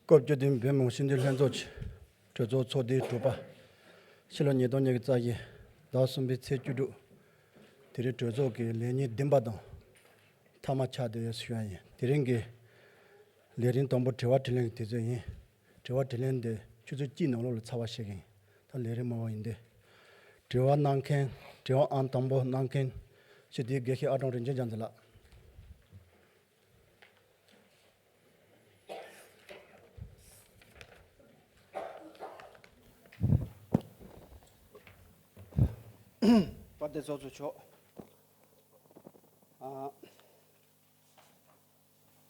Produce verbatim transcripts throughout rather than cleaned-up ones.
སྐབས་བཅུ་བདུན་བོད་མི་མང་སྤྱི་འཐུས་ལྷན་ཚོགས་ཀྱི་གྲོས་ཚོགས་ཚོགས་དུས་དྲུག་པ། ཕྱི་ལོ་ཉིས་སྟོང་ཉི་ཤུ་རྩ་བཞི་ཟླ་གསུམ་པའི་ཚེས་བཅུ་དྲུག་དེ་རིང་གྲོས་ཚོགས་ཀྱི་ལས་ཉིན་བདུན་པ་དང་མཐའ་མ་ཆགས་བསྡད་ཡོད་ཞུ་ཡ་ཡིན། དེ་རིང་གི་ལས་རིམ་དང་པོ་དྲི་བ་དྲིས་ལན་གྱི་དུས་ཚོད་ཡིན། དྲི་བ་དྲིས་ལན་དེ་ཆུ་ཚོད་གཅིག་ནང་ལོགས་ལ་ཚར་བ་ཞིག་ཡིན། ད་ལས་རིམ་མང་བ་ཡིན་ཏེ། དྲི་བ་གནང་མཁན། དྲི་བ་ཨང་དང་པོ་གནང་མཁན། སྤྱི་འཐུས་དགེ་བཤེས་ཨ་ཀྲོང་རིན་ཆེན་རྒྱ་མཚོ་ལགས། དཔལ་ལྡན་ཚོགས་གཙོ་མཆོག་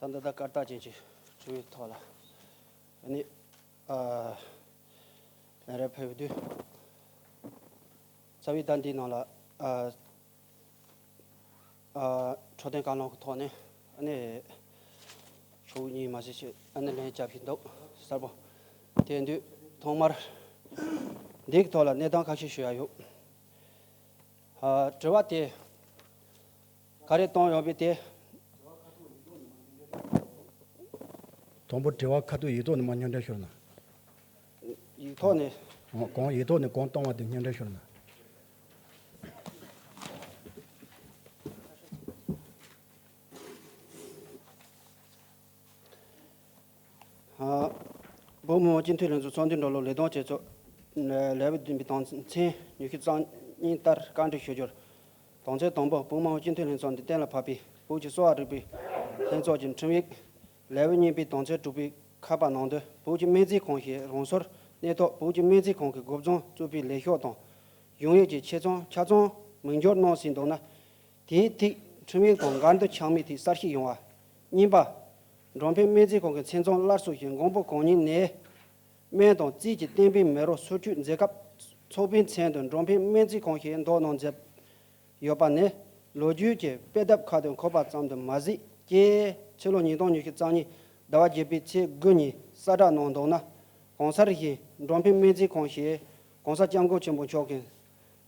ཨ། ད་ལྟ་ད་སྐར་རྟགས་ཅན་གྱི་ཁྲིམས་ཡིག་ཐོག་ལ་ཨ་ནི་ཨ་ལན་རེ་ཕེབས་དུས། རྩ་བའི་ད་འདིའི་ནང་ལ་ཨ་ཨ་འཕྲོད་བསྟེན་བཀའ་བློན་གྱི་ཐོག་ནས་ཨ་ནི་ཕྱོགས་གཉིས་མ་ཟད་ཅིག་ཨ་ནི་ལན་རྒྱབ་ཀྱི་འདུག་གསལ་པོ། དེ་དུས་ཐོག་མར་འདི་གི་ཐོག་ལ་གནས་སྟངས་ཁ་ཤས་ཞུ་ཡ་ཡོད། ཨ་དྲི་བ་དེ་ག་རེ་བཏང་ཡོད་པས་དེ། དང་པོ་དྲི་བ་ཁ་ཐུག་ཡིག་ཐོག་ནས་མར་སྙན་སྒྲོན་ཞུ་རོགས་གནང་། ཡིག་ཐོག་ནས། གང་ཡིག་ཐོག་ནས་གང་བཏང་བ་དེ་སྙན་སྒྲོན་ཞུ་རོགས་གནང་། ཨ། བོད་མི་མང་སྤྱི་འཐུས་ལྷན་ཚོགས་ཚོགས་འདུའི་འགྲོ་ལུགས་ལས་དོན་བྱེད་ཕྱོགས་ལེའུ་བདུན་པའི་དོན་ཚན་ཉི་ཤུ་རྩ་གཉིས་ལྟར་བཀའ་འདྲི་ཞུ་རྒྱུར། དོན་ཚན་དང་པོ། བོད་མི་མང་སྤྱི་འཐུས་ལྷན་ཚོགས་འདི་གཏན་ལ་ཕབ་པའི་བོད་ཀྱི་གསོ་བ་རིག་པའི་ལྷན་ཚོགས་ཀྱི་ཁྲིམས་ཡིག་ལེའུ་གཉིས་པའི་དོན་ཚན་དྲུག་པའི་ཁ་པ་ནང་དོན། བོད་ཀྱི་སྨན་རྩིས་ཁང་ཞེས་རང་སོར་གནས་ཐོག་བོད་ཀྱི་སྨན་རྩིས་ཁང་གི་འགོ་བརྫངས་བཙུགས་པའི་ལས་ཤོག་དང་གཞུང་ཡིག་ཀྱི་ཆེད་རྩོམ་ཆ་ཚང་མིང་སྦྱོར་གནང་ཟིན་འདུག་ན། དེའི་ཐད་ཁྲིམས་ཡིག་དང་འགལ་འདུ་ཆགས་མིན་ཐད་གསལ་བཤད་ཡོང་བ། གཉིས་པ། འགྲོ་ཕན་སྨན་རྩིས་ཁང་གི་མཚན་རྩོམ་སླར་གསོ་ཞེས་མགོན་པོ་གང་ཉིད་ནས་སྨན་དང་རྩིས་ཀྱི་གཏན་འབེབས་མེད་རུང་སོར་ཆུད་མཛད་སྐབས་ཚོགས་པའི་མཚན་དུ་འགྲོ་ཕན་སྨན་རྩིས་ཁང་ཞེས་འདོགས་གནང་མཛད་ཡོད་པ་ནི་ལོ་རྒྱུས་ཀྱི་དཔེ་དེབ་ཁག་ཏུ་འཁོད་པ་ཙམ་དུ་མ་ཟད་ཀྱི་ཕྱི་ལོ་ཉིས་སྟོང་ཉི་ཤུ་རྩ་གཉིས་ཟླ་བ་བརྒྱད་པའི་ཚེས་དགུ་ཉིན་གསལ་བསྒྲགས་གནང་འདུག་ན། གང་ཟག་བཞིན་འགྲོ་ཕན་སྨན་རྩིས་ཁང་ཞེས་གོང་ས་སྐྱབས་མགོན་ཆེན་པོ་མཆོག་གིས་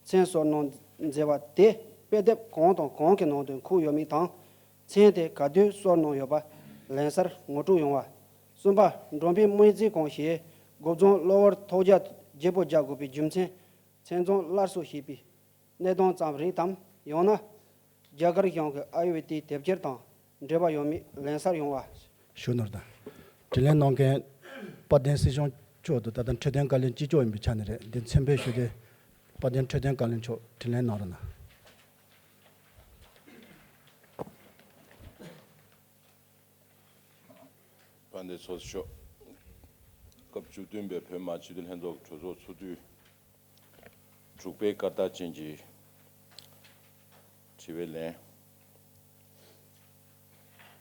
མཚན་གསོལ་གནང་མཛད་པ་དེ་དཔེ་དེབ་གང་དང་གང་གི་ནང་དུ་འཁོད་ཡོད་མེད་དང་། མཚན་དེ་ག་དུས་གསོལ་གནང་ཡོད་པ་ལན་གསལ་ངོ་སྤྲོད་ཡོང་བ། གསུམ་པ། འགྲོ་ཕན་སྨན་རྩིས་ཁང་ཞེས་འགོ་བརྫངས་གློ་བུར་ཐོལ་རྒྱག་བརྗེ་པོ་རྒྱག་དགོས་པའི་རྒྱུ་མཚན། མཚན་རྩོམ་སླར་གསོ་བྱས་པའི་གནད་དོན་ཙམ་རེད་དམ། ཡང་ན་རྒྱ་གར་གཞུང་གི་ཨ་ཡུར་ཝེ་དའི་དེབ་སྐྱེལ་དང་འབྲེལ་བ་ཡོད་མེད་ལན་གསལ་ཡོང་བ། ཞུ་ནོར་དང་། དྲིས་ལན་གནང་མཁན་དཔལ་ལྡན་སྲིད་སྐྱོང་མཆོག་ཏུ་ད་ལྟ་འཕྲོད་བསྟེན་བཀའ་བློན་གཅིག་ལྕོགས་ཡིན་པའི་ཆ་ནས་རེད། འདི་མཚན་འབོད་ཞུ་དེ་དཔལ་ལྡན་འཕྲོད་བསྟེན་བཀའ་བློན་མཆོག་དྲིས་ལན་གནང་རོགས་གནང་། དཔལ་ལྡན་ཚོགས་གཙོ་མཆོག་སྐབས་བཅུ་བདུན་པའི་བོད་མི་མང་སྤྱི་འཐུས་ལྷན་ཚོགས་ཀྱི་གྲོས་ཚོགས་ཚོགས་དུས་དྲུག་པའི་སྐར་རྟགས་ཅན་གྱི་དྲི་བའི་ལན།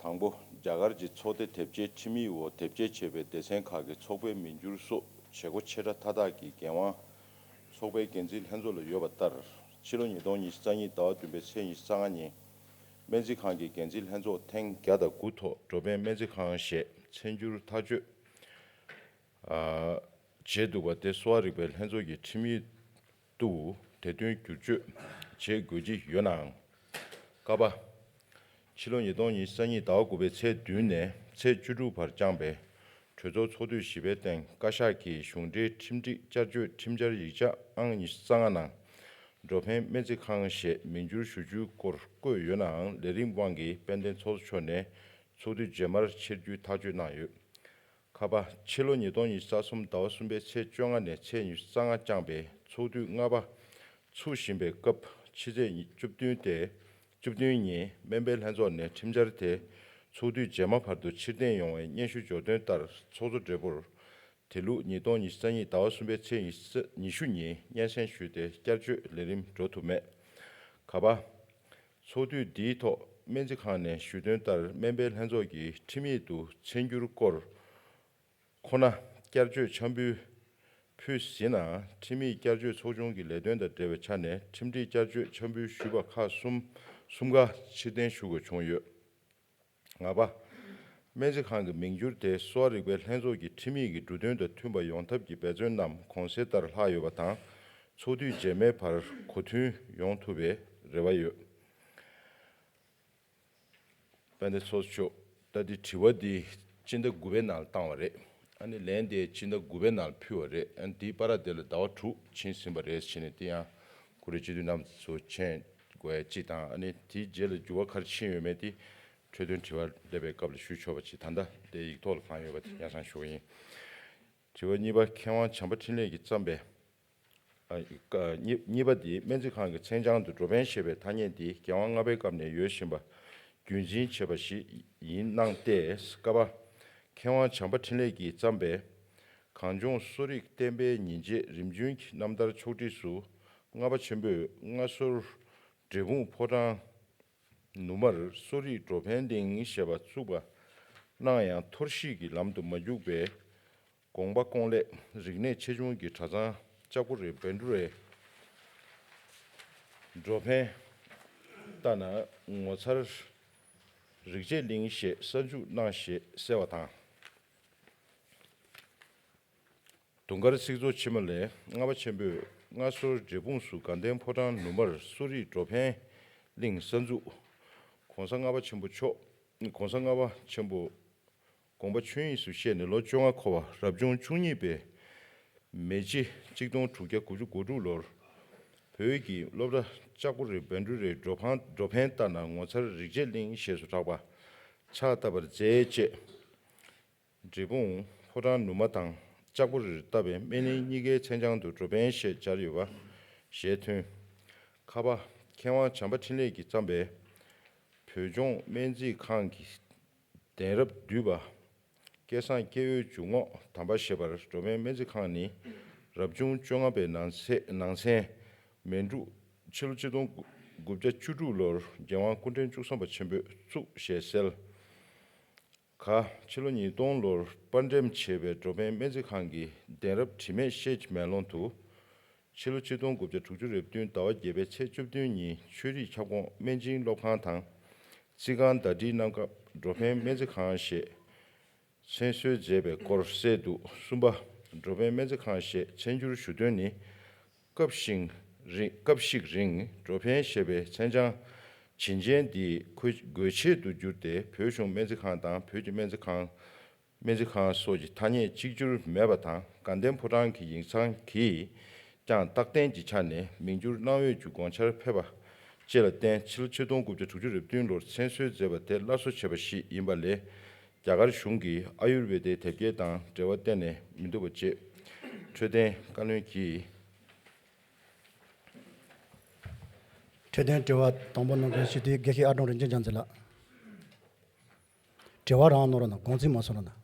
དང་པོ། རྒྱ་གར་གྱི་ཚོགས་སྡེ་དེབ་སྐྱེལ་ཁྲིམས་ཡིག་འོག་དེབ་སྐྱེལ་བྱས་པའི་སྡེ་ཚན་ཁག་གི་ཚོགས་པའི་མི་འགྱུར་སོགས་བྱེད་སྒོ་ཆེ་ཕྲ་མཐའ་དག་གི་འགན་དབང་ཚོགས་པའི་འགན་འཛིན་ལྷན་ཚོགས་ལ་ཡོད་པ་ལྟར། ཕྱི་ལོ་ཉིས་སྟོང་ཉི་ཤུ་རྩ་གཉིས་ཟླ་བ་བདུན་པའི་ཚེས་ཉི་ཤུ་རྩ་ལྔ་ཉིན། སྨན་རྩིས་ཁང་གི་འགན་འཛིན་ལྷན་ཚོགས་ཐེངས་བརྒྱ་དང་དགུ་ཐོག་འགྲོ་ཕན་སྨན་རྩིས་ཁང་ཞེས་མཚན་འགྱུར་ཐག་གཅོད་བྱས་འདུག་པ་དེ་གསོ་བ་རིག་པའི་ལྷན་ཚོགས་ཀྱི་ཁྲིམས་ཡིག་ཏུ་དེ་དོན་བསྒྱུར་བཅོས་བྱེད་དགོས་ཀྱི་ཡོད་ནའང་། ཀ་པ། ཕྱི་ལོ་ཉིས་སྟོང་ཉི་ཤུ་རྩ་གཉིས་ཟླ་བ་དགུ་པའི་ཚེས་བདུན་ནས་ཚེས་བཅུ་དྲུག་བར་བསྐྱངས་པའི་གྲོས་ཚོགས་ཚོགས་དུས་བཞི་པའི་སྟེང་བཀའ་ཤག་གིས་གཞུང་འབྲེལ་ཁྲིམས་སྒྲིག་བསྐྱར་བཅོས་ཁྲིམས་འཆར་ཡིག་ཆ་ཨང་ཉི་ཤུ་རྩ་ལྔ་ནང་། འགྲོ་ཕན་སྨན་རྩིས་ཁང་ཞེས་མིང་བསྒྱུར་ཞུ་རྒྱུའི་སྐོར་བཀོད་ཡོད་ནའང་ལས་རིམ་དབང་གིས་དཔལ་ལྡན་ཚོགས་གཙོ་མཆོག་ནས་ཚོགས་དུས་རྗེས་མར་ཕྱིར་བསྒྱུར་ཐག་གཅོད་གནང་ཡོད། ཁ་པ། ཕྱི་ལོ་ཉིས་སྟོང་ཉི་ཤུ་རྩ་གསུམ་ཟླ་བ་གསུམ་པའི་ཚེས་བཅོ་ལྔ་ནས་ཚེས་ཉི་ཤུ་རྩ་ལྔ་བསྐྱངས་པའི་ཚོགས་དུས་ལྔ་པ་ཚུགས་བཞིན་པའི་སྐབས་ཕྱི་ཚེས་བཅུ་བདུན་སྟེ། བཅུ་བདུན་ཉིན་སྨན་པའི་ལྷན་ཚོགས་ནས་ཁྲིམས་འཆར་དེ་ཚོགས་དུས་རྗེས་མ་བར་དུ་ཕྱིར་འཐེན་ཡོང་བའི་སྙན་ཞུ་འབྱོར་དོན་ལྟར་ཚོགས་གཙོ་སྦྲེལ་པོར་དེ་ལུགས་ཉིས་སྟོང་ཉི་ཤུ་རྩ་གཉིས་ཟླ་བ་གསུམ་པའི་ཚེས་ཉི་ཤུ་ཉིན་སྙན་སེང་ཞུས་ཏེ་བསྐྱར་བཅོས་ལས་རིམ་འགྲོ་ཐུབ་མེད། ཁ་པ། ཚོགས་དུས་འདིའི་ཐོག་སྨན་རྩིས་ཁང་ནས་ཞུས་དོན་ལྟར་སྨན་པའི་ལྷན་ཚོགས་ཀྱི་ཁྲིམས་ཡིག་ཏུ་མཚན་འགྱུར་སྐོར་ཁོ་ན་བསྐྱར་བཅོས་འཆར་འབུལ་ཕུལ་ཟིན་ནའང་ཁྲིམས་ཡིག་བསྐྱར་བཅོས་ཚོགས་ཆུང་གི་ལས་དོན་དང་འབྲེལ་བའི་ཆ་ནས་ཁྲིམས་སྒྲིག་བསྐྱར་བཅོས་འཆར་འབུལ་ཞུས་པ་ཁག་གསུམ་གསུམ་ཀ་ཕྱིར་འཐེན་ཞུ་དགོས་བྱུང་ཡོད། ལྔ་པ། སྨན་རྩིས་ཁང་གི་མིང་བསྒྱུར་དེ་གསོ་བ་རིག་པའི་ལྷན་ཚོགས་ཀྱི་ཁྲིམས་ཡིག་གི་འབྲུ་དོན་དང་མཐུན་པ་ཡོང་ཐབས་ཀྱི་འབད་བརྩོན་རྣམས་གོང་གསལ་ལྟར་ལྷག་ཡོད་པ་དང་། ཚོགས་དུས་རྗེས་མའི་བར་གོ་མཐུན་ཡོང་ཐུབ་པའི་རེ་བ་ཡོད། དཔལ་ལྡན་ཚོགས་གཙོ་མཆོག་ད་འདི་དྲི་བ་འདི་སྤྱི་ཟླ་དགུ་པའི་ནང་ལ་བཏང་བ་རེད། ཨ་ནི་ལན་དེ་ཕྱི་ཟླ་དགུ་པའི་ནང་ཕུལ་བ་རེད། ཨ་ནི་དེའི་བར་དེ་ལ་ཟླ་བ་དྲུག་ཕྱིན་ཟིན་པ་རེད་ཟེར་ནས། དེ་ཡང་ཁོ་རའི་སྤྱི་འཐུས་རྣམས་ཚོ་མཁྱེན་དགོས་ཡ་གཅིག་དང་། ཨ་ནི་དེའི་རྗེས་ལ་འགྱུར་བ་ག་རེ་ཕྱིན་ཡོད་མེད་དེ་འཕྲོས་དོན་དྲི་བ་སླེབས་པའི་སྐབས་ལ་ཞུ་ཆོག་པ་ཅིག་ད་ལྟ་དེ་ཡིག་ཐོག་ལ་གང་ཡོད་པ་དེ་ཡང་སང་ཞུ་གི་ཡིན། དྲི་བ་གཉིས་པ། མཁས་དབང་བྱམས་པ་འཕྲིན་ལས་ཀྱིས་བརྩམས་པའི། ཨ། ཀ། གཉིས། གཉིས་པ་འདི་སྨན་རྩིས་ཁང་གི་མཚན་བྱང་དུ་འགྲོ་ཕན་ཞེས་པའི་ཐ་སྙད་འདི་རྒྱལ་དབང་ལྔ་པའི་སྐབས་ནས་ཡོད་བཞིན་པ་རྒྱུན་འཛིན་བྱས་པ་ཞིག་ཡིན་སྣང་སྟེ། ཀ་པ། མཁས་དབང་བྱམས་པ་འཕྲིན་ལས་ཀྱིས་བརྩམས་པའི་གངས་ལྗོངས་གསོ་རིག་བསྟན་པའི་ཉིན་བྱེད་རིམ་བྱོན་གྱི་རྣམ་ཐར་ཕྱོགས་བསྒྲིགས་སུ། ལྔ་པ་ཆེན་པོས་སྔ་སོར་འབྲས་སྤུངས་ཕོ་བྲང་ནུབ་མར་གསོ་རིག་འགྲོ་ཕན་གླིང་ཞེས་པ་བཙུགས་པ་གནང་ཡང་། འཐོར་ཞིག་གི་ལམ་དུ་མ་རྒྱུག་པའི་དགོངས་པ་སྐོང་སླད། རིག་གནས་ཆེ་ཆུང་གི་གྲྭ་ཚང་ལྕགས་པོ་རི་བཻ་ཌཱུརྱ་འགྲོ་ཕན་ལྟ་ན་ངོ་མཚར་རིག་བྱེད་གླིང་ཞེས་གསར་འཇུག་གནང་ཞེས་གསལ་བ་དང་། དུང་དཀར་ཚིག་མཛོད་ཕྱི་མ་ལས། ལྔ་པ་ཆེན་པོས་སྔ་སོར་འབྲས་སྤུངས་སུ་དགའ་ལྡན་ཕོ་བྲང་ནུབ་མར་གསོ་རིག་འགྲོ་ཕན་གླིང་གསར་འཛུགས། གོང་ས་ལྔ་པ་ཆེན་པོ་མཆོག་གོང་ས་ལྔ་པ་ཆེན་པོ་དགོངས་པ་ཆོས་དབྱིངས་སུ་གཤེགས་ནས་ལོ་བཅོ་ལྔ་འཁོར་བ་རབ་བྱུང་བཅུ་གཉིས་པའི་མེ་བྱི་གཅིག་སྟོང་དྲུག་བརྒྱ་དགུ་བཅུ་གོ་དྲུག་ལོར། བོད་ཀྱི་སློབ་གྲྭ་ལྕགས་པོ་རི་བཻ་ཌཱུརྱའི་འགྲོ་ཕན་འགྲོ་ཕན་ལྟ་ན་ངོ་མཚར་རིག་བྱེད་གླིང་ཞེས་སུ་གྲགས་པ་ཕྱག་བཏབ་པར་མཛད་ཅེས། འབྲས་སྤུངས་ཕོ་བྲང་ནུབ་མ་དང་ལྕགས་པོ་རིར་བཏབ་པའི་སྨན་གླིང་གཉིས་ཀའི་མཚན་བྱང་དུ་འགྲོ་ཕན་ཞེས་སྦྱར་ཡོད་པ་ཞལ་མཐུན། ཁ་པ། མཁས་དབང་བྱམས་པ་འཕྲིན་ལས་ཀྱིས་བརྩམས་པའི་བོད་ལྗོངས་སྨན་རྩིས་ཁང་གི་གདན་རབས་བསྡུས་པ། སྐལ་བཟང་སྐྱེ་བོའི་འཇུག་ངོགས་དམ་པ་ཞེས་པར། འགྲོ་ཕན་སྨན་རྩིས་ཁང་ནི་རབ་བྱུང་བཅོ་ལྔ་པའི་ནང་ཚེ་ནང་ཚན་མེ་འབྲུག་ཕྱི་ལོ་ཆིག་སྟོང་དགུ་བརྒྱ་བཅུ་དྲུག་ལོར་རྒྱལ་དབང་སྐུ་ཕྲེང་བཅུ་གསུམ་པ་ཆེན་པོས་བཙུགས་ཞེས་གསལ། ག། ཕྱི་ལོ་ཉིས་སྟོང་ལོར་པར་འགྲེམས་བྱས་པའི་འགྲོ་ཕན་སྨན་རྩིས་ཁང་གི་གདན་རབས་དྲི་མེད་ཤེལ་གྱི་མེ་ལོང་དུ། ཕྱི་ལོ་ཆིག་སྟོང་དགུ་བརྒྱ་དྲུག་ཅུ་རེ་བདུན་ཟླ་བ་བརྒྱད་པའི་ཚེས་བཅུ་བདུན་ཉིན་ཆོས་རིག་ཁྱབ་ཁོངས་སྨན་སྦྱིན་སློབ་ཁང་དང་རྩིས་ཁང་ཟླ་སྒྲིལ་གནང་སྐབས་འགྲོ་ཕན་སྨན་རྩིས་ཁང་ཞེས་མཚན་གསོལ་མཛད་པའི་སྐོར་གསལ་འདུག་གསུམ་པ། འགྲོ་ཕན་སྨན་རྩིས་ཁང་ཞེས་མཚན་བསྒྱུར་ཞུ་དོན་ནི། སྐབས་ཤིག་རིང་། སྐབས་ཤིག་རིང་འགྲོ་ཕན་ཞེས་པའི་མཚན་བྱང་བྱིན་ཅན་འདི་ཁོའི་དགོས་ཆེད་དུ་བསྒྱུར་ཏེ། བོད་གཞུང་སྨན་རྩིས་ཁང་དང་བོད་ཀྱི་སྨན་རྩིས་ཁང་། སྨན་རྩིས་ཁང་སོགས་ཀྱི་ཐ་སྙད་གཅིག་གྱུར་མེད་པ་དང་། དགའ་ལྡན་ཕོ་བྲང་གི་ཡིག་ཚང་གིས་ཀྱང་རྟག་བརྟན་གྱི་ཆ་ནས་མིང་བསྒྱུར་གནང་འོས་ཀྱི་དགོངས་འཆར་ཕེབས་པ་བཅས་ལ་བརྟེན། ཕྱི་ལོ་ཆིག་སྟོང་དགུ་བརྒྱ་དྲུག་ཅུ་རེ་བདུན་ལོར་མཚན་གསོལ་མཛད་པ་དེ་སླར་གསོ་བྱས་པ་ཞིག་ཡིན་པ་ལས། རྒྱ་གར་གཞུང་གིས་ཨ་ཡུར་ཝེ་དའི་དེབ་སྐྱེལ་དང་འབྲེལ་བ་གཏན་ནས་མི་འདུག་པ་བཅས། འཕྲོད་བསྟེན་བཀའ་བློན་གྱིས། འཕྲོད་བསྟེན་དྲི་བ་དང་པོ་གནང་མཁན་སྤྱི་འཐུས་དགེ་བཤེས་ཨར་སྒྲོན་རིན་ཆེན་རྒྱ་མཚོ་ལགས། དྲི་བ་རང་གནང་རོགས་གནང་། དགོངས་ཚུལ་མ་གསུང་རོགས་གནང་།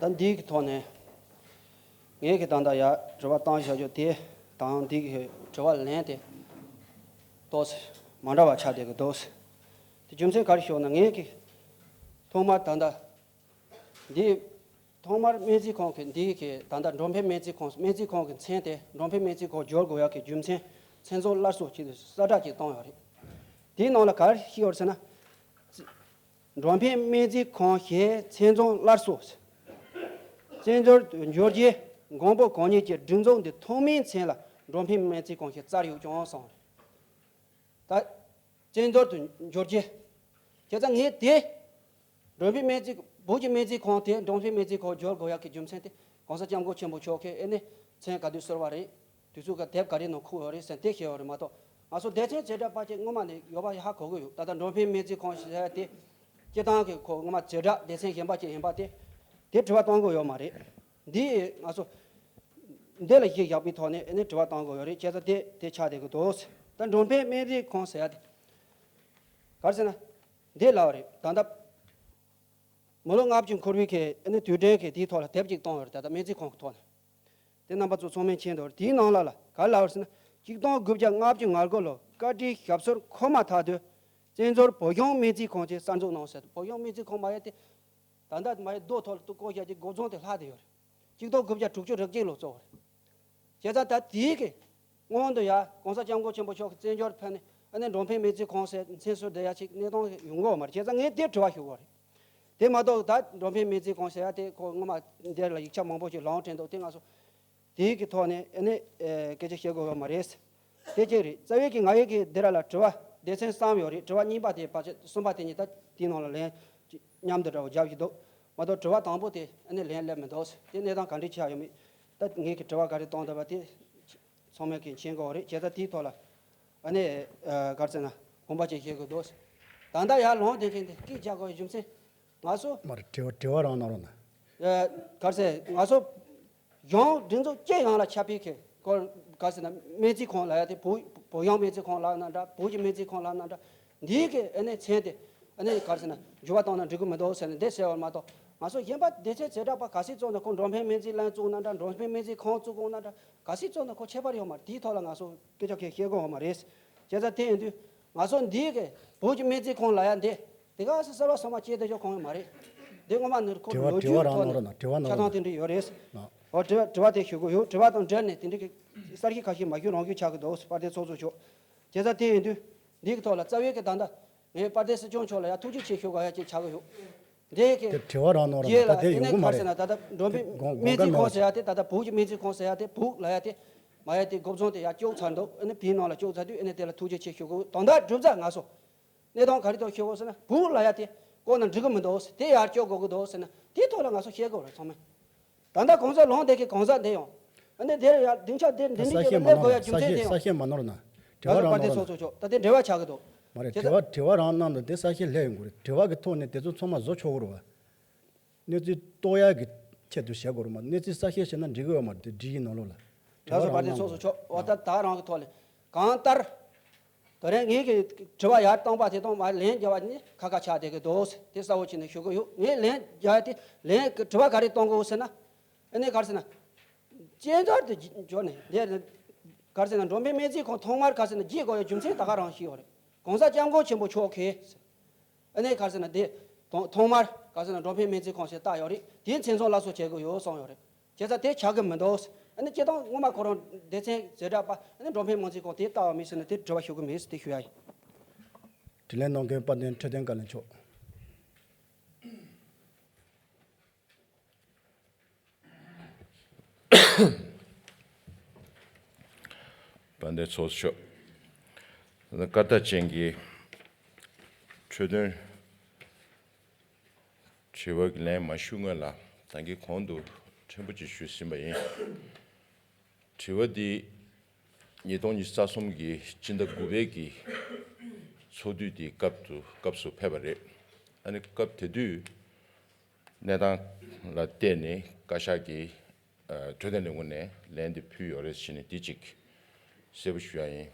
ད་འདིའི་གི་ཐོག་ནས་ངས་གི་ད་ལྟ་ཡ་དྲི་བ་བཏང་བཞག་རྒྱུ་དེ་དང་འདིའི་གི་དྲི་བ་ལན་དེ་ཏོག་ཙམ་མ་འདྲ་བ་ཆགས་བསྡད་གི་འདུག་དེ་རྒྱུ་མཚན་ག་རེ་ཞུ་ན། ངས་གི་ཐོག་མར་ད་ལྟ་འདི་ཐོག་མར་སྨན་རྩིས་ཁང་གི་འདི་གི་ད་ལྟ་འགྲོ་ཕན་སྨན་རྩིས་ཁང་། སྨན་རྩིས་ཁང་གི་མཚན་དེ་འགྲོ་ཕན་སྨན་རྩིས་ཁང་སྦྱོར་དགོས་ཡག་གི་རྒྱུ་མཚན་མཚན་ཚོགས་སླར་གསོ་ཅིག་གསལ་བསྒྲགས་ཅིག་བཏང་ཡོད་རེད། དེའི་ནང་ལ་ག་རེ་ཞིག་ཡོད་རེད་ཟེར་ན། འགྲོ་ཕན་སྨན་རྩིས་ཁང་ཞེས་མཚན་ཚོགས་སླར་གསོ། བཙན་བྱོལ་དུ་འབྱོར་རྗེས་མགོན་པོ་གང་ཉིད་ཀྱི་སྒྲིག་འཛུགས་འདི་ཐོག་མའི་མཚན་ལ་འགྲོ་ཕན་སྨན་རྩིས་ཁང་ཞེས་བསྩལ་ཡོད་ཀྱང་གསུངས་རེད། ད་བཙན་བྱོལ་དུ་འབྱོར་རྗེས། བྱས་ཙང་ངས་དེ། འགྲོ་ཕན་སྨན་རྩིས། བོད་ཀྱི་སྨན་རྩིས་ཁང་དེ་འགྲོ་ཕན་སྨན་རྩིས་ཁང་སྦྱོར་དགོས་ཡག་གི་རྒྱུ་མཚན་དེ། གོང་ས་སྐྱབས་མགོན་ཆེན་པོ་མཆོག་གིས་ཨེ་ནས་མཚན་ག་དུས་གསོལ་བ་རེད། དུས་ཚོད་ག་དེབ་ག་རེ་ནང་འཁོད་ཡོད་རེད་ཟེར་དེ་བཤད་ཡོད་རེད་མ་གཏོགས། ང་ཚོ་སྡེ་ཚན་བྱེ་བྲག་པ་ཅིག་སྔོན་མ་ནས་ཡོད་པ་ཧ་གོ་གི་ཡོད། ད་ལྟ་འགྲོ་ཕན་སྨན་རྩིས་ཁང་ཞེས་ཟེར་དེ། སྤྱིར་བཏང་གི་ཁོ་སྔོན་མ་བྱེ་བྲག་སྡེ་ཚན་གཞན་པ་ཅིག་ཡིན་པ་དེ། དེ་དྲི་བ་གཏོང་དགོས་ཡོད་མ་རེད། འདི་ང་ཚོ་འདི་ལ་གཞི་བཞག་པའི་ཐོག་ནས་ཨེ་ནས་དྲི་བ་གཏོང་དགོས་ཡོད་རེད། བྱས་ཙང་དེ་དེ་ཆགས་བསྡད་ཀྱི་འདུག་ད་འགྲོ་ཕན་སྨན་རྩིས་ཁང་ཟེར་ཡ་དེ་ག་རེ་ཟེར་ན། འདི་ལབ་པ་རེད། ད་ལྟ་མི་ལོ་ལྔ་བཅུ་འཁོར་བའི་གི་ཨེ་ནས་དུས་དྲན་གྱི་དེའི་ཐོག་ལ་དེབ་ཅིག་བཏང་ཡོད་རེད། ད་ལྟ་སྨན་རྩིས་ཁང་གི་ཐོག་ནས། དེ་རྣམ་པ་ཚོ་ཚང་མས་མཁྱེན་འདུག་དེའི་ནང་ལ་ལ་ག་རེ་ལབ་པ་རེད་ཟེར་ན། ཆིག་སྟོང་དགུ་བརྒྱ་ལྔ་བཅུ་ང་དགུ་ལོ་བཀའ་ཁྲིའི་ཞབས་སོར་འཁོད་མ་ཐག་ཏུ་བཙན་བྱོལ་བོད་གཞུང་སྨན་རྩིས་ཁང་ཅིག་གསར་འཛུགས་གནང་ཟེར། བོད་གཞུང་སྨན་རྩིས་ཁང་མ་ཡིན་ཏེ། ད་ལྟ་མ་ཡི་རྡོ་ཐོག་ལ་ཏུ་བཀོད་བཞག་ཅིག་འགོ་རྫོང་དེ་ལྷག་བསྡད་ཡོད་རེད། ཆིག་སྟོང་དགུ་བརྒྱ་དྲུག་ཅུ་རེ་གཅིག་ལོ་བཙུགས་པ་རེད། བྱས་ཙང་ད་དེའི་གི་སྔོན་དུ་ཡ་གོང་ས་སྐྱབས་མགོན་ཆེན་པོ་མཆོག་གིས་བཙན་བྱོལ་ཕེབས་ནས་ཨ་ནི་འགྲོ་ཕན་སྨན་རྩིས་ཁང་ཟེར་མཚན་གསོལ་བསྡད་ཡ་ཅིག་གནས་སྟངས་ཡོང་གི་ཡོད་མ་རེད། བྱས་ཙང་ངས་དེ་དྲི་བ་ཞུ་གི་ཡོད་རེད། དེ་མ་གཏོགས་ད་འགྲོ་ཕན་སྨན་རྩིས་ཁང་ཟེར་ཡ་དེ་ཁོ་སྔོན་མ་འདིར་ལ་ཡིག་ཆ་མང་པོ་ཞིག་ལག་ལེན་དྲན་འདུག་དེ་ང་ཚོ་དེའི་གི་ཐོག་ནས་ཨ་ནི་ཨེ་སྐད་ཆ་བཤད་དགོས་ཡོད་མ་རེད། དེ་གཅིག་རེད། རྩ་བའི་གི་ང་ཡི་གི་འདི་ར་ལ་དྲི་བ་ སྡེ་ཚན་གསུམ་ཡོད་རེད། དྲི་བ་གཉིས་པ་དེ་ཕལ་ཆེར་གསུམ་པ་དེ་གཉིས་ད་དེའི་ནང་ལ་ལན་ཅིག་མཉམ་དུ་འདྲ་བོ་རྒྱབ་ཀྱི་འདུག་མ་གཏོགས། དྲི་བ་དང་པོ་དེ་ཨ་ནི་ལན་སླེབས་མི་འདུག་དེ་གནས་སྟངས་ག་འདྲ་ཆགས་ཡོད་མེད། ད་ངས་ཀྱི་དྲི་བ་ག་རེ་བཏང་འདུག་པ་དེ་ཚང་མས་ཀྱི་མཁྱེན་གྱི་ཡོད་རེད། བྱས་ཙང་དེའི་ཐོག་ལ་ཨ་ནི་ག་རེ་ཟེར་ན་དགོངས་པ་ཅིག་བཞེས་དགོས་འདུག་ད་ལྟ་ཡར་ལངས་བསྡད་མཁན་དེ་སྐད་རྒྱག་དགོས་པའི་རྒྱུ་མཚན། ང་ཚོ་མར་དྲི་བ་དྲི་བ་རང་གནང་རོགས་གནང་། ཨ། ག་རེ་ཟེར། ང་ཚོ་གཞུང་སྒྲིག་འཛུགས་སྤྱི་ཡོངས་ལ་ཁྱབ་པའི་གི་སྐོར། ག་རེ་ཟེར་ན་སྨན་རྩིས་ཁང་ལབ་ཡ་དེ་བོད་བོད་གཞུང་སྨན་རྩིས་ཁང་ལབ་ན་འདྲ། བོད་ཀྱི་སྨན་རྩིས་ཁང་ལབ་ན་འདྲ། འདིའི་གི་ཨ་ནི་མཚན་དེ་ཨ་ནི་ག་རེ་ཟེར་ན་འགྱུར་བ་བཏང་ན་འགྲིག་གི་མི་འདུག་ཟེར་ནས་འདི་ཟེར་བ་མ་གཏོགས། ང་ཚོ་གཞན་པ་སྡེ་ཚན་བྱེ་བྲག་པ་ག་ཚོད་བཙུགས་ན། ཁོ་འགྲོ་ཕན་སྨན་རྩིས་ལན་བཙུགས་ན་འདྲ། འགྲོ་ཕན་སྨན་རྩིས་ཁང་བཙུགས་དགོས་ན་འདྲ། ག་ཚོད་བཙུགས་ན་ཁོ་ཁྱད་པར་ཡོད་མ་རེད། དེའི་ཐོག་ལ་ང་ཚོ་སྐད་ཆ་གང་བཤད་དགོས་ཡོད་མ་རེད། བྱས་ཙང་དེ་ཡིན་དུས་ང་ཚོ་འདིའི་གི་བོད་ཀྱི་སྨན་རྩིས་ཁང་ལབ་ཡ་འདི། དེ་ག་སེ་གསར་བ་ཚང་མ་སྐྱེས་བསྡད་ཆོག་གང་ཡང་མ་རེད། འདི་སྔོན་མ་ནས་ཁོ་དྲི་བ་ལོ་དྲི་བ་རྒྱུས་རང་ཐོག་ནོར་ནས་ན་དྲི་བ་ཆ་ནོར་ཚང་ན་དེ་འདྲ་ཡོད་རེད། ཨ། འོ་དྲི་བ་དྲི་བ་དེ་ཞུ་གི་ཡོད། དྲི་བ་དང་འབྲེལ་ནས་དེ་འདྲ་གི་གསར་ཤོས་ཁ་ཤས་མ་ཞུ་རང་ཞུ་ཆགས་ཀྱི་འདུག་དཔལ་ལྡན་ཚོགས་གཙོ་མཆོག་བྱས་ཙང་དེ་ཡིན་དུས་འདི་གི་ཐོག་ལ་རྩ་བའི་གི་ད་ལྟ་ངས་དཔལ་ལྡན་སྲིད་སྐྱོང་མཆོག་ལ་ཡ་ཐུགས་རྗེ་ཆེ་ཞུ་དགོས་ཡ་ཅིག་ཆགས་ཀྱི་ཡོད། འདི་གི་དེ་དྲི་བ་རང་ནོར་རྒྱས་ལ་ད་དེ་དེ་ནས་ཡོང་གི་མ་ག་རེ་ཟེར་རེད། ན་ད་ལྟ་འགྲོ་ཕན་དགོངས་དགོངས་སྨན་ཀ་རྫིག་ནོར་ཁང་ཟེར་ཡ་དེ། ད་ལྟ་བོད་ཀྱི་སྨན་རྩིས་ཁང་ཟེར་ཡ་དེ། བོད་ལབ་ཡ་དེ་མ་ཡ་དེ་འགོ་བཟུང་དེ་ཡ་བཅུག་ཚར་འདུག་ཨ་ནི་བོད་ནང་ལ་བཅུག་ཚར་དུས་ཨ་ནི་དེ་ལ་ཐུགས་རྗེ་ཆེ་ཞུ་དགོས། དོན་དག་གྲུབ་ཚར། ང་ཚོ་གནས་སྟངས་ག་རེ་ཐོག་ཤོད་དགོས་ཟེར་ན། བོད་ལབ་ཡ་དེ་བཀོལ་ན་འགྲིག་གི་མི་འདུག་དེ་ཡར་སྐྱོད་དགོས་ཀྱི་འདུག་ཟེར་ན། དེའི་ཐོག་ལ་ང་ཚོ་བཤད་དགོས་རེད་ཚང་མས། ད་ལྟ་གང་ཟག་ལངས་བསྡད་མཁན་གང་ཟག་འདི་ཡང་ཨ་ནི་དེར་ཡར་སྡིངས་ཆ་དེར་འདི་ས་འདྲ་ཞིག་ལ་སླེབས་དགོས་ཡ་རྒྱུ་མཚན་དེ་ཡང་། ས་ཞིག་མ་ནོར་ན་དྲི་བ་ང་ཚོ་རང་དཔལ་ལྡན་ནོར་ན། ཚོགས་གཙོ་མཆོག་ད་ལྟའི་འབྲེལ་བ་ཆགས་ཀྱི་འདུག་མ་རེད། དེ་དྲི་བ་དྲི་བ་རང་གནང་དང་དེ་ས་ཞིག་སླེབས་ཡོང་གི་རེད། དྲི་བ་གི་ཐོག་ནས་དེ་ཚོ་ཚང་མ་བཟོ་ཆོག་གི་རེད་བ། གནས་ཚུལ་རྟོགས་ཡག་གི་ཆེད་དུ་བྱེད་དགོས་རེད་མ། གནས་ཚུལ་གསལ་བཤད་བྱས་ན་འགྲིག་གི་ཡོད་མ་རེད། དེ་སྒྲིག་གཞི་ནང་ལོགས་ལ། ལགས་སོ། དྲི་བ་དཔལ་ལྡན་ཚོགས་གཙོ་མཆོག་འོ་ད་ད་རང་གི་ཐོག་ལ་གང་ལྟར། ད་རེས་ངེད་ཀྱི་དྲི་བ་ཡར་བཏང་པ་དེ་དང་མར་ལན་རྒྱབ་པ་ནི་ཁ་ཁ་ཆགས་བསྡད་ཀྱི་འདུག་དེ་གསལ་བོ་བྱས་ནས་ཞུ་གི་ཡོད། ངས་ལན་རྒྱབ་ཡ་དེ་ལན་དྲི་བ་ག་རེ་གཏོང་དགོས་ཟེར་ན། ཨ་ནི་ག་རེ་ཟེར་ན། བསྐྱར་ཟློས་དེ་འཇོག་ནས་འདིར་ག་རེ་ཟེར་ན། འགྲོ་ཕན་སྨན་རྩིས་ཁང་ཐོག་མར་ག་རེ་ཟེར་ན་རྒྱས་དགོས་ཡ་རྒྱུ་མཚན་ད་ག་རང་ཞིག་ཡོད་རེད། གོང་ས་སྐྱབས་མགོན་ཆེན་པོ་མཆོག་གིས། ཨ་ནི་ག་རེ་ཟེར་ན་དེ་ཐོག་ཐོག་མར་ག་རེ་ཟེར་ན་འགྲོ་ཕན་སྨན་རྩིས་ཁང་ཞིག་བཏབ་ཡོད་རེད། དེ་མཚན་ཚང་སླར་གསོ་བྱེད་དགོས་ཡོད་གསུངས་ཡོད་རེད། བྱས་ཙང་དེ་ཆགས་ཀྱི་མི་འདུག་ཨ་ནི་སྤྱིར་བཏང་སྔོན་མ་ཁོ་རང་སྡེ་ཚན་བྱེ་བྲག་པ་ཨ་ནི་འགྲོ་ཕན་སྨན་རྩིས་ཁང་དེ་བཏབ་པ་མིན་ཟེར་ན་དེ་དྲི་བ་ཞུ་གི་མེད་ཟེར་དེ་ཞུ་ཡ་ཡིན། དྲིས་ལན་གནང་མཁན་དཔལ་ལྡན་འཕྲོད་བསྟེན་བཀའ་བློན་མཆོག་དཔལ་ལྡན་ཚོགས་གཙོ་མཆོག་བཀའ་དྲིན་ཅན་གྱི་འཕྲོད་བསྟེན། དྲི་བ་གི་ལན་མ་ཞུ་སྔོན་ལ་ད་གིན་གོང་དུ་ཕྲན་བུ་ཅིག་ཞུས་ཟིན་པ་ཡིན། དྲི་བ་འདི་ཉིས་སྟོང་ཉི་ཤུ་རྩ་གསུམ་གྱི་སྤྱི་ཟླ་དགུ་པའི་གི་ཚོགས་དུས་དེའི་སྐབས་དུ་སྐབས་སུ་ཕེབས་པ་རེད། ཨ་ནི་སྐབས་དེ་དུས་གནས་སྟངས་ལ་བལྟས་ནས་བཀའ་ཤག་གིས་ཨ་འཕྲོད་བསྟེན་ལས་ཁུངས་ནས་ལན་དེ་ཕུལ་ཡོད་རེད་ཟེར་ནས་དེ་གཅིག་གསལ་པོ་ཞུ་ཡ་ཡིན།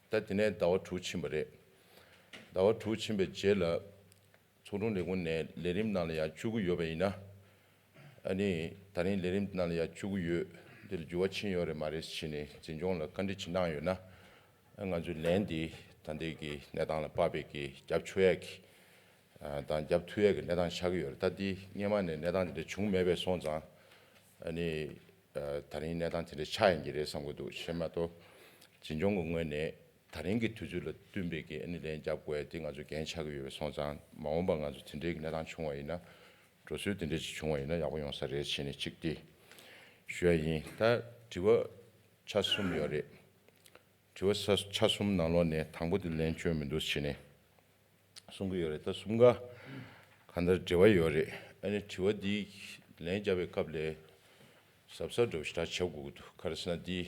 ད་དེ་ནས་ཟླ་བ་དྲུག་ཕྱིན་པ་རེད། ཟླ་བ་དྲུག་ཕྱིན་པའི་རྗེས་ལ། ཚོགས་དྲུང་ལས་ཁུངས་ནས་ལས་རིམ་ནང་ལ་ཡར་བཅུག་གི་ཡོད་པ་ཡིན་ན། ཨ་ནི་ད་རིང་ལས་རིམ་ནང་ལ་ཡར་བཅུག་གི་ཡོད། འདི་ལ་འགྱུར་བ་ཕྱིན་ཡོད་རེད་མ་རེད་ཟེར་ནས་འཛིན་སྐྱོང་ལ་བཀའ་འདྲི་ཅིག་གནང་ཡོད་ན། ཨ་ང་ཚོའི་ལན་འདི་ད་ལྟའི་གི་གནས་སྟངས་ལ་དཔག་པའི་གི་རྒྱབ་ཆོག་ཡག་གི་ཨ་དང་རྒྱབ་ཐུབ་ཡག་གི་གནས་སྟངས་ཆགས་ཀྱི་ཡོད་རེད། ད་འདི་སྔོན་མ་ནས་གནས་སྟངས་དེ་འདྲ་བྱུང་མེད་པས་སོང་ཙང་། ཨ་ནི་ཨ་ད་རིང་གནས་སྟངས་དེ་འདྲ་ཆགས་ཡིན་གྱི་རེད་བསམ་གྱི་འདུག་བྱས་མ་གཏོགས་འཛིན་སྐྱོང་གི་ངོས་ནས། ད་རིང་གི་དུས་ཚོད་ལ་བསྟུན་པའི་གི་ཨ་ནི་ལན་རྒྱབ་དགོས་ཡ་དེ་ང་ཚོ་འགན་ཆགས་ཀྱི་ཡོད་པས་སོང་ཙང་། མ་འོངས་པ་ང་ཚོ་དེ་འདྲའི་གི་གནས་སྟངས་བྱུང་བ་ཡིན་ན། འགྲོ་སྲོལ་དེ་འདྲ་ཞིག་བྱུང་བ་ཡིན་ན་ཡག་པོ་ཡོང་ས་རེད་བྱས་ནས་གཅིག་དེ་ཞུ་ཡ་ཡིན། ད་དྲི་བ་ཆ་གསུམ་ཡོད་རེད། དྲི་བ་ཆ་གསུམ་ནང་ལོགས་ནས་དང་པོ་དེ་ལན་བཅོལ་མི་འདུག་བྱས་ནས་གསུང་གི་ཡོད་རེད། ད་གསུམ་ཀ་གང་ལྟར་འབྲེལ་བ་ཡོད་རེད། ཨ་ནི་དྲི་བ་འདི་ལན་རྒྱབ་པའི་སྐབས་ལ་གཟབ་གཟབ་འདྲ་བོ་ཞེ་དྲག་བྱེད་དགོས་ཀྱི་འདུག་ག་རེ་ཟེར་ན་འདི་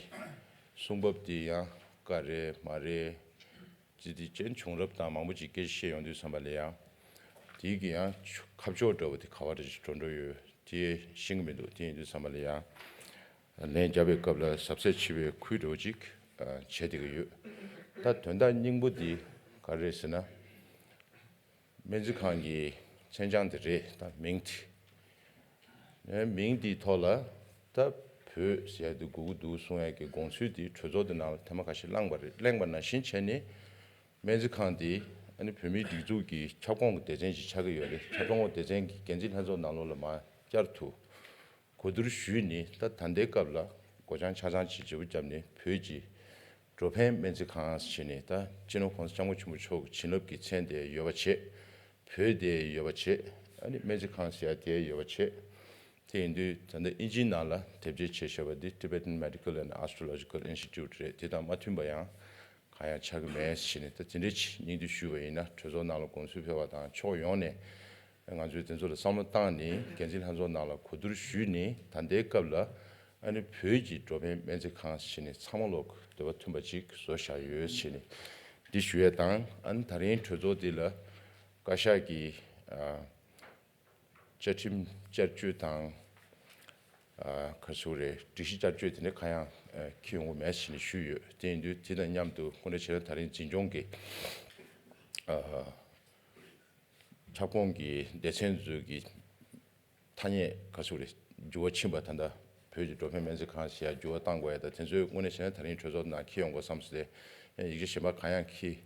གསུང་བབ་འདི་ཡང་བཀའ་རེད་མ་རེད། ཅི་སྟེ་ཅན་བྱུང་རབས་དང་མང་པོ་ཅིག་སྐད་ཆ་བཤད་ཡོང་དུས་ཙམ་པ་ལ་ཡང་། དེའི་གི་ཡང་ཆུ་ཁ་ཕྱོགས་འདྲ་བོ་དེ་ག་བ་འདྲ་ཞིག་འགྲོ་འགྲོ་ཡོད་དེ་ཤེས་ཀྱི་མི་འདུག་དེ་ཡིན་དུས་ཙམ་པ་ལ་ཡང་། ལན་རྒྱབ་པའི་སྐབས་ལ་ཟབ་ཚད་ཆེ་བའི་ཁུལ་འདྲ་བོ་ཅིག་ཨ་བྱས་བསྡད་ཀྱི་ཡོད། ད་དོན་དག་སྙིང་པོ་འདི་ག་རེ་རེད་ཟེར་ན། སྨན་རྩིས་ཁང་གི་མཚན་བྱང་དེ་རེད། ད་མིང་དེ། ཨེ་མིང་དེའི་ཐོག་ལ་ད་བོད་ཟེར་ཡ་དེ་དགོས་ཀྱི་འདུག་གསུང་ཡ་གི་དགོངས་ཚུལ་དེ་གྲོས་ཚོགས་དེ་ནང་ལ་ཐེངས་མ་ཁ་ཤས་བླངས་པ་རེད། བླངས་པ་ནང་བཞིན་བྱས་ནས་སྨན་རྩིས་ཁང་དེ་ཨ་ནི་བོད་མིའི་སྒྲིག་འཛུགས་ཀྱི་ཁྱབ་ཁོངས་ཀྱི་སྡེ་ཚན་ཞིག་ཆགས་ཀྱི་ཡོད་རེད། ཁྱབ་ཁོངས་སྡེ་ཚན་གྱི་འགན་འཛིན་ལྷན་ཚོགས་ནང་ལོགས་ལ་མར་བསྐྱར་དུ་གོ་བསྡུར་ཞུས་ནས། ད་ད་ལྟའི་སྐབས་ལ་སྒོ་བྱང་ཆ་ཚང་ཅིག་བརྗེ་པོ་བརྒྱབ་ནས་བོད་ཀྱི་འགྲོ་ཕན་སྨན་རྩིས་ཁང་ཟེར་ནས། ད་སྤྱི་ནོར་གོང་ས་སྐྱབས་མགོན་ཆེན་པོ་མཆོག་གི་བྱིན་རླབས་ཀྱི་མཚན་དེ་ཡོད་པ་བྱས། བོད་དེ་ཡོད་པ་བྱས། ཨ་ནི་སྨན་རྩིས་ཁང་ཟེར་ཡ་དེ་ཡོད་པ་བྱས། དེ་ཡིན་དུས་ད་ལྟ་དབྱིན་ཇིའི་ནང་ལ་དེབ་སྐྱེལ་བྱས་བཞག་པ་འདི་Tibetan Medical and Astrological Institute རེད། དེ་དང་མ་མཐུན་པ་ཡང་ གང་ཡང་ཆགས་ཀྱི་མེད་ཟེར་ནས། ད་དེ་འདྲའི་ཆེད་སྙིང་བསྡུས་ཞུས་པ་ཡིན་ན། གྲོས་ཚོགས་ནང་ལ་དགོངས་ཚུལ་ཕེབས་པ་དང་ཕྱོགས་ཡོངས་ནས་ང་ཚོས་དེ་ཚོ་ལ་བསམ་བློ་བཏང་ནས་འགན་འཛིན་ལྷན་ཚོགས་ནང་ལ་གོ་བསྡུར་ཞུས་ནས། ད་ལྟའི་སྐབས་ལ་ཨ་ནི་བོད་ཀྱི་འགྲོ་ཕན་སྨན་རྩིས་ཁང་ཟེར་ནས་ཚང་མ་ལོག་འདོད་པ་མཐུན་པ་ཅིག་བཟོ་བཞག་ཡོད་ཟེར་ནས་འདི་ཞུ་ཡས་དང་། ཨ་ནི་ད་རིང་གྲོས་ཚོགས་འདི་ལ་བཀའ་ཤག་གིས་ཨ། བཅའ་ཁྲིམས་བསྐྱར་བཅོས་དང་། ཨ། ག་རེ་ཟེར་དགོས་རེད། སྒྲིག་གཞི་བསྐྱར་བཅོས་དེ་འདྲ་གང་ཡང་ཨ། འཁྱེར་ཡོང་གི་མེད་ཟེར་ནས་ཞུས་ཡོད། དེ་ཡིན་དུས་དེ་དང་མཉམ་དུ་དངོས་གནས་བྱས་ན་ད་རིང་འཛིན་སྐྱོང་གི་ཨ། ཁྱབ་ཁོངས་ཀྱི་སྡེ་ཚན་ཚོའི་གི་ཐ་སྙད། ག་རེ་ཟེར་དགོས་རེད། འགྱུར་བ་ཕྱིན་པ། ད་ལྟ་བོད་ཀྱི་འགྲོ་ཕན་སྨན་རྩིས་ཁང་ཞེས་འགྱུར་བ་གཏང་དགོས་ཡ། ད་དེ་ཚོའི་དངོས་གནས་བྱས་ན་ད་རིང་གྲོས་ཚོགས་ནང་འཁྱེར་ཡོང་དགོས་བསམ་སོང་སྟེ། ཡིག་ཆ་གཞན་པ་གང་ཡང་འཁྱེར་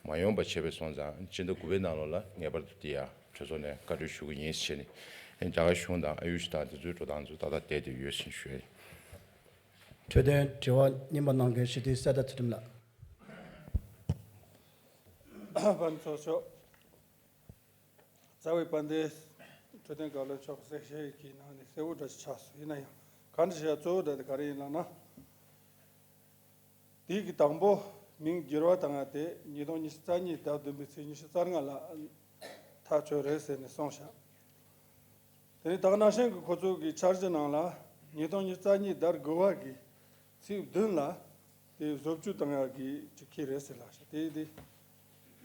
མ་ཡོང་པ་བྱས་པས་སོང་ཙང་། སྤྱི་ཟླ་དགུ་པའི་ནང་ལོགས་ལ་ངེས་པར་དུ་དེ་ཡང་གྲོས་ཚོགས་ནས་བཀའ་འཁྲོལ་ཞུ་གི་ཡིན་ཟེར་ནས། རྒྱ་གར་གཞུང་དང་ཨ་ཡུ་ཤི་དང་དེ་ཚོའི་འགྲོ་སྟངས་ཚོ་ཏག་ཏག་བསྡད་དེ་ཡོད་ཟེར་ཞུ་ཡ་ཡིན། འཕྲོད་བསྟེན་དྲི་བ་རྙིང་པ་གནང་མཁན་སྤྱི་འཐུས་གསེར་རྟ་ཚུལ་ཁྲིམས་ལགས། དཔལ་འབྱོར་ཕྱོགས། རྩ་བའི་དཔལ་ལྡན་འཕྲོད་བསྟེན་བཀའ་བློན་མཆོག་གི་གསལ་བཤད་ཀྱི་ནང་ནས་གསལ་བོ་འདྲ་ཞིག་ཆགས་སོང་། ཡིན་ན་ཡང་ག་འདྲ་ཞིག་ཡ། གཙོ་བོ་འདྲ་དེ་ག་རེ་ཡིན་ལབ་ན། དེའི་གི་དང་པོ་མིང་འགྱུར་བ་བཏང་ཡ་དེ་ཉིས་སྟོང་ཉི་ཤུ་རྩ་གཉིས་ཟླ་བདུན་པའི་ཚེས་ཉི་ཤུ་རྩ་ལྔ་ལ་ཐག་གཅོད་རེད་ཟེར་ནས་གསུངས་ཤག་དེ་ནས་ད་ག་ནང་བཞིན་གྱི་ཁོ་ཚོ་གི་འཆར་གཞི་ནང་ལ་ཉིས་སྟོང་ཉི་ཤུ་རྩ་གཉིས་ཟླ་དགུ་པ་གི་ཚེས་བདུན་ལ་དེ་བཟོ་བཅོས་བཏང་ཡག་གི་ཅིག་འཁྱེར་རེད་ཟེར་ལབ་ཤག་དེ་དེ་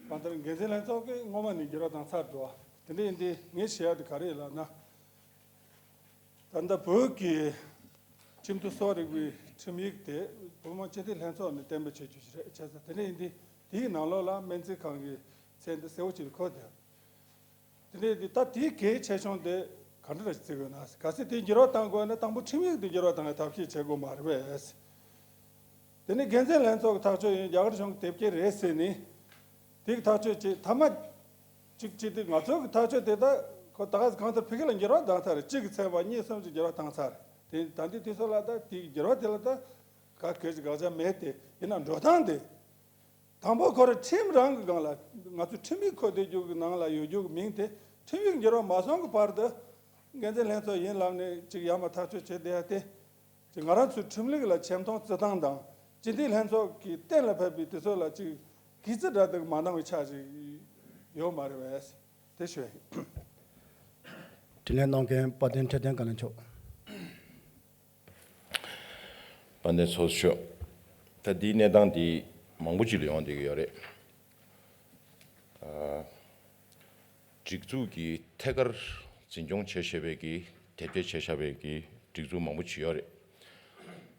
གང་ལྟར་འགན་འཛིན་ལྷན་ཚོགས་ཀྱིས་སྔོན་མ་ནས་འགྱུར་བ་བཏང་ཚར་འདུག་དེ་འདྲ་ཡིན་དུས་ངས་བཤད་ཡག་དེ་ག་རེ་ལབ་ན། ད་ལྟ་བོད་ཀྱི་ཁྲིམས་མཐུན་གསོ་བ་རིག་པའི་ཁྲིམས་ཡིག་དེ་བོད་མི་སྤྱི་འཐུས་ལྷན་ཚོགས་ནས་གཏན་འབེབས་བྱེད་རྒྱུ་ཞིག་རེད། བྱས་ཙང་དེ་འདྲ་ཡིན་དུས་དེའི་ནང་ལོགས་ལ་སྨན་རྩིས་ཁང་གི་མཚན་དེ་གསལ་བོ་ཅིག་འཁོད་དེ། དེ་ནས་འདི་ད་དེའི་གལ་ཆེ་ཆུང་དེ་ག་འདྲ་རེད་བརྩི་དགོས་ན། གལ་སྲིད་དེ་འགྱུར་བ་གཏང་དགོས་ན་དང་པོ་ཁྲིམས་ཡིག་དེ་འགྱུར་བ་གཏང་བའི་ཐབས་ཤེས་བྱེད་དགོས་མ་རེད་པས། དེ་ནས་འགན་འཛིན་ལྷན་ཚོགས་ཀྱི་ཐག་གཅོད་ཡིན། རྒྱ་གར་གཞུང་གི་དེབ་སྐྱེལ་རེད་ཟེར་ནས་དེ་གི་ཐག་གཅོད་བྱས། མཐའ་མ་གཅིག་བྱས་དུས་ང་ཚོ་གི་ཐག་གཅོད་དེ་ད་ཁོ་ད་ག་གང་ལྟར་ཕ་གི་ལ་འགྱུར་བ་བཏང་ཚར་རེད། གཅིག་གི་ཚེག་བར་གཉིས་གསུམ་ཅིག་འགྱུར་བ་བཏང་ཚར་རེད། དེ་ད་འདི་དུས་ཚོད་ལ་ད་དེ་གི་འགྱུར་བ་དེ་ལ་ད་ག་གལ་ཆེ་དགག་བྱ་མེད་དེ། ཡིན་ན་འགྲོ་སྟངས་དེ། དང་པོ་ཁོ་རང་ཁྲིམས་རང་གི་སྒང་ལ། ང་ཚོའི་ཁྲིམས་ཡིག་འཁོད་བསྡད་རྒྱུ་གི་ནང་ལ་ཡོད་རྒྱུ་གི་མིང་དེ་ཁྲིམས་ཡིག་འགྱུར་བ་མ་སོང་གི་བར་དུ་འགན་འཛིན་ལྷན་ཚོགས་ཡིན་ལབ་ནས་ཅིག་ཡར་མར་ཐག་གཅོད་བྱེད་བསྡད་ཡ་དེ། ཅིག་ང་རང་ཚོའི་ཁྲིམས་ལུགས་ལ་ཆེ་མཐོང་བརྩི་སྟངས་དང་སྤྱི་འཐུས་ལྷན་ཚོགས་ཀྱིས་གཏན་ལ་ཕབ་པའི་དུས་ཚོད་ལ་ཅིག་གུས་བརྩི་འདྲ་དེ་མ་གནང་བའི་ཆ་ཞིག་ཡོད་མ་རེད་པས། དེ་ཞུ་ཡ་ཡིན། དྲིས་ལན་གནང་མཁན་དཔལ་ལྡན་འཕྲོད་བསྟེན་བཀའ་བློན་མཆོག་དཔལ་ལྡན་ཚོགས་གཙོ་མཆོག་ད་འདིའི་གནས་སྟངས་འདི་མང་པོ་ཅིག་ལ་ཡོང་བསྡད་ཀྱི་ཡོད་རེད། ཨ། སྒྲིག་འཛུགས་ཀྱི་ཐད་ཀར་འཛིན་སྐྱོང་བྱས་བཞག་པའི་གི་དེབ་སྐྱེལ་བྱས་བཞག་པའི་གི་སྒྲིག་འཛུགས་མང་པོ་ཅིག་ཡོད་རེད།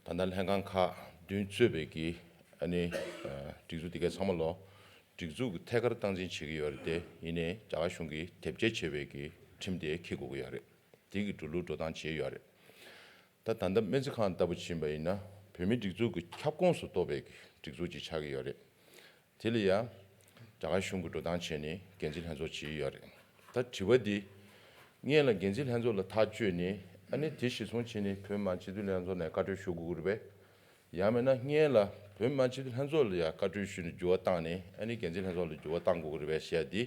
ད་ལྟ་ལྷན་ཁང་ཁག་བདུན་གཙོས་པའི་གི་ཨ་ནི་ཨ། སྒྲིག་འཛུགས་དེ་གའི་ཚང་མ་ལོ་སྒྲིག་འཛུགས་ཀྱི་ཐད་ཀར་སྟངས་འཛིན་བྱེད་ཀྱི་ཡོད་རེད་དེ། ཡིན་ནའི་རྒྱ་གར་གཞུང་གིས་དེབ་སྐྱེལ་བྱས་པའི་གི་ཁྲིམས་དེ་འཁྱེར་དགོས་ཀྱི་ཡོད་རེད། དེ་གི་འགྲོ་ལུགས་འགྲོ་སྟངས་བྱས་ཡོད་རེད། ད་ད་ལྟ་སྨན་རྩིས་ཁང་ལྟ་བུ་ཕྱིན་པ་ཡིན་ན་བོད་མིའི་སྒྲིག་འཛུགས་ཀྱི་ཁྱབ་ཁོངས་སུ་གཏོགས་པའི་སྒྲིག་འཛུགས་ཅིག་ཆགས་ཀྱི་ཡོད་རེད། དེ་ལ་ཡང་རྒྱ་གར་གཞུང་གི་འགྲོ་སྟངས་བྱས་ནས་འགན་འཛིན་ལྷན་ཚོགས་བྱས་ཡོད་རེད། ད་དྲི་བ་འདི་སྔོན་ལ་འགན་འཛིན་ལྷན་ཚོགས་ལ་ཐག་གཅོད་ནས་ཨ་ནི་དེ་གཞིར་བཟུང་བྱས་ནས་བོད་མི་མང་སྤྱི་འཐུས་ལྷན་ཚོགས་ནས་བཀའ་འཁྲོལ་ཞུ་དགོས་ཀྱི་རེད་པས། ཡང་མིན་ན་སྔོན་ལ་བོད་མི་མང་སྤྱི་འཐུས་ལྷན་ཚོགས་ལ་ཡང་བཀའ་འཁྲོལ་ཞུས་ནས་འགྱུར་བ་བཏང་ནས་ཨ་ནི་འགན་འཛིན་ལྷན་ཚོགས་ལ་འགྱུར་བ་བཏང་དགོས་ཀྱི་རེད་པས་ཟེར་ཡ་འདི་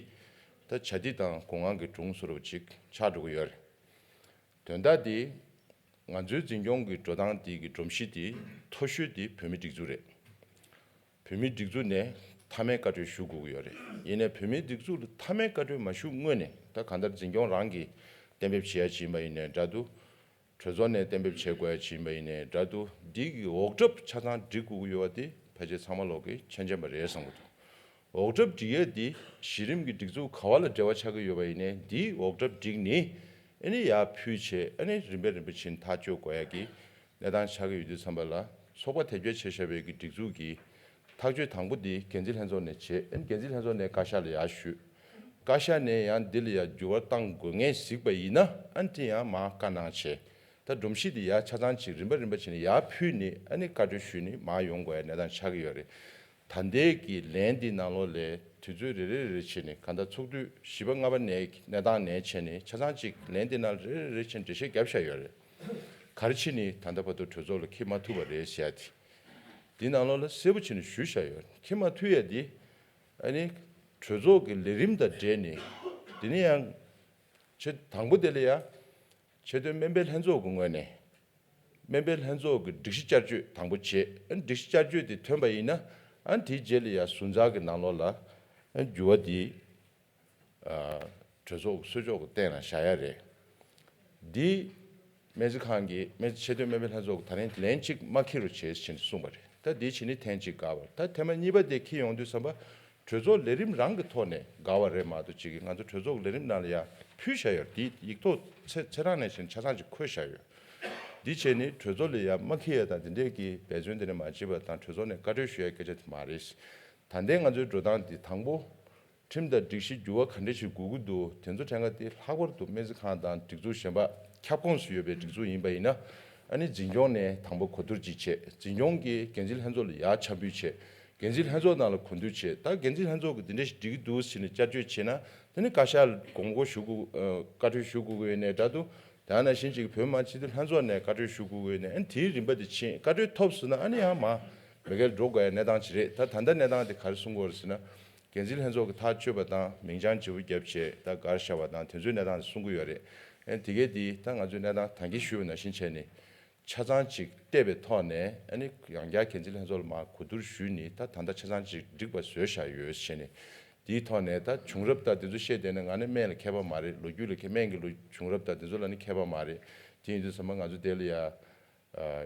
ད་བྱ་འདི་དང་སྒོ་ང་གི་སྒྲུང་བཟོ་འདྲ་པོ་ཅིག་ཆགས་འགྲོ་གི་ཡོད་རེད། དོན་དག་འདི་ང་ཚོའི་འཛིན་སྐྱོང་གི་འགྲོ་སྟངས་འདི་གི་སྒྲོམ་གཞི་འདི་མཐོ་ཤོས་འདི་བོད་མིའི་སྒྲིག་འཛུགས་རེད། བོད་མིའི་སྒྲིག་འཛུགས་ནས་མཐའ་མའི་བཀའ་འཁྲོལ་ཞུ་དགོས་ཀྱི་ཡོད་རེད། ཡིན་ནའི་བོད་མིའི་སྒྲིག་འཛུགས་ལ་མཐའ་མའི་བཀའ་འཁྲོལ་མ་ཞུ་སྔོན་ནས། ད་གང་ལྟར་འཛིན་སྐྱོང་རང་གིས་གཏན་འབེབས་བྱེད་ཡ་ཅིག་ཡིན་པ་ཡིན་ནའི་འདྲ་འདུག་གྲོས་ཚོགས་ནས་གཏན་འབེབས་བྱེད་དགོས་ཡ་ཅིག་ཡིན་པ་ཡིན་ནའི་འདྲ་འདུག་འདི་གི་འོག་གྲབས་ཆ་ཚང་སྒྲིག་དགོས་ཀྱི་ཡོད་པ་དེ་ཕལ་ཆེར་ཚང་མ་ལོག་གིས་མཁྱེན་མཁྱེན་པ་རེད་བསམ་གྱི་འདུག་འོག་གྲབས་སྒྲིག་ཡས་འདི་གཞི་རིམ་གྱི་སྒྲིག་འཛུགས་ག་བ་ལ་འབྲེལ་བ་ཆགས་ཀྱི་ཡོད་པ་ཡིན་ནའི་འདིའི་འོག་གྲབས་སྒྲིག་ནས་ཨ་ནི་ཡར་ཕུལ་བྱས། ཨ་ནི་རིམ་པས་རིམ་པས་ཕྱིན་ཐག་གཅོད་དགོས་ཡ་གི་གནས་སྟངས་ཆགས་ཀྱི་ཡོད་དུས་ཙམ་པ་ལ། ཚོགས་པ་དེབ་སྐྱེལ་བྱས་བཞག་པའི་གི་སྒྲིག་འཛུགས་ཀྱི་ཐག་གཅོད་དང་པོ་འདི་འགན་འཛིན་ལྷན་ཚོགས་ནས་བྱས། ཨ་ནི་འགན་འཛིན་ལྷན་ཚོགས་ནས་བཀའ་ཤག་ལ་ཡར་ཞུས། བཀའ་ཤག་ནས་ཡང་འདི་ལ་ཡང་འགྱུར་བ་གཏང་དགོས་ངེས་གཟིགས་པ་ཡིན་ན། ཨ་ནི་དེ་ཡང་མར་བཀའ་གནང་བྱས། ད་སྒྲོམ་གཞི་འདི་ཡར་ཆ་ཚང་ཅིག་རིམ་པ་རིམ་པ་བྱས་ནས་ཡར་ཕུལ་ནས་ཨ་ནི་བཀའ་འཁྲོལ་ཞུས་ནས་མར་ཡོང་དགོས་ཡ་གནས་སྟངས་ཆགས་ཀྱི་ཡོད་རེད། ད་ལྟའི་གི་ལན་འདི་ནང་ལོགས་ལ་དུས་ཚོད་རེ་རེ་རེ་རེ་བྱས་ནས། གང་ལྟར་ཚོགས་དུས་བཞི་པ་ལྔ་པ་ནས་གནས་སྟངས་ནས་བྱས་ནས་ཆ་ཚང་ཅིག་ལན་འདི་ནང་རེ་རེ་རེ་བྱས་ནས་འགྲེལ་བཤད་བརྒྱབ་བཞག་ཡོད་རེད། ག་རེ་བྱས་ནས་ད་ལྟ་བར་དུ་གྲོས་ཚོགས་ལ་འཁྱེར་མ་ཐུབ་པ་རེད་ཟེར་ཡ་དེ། འདི་ནང་ལོགས་ལ་གསལ་པོ་བྱས་ནས་ཞུས་བཞག་ཡོད་རེད། འཁྱེར་མ་ཐུབ་ཡ་འདི་ཨ་ནི་གྲོས་ཚོགས་ཀྱི་ལས་རིམ་དང་འབྲེལ་ནས། དེ་ནས་ཡང་ཆེད་དང་པོ་དེ་ལ་ཡ་ཆེས་མཐོའི་སྨན་པའི་ལྷན་ཚོགས་ཀྱི་ངོས་ནས་སྨན་པའི་ལྷན་ཚོགས་ཀྱི་སྒྲིག་གཞི་བསྐྱར་བཅོས་དང་པོ་བྱས། ཨ་ནི་སྒྲིག་གཞི་བསྐྱར་བཅོས་དེ་ཐོན་པ་ཡིན་ན་ ཨ་ནི་དེའི་རྗེས་ལ་ཡ་ཟུར་འཛར་གྱི་ནང་ལོགས་ལ་ཨ་འགྱུར་བ་འདི་ཨ་གྲོས་ཚོགས་གསོལ་ལྕོག་གི་སྟེང་ལ་བཞག་ཡ་རེད། འདི་སྨན་རྩིས་ཁང་གི་སྨན་རྩིས་ཆེས་མཐོའི་སྨན་པའི་ལྷན་ཚོགས་ཀྱིས་ད་རིང་ལན་གཅིག་མ་འཁེལ་རོགས་བྱེད་ཟེར་ནས་གསུངས་པ་རེད། ད་འདི་བྱས་ནས་ཐེངས་གཅིག་བཀག་པ་རེད། ད་ཐེངས་མ་གཉིས་པ་དེ་འཁེལ་ཡོང་དུས་ཙམ་པ་གྲོས་ཚོགས་ལས་རིམ་རང་གི་ཐོག་ནས་བཀག་པ་རེད་མ་གཏོགས་ཅིག་གིས་ང་ཚོ་གྲོས་ཚོགས་ཀྱི་ལས་རིམ་ནང་ལ་ཡ་ཕུལ་བཞག་ཡོད་རེད། འདི་ཡིག་ཐོག་ཚེ་ཚེ་རང་ནས་བཞིན་ཆ་ཚང་ཅིག་འཁོད་བཞག་ཡོད། འདི་བྱས་ནས་གྲོས་ཚོགས་ལ་ཡ་མ་འཁེལ་ཡ་དང་འདི་འདྲས་ཀྱི་འབད་བརྩོན་དེ་འདྲ་མ་བྱེད་པ་དང་གྲོས་ཚོགས་ནས་བཀའ་འཁྲོལ་ཞུ་ཡ་སྐད་ཆ་དེ་མ་རེད། ད་ལྟའི་ང་ཚོའི་འགྲོ་སྟངས་འདི་དང་པོ། ཁྲིམས་དང་སྒྲིག་གཞི་འགྱུར་བ་ག་འདྲ་ཞིག་དགོས་ཀྱི་འདུག་དེ་ཚོ་དྲན་ག་དེ་ལྷག་པར་དུ་སྨན་རྩིས་ཁང་དང་སྒྲིག་འཛུགས་གཞན་པ་ཁྱབ་ཁོངས་སུ་ཡོད་པའི་སྒྲིག་འཛུགས་ཡིན་པ་ཡིན་ན། ཨ་ནི་འཛིན་སྐྱོང་ནས་དང་པོ་གོ་བསྡུར་ཅིག་བྱེད། འཛིན་སྐྱོང་གིས་འགན་འཛིན་ལྷན་ཚོགས་ལ་ཡར་འཆར་འབུལ་བྱེད། འགན་འཛིན་ལྷན་ཚོགས་ནང་ལ་གོ་བསྡུར་བྱེད། ད་འགན་འཛིན་ལྷན་ཚོགས་ཀྱིས་འདི་འདྲ་ཞིག་འགྲིག་གི་འདུག་ཟེར་ནས་བསྐྱར་བཅོས་བྱེད་ན། དེ་ནི་བཀའ་ཤག་ལ་དགོངས་སྐོར་ཞུ་དགོས། ཨ་བཀའ་འཁྲོལ་ཞུ་དགོས་ཀྱི་ཡོད་ནའི་འདྲ་འདུག་དེ་ནང་བཞིན་ཅིག་བོད་མི་མང་སྤྱི་འཐུས་ལྷན་ཚོགས་ནས་བཀའ་འཁྲོལ་ཞུ་དགོས་ཀྱི་ཡོད་ནའི། ཨ་ནི་དེའི་རིམ་པ་དེ་ཕྱིན། བཀའ་འཁྲོལ་ཐོབ་ཟིན་ན་ཨ་ནི་ཡང་མར་མེ་ཁལ་འགྲོ་དགོས་ཡ་གནས་སྟངས་ཅིག་རེད། ད་ད་ལྟ་གནས་སྟངས་དེ་ག་རེ་གསུང་གི་ཡོད་རེད་ཟེར་ན། འགན་འཛིན་ལྷན་ཚོགས་ཀྱིས་ཐག་གཅོད་པ་དང་མིང་བྱང་བརྗེ་པོ་བརྒྱབ་བྱས་ད་སྒར་བཞག་པ་དང་དེ་ཚོའི་གནས་སྟངས་དེ་གསུང་གི་ཡོད་རེད། ཨ་ནི་དེ་གས་དེ་ད་ང་ཚོས་གནས་སྟངས་ད་གིན་ཞུས་པ་ནང་བཞིན་བྱས་ནས། ཆ་ཚང་ཅིག་བལྟས་པའི་ཐོག་ནས་ཨ་ནི་ཡང་བསྐྱར་འགན་འཛིན་ལྷན་ཚོགས་ལ་མར་གོ་བསྡུར་ཞུས་ནས། ད་ད་ལྟ་ཆ་ཚང་ཅིག་འགྲིག་པ་བཟོས་བཞག་ཡོད་ཟེར་ནས། དེའི་ཐོག་ནས་ད་བྱུང་རབས་དང་དེ་ཚོ་བཤད་བསྡད་ན་ང་ནི་སྨན་ལ་མཁས་པ་མ་རེད། ལོ་རྒྱུས་ལ་མཁས། སྨན་གྱི་ལོ་བྱུང་རབས་དང་དེ་ཚོ་ལ་ནི་མཁས་པ་མ་རེད། དེ་ཡིན་དུས་ཙམ་པ་ང་ཚོ་དེ་ལ་ཡ་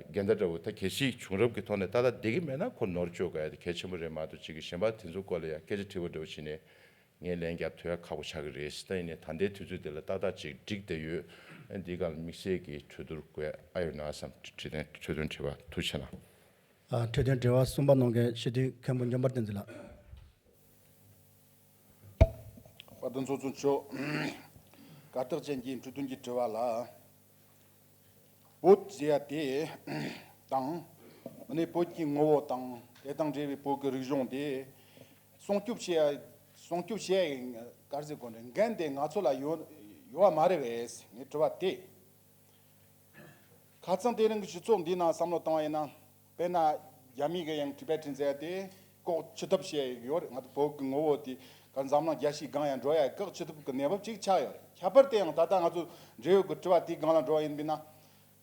འགལ་ཟླ་འདྲ་བོ་ད་གལ་སྲིད་བྱུང་རབས་ཀྱི་ཐོག་ནས་ཏག་ཏག་བསྡད་ཀྱི་མེད་ན་ཁོ་ནོར་བཅོས་དགོས་ཡ་དེ་གལ་ཆེན་པོ་རེད་མ་གཏོགས་ཅིག་གི་གཞན་པ་དེ་ཚོ་སྐོར་ལ་ཡ་སྐད་ཆ་དྲི་བ་འདྲ་བོ་བྱས་ནས། ངས་ལན་རྒྱབ་ཐུབ་ཡ་ཁག་པོ་ཆགས་ཀྱི་རེད། ད་ཡིན་ནའི་ད་ལྟའི་དུས་ཚོད་འདི་ལ་ཏག་ཏག་ཅིག་འགྲིག་བསྡད་ཡོད། འདི་སྒང་ལ་དམིགས་བསལ་གྱི་གྲོས་བསྡུར་དགོས་ཡ་ཨ་ཡོད་ན་བསམ། འཕྲོད་བསྟེན་འཕྲོད་བསྟེན་དྲི་བ་ཐུགས་རྗེ་གནང་། ཨ། འཕྲོད་བསྟེན་དྲི་བ་གསུམ་པ་གནང་མཁན་སྤྱི་འཐུས་མཁན་པོ་འཇམ་དཔལ་བསྟན་འཛིན་ལགས། དཔལ་ལྡན་ཚོགས་གཙོ་མཆོག། གར་སྟེགས་ཅན་གྱི་འཕྲོད་བསྟེན་གྱི་དྲི་བ་ལ། བོད་ཟེར་ཡ་དེ་དང་། ཨ་ནི་བོད་ཀྱི་ངོ་བོ་དང་དེ་དང་འབྲེལ་བའི་བོད་ཀྱི་རིག་གཞུང་དེ་སྲུང་སྐྱོབ་བྱེད་ཡ། སྲུང་སྐྱོབ་བྱེད་ཡ་ག་རེ་ཟེར་དགོས་རེད། འགན་དེ་ང་ཚོ་ལ་ཡོད་ཡོད་པ་མ་རེད་པས། ངའི་དྲི་བ་དེ། ཁ་སང་དེ་རིང་གི་སྤྱི་ཚོགས་འདིའི་ནང་བསམ་བློ་བཏང་བ་ཡིན་ན། དཔེར་ན་རྒྱ་མི་གི་ཡང་ཊི་བེ་ཊན་ཟེར་ཡ་དེ་བཀག་ཅི་ཐུབ་བྱས་ཡོད་རེད། ང་ཚོ་བོད་ཀྱི་ངོ་བོ་དེ་ག་འཛམ་གླིང་རྒྱལ་སྤྱིའི་སྒང་ཡང་འགྲོ་ཡ་བཀག་ཅི་ཐུབ་ཀྱི་གནས་བབ་ཅིག་ཆགས་ཡོད་རེད། ཁྱད་པར་དུ་ཡང་ད་ལྟ་ང་ཚོ་འབྲེལ་ཡོད་ཀྱི་དྲི་བ་དེའི་སྒང་ལ་འགྲོ་བ་ཡིན་པ་ཡིན་ན།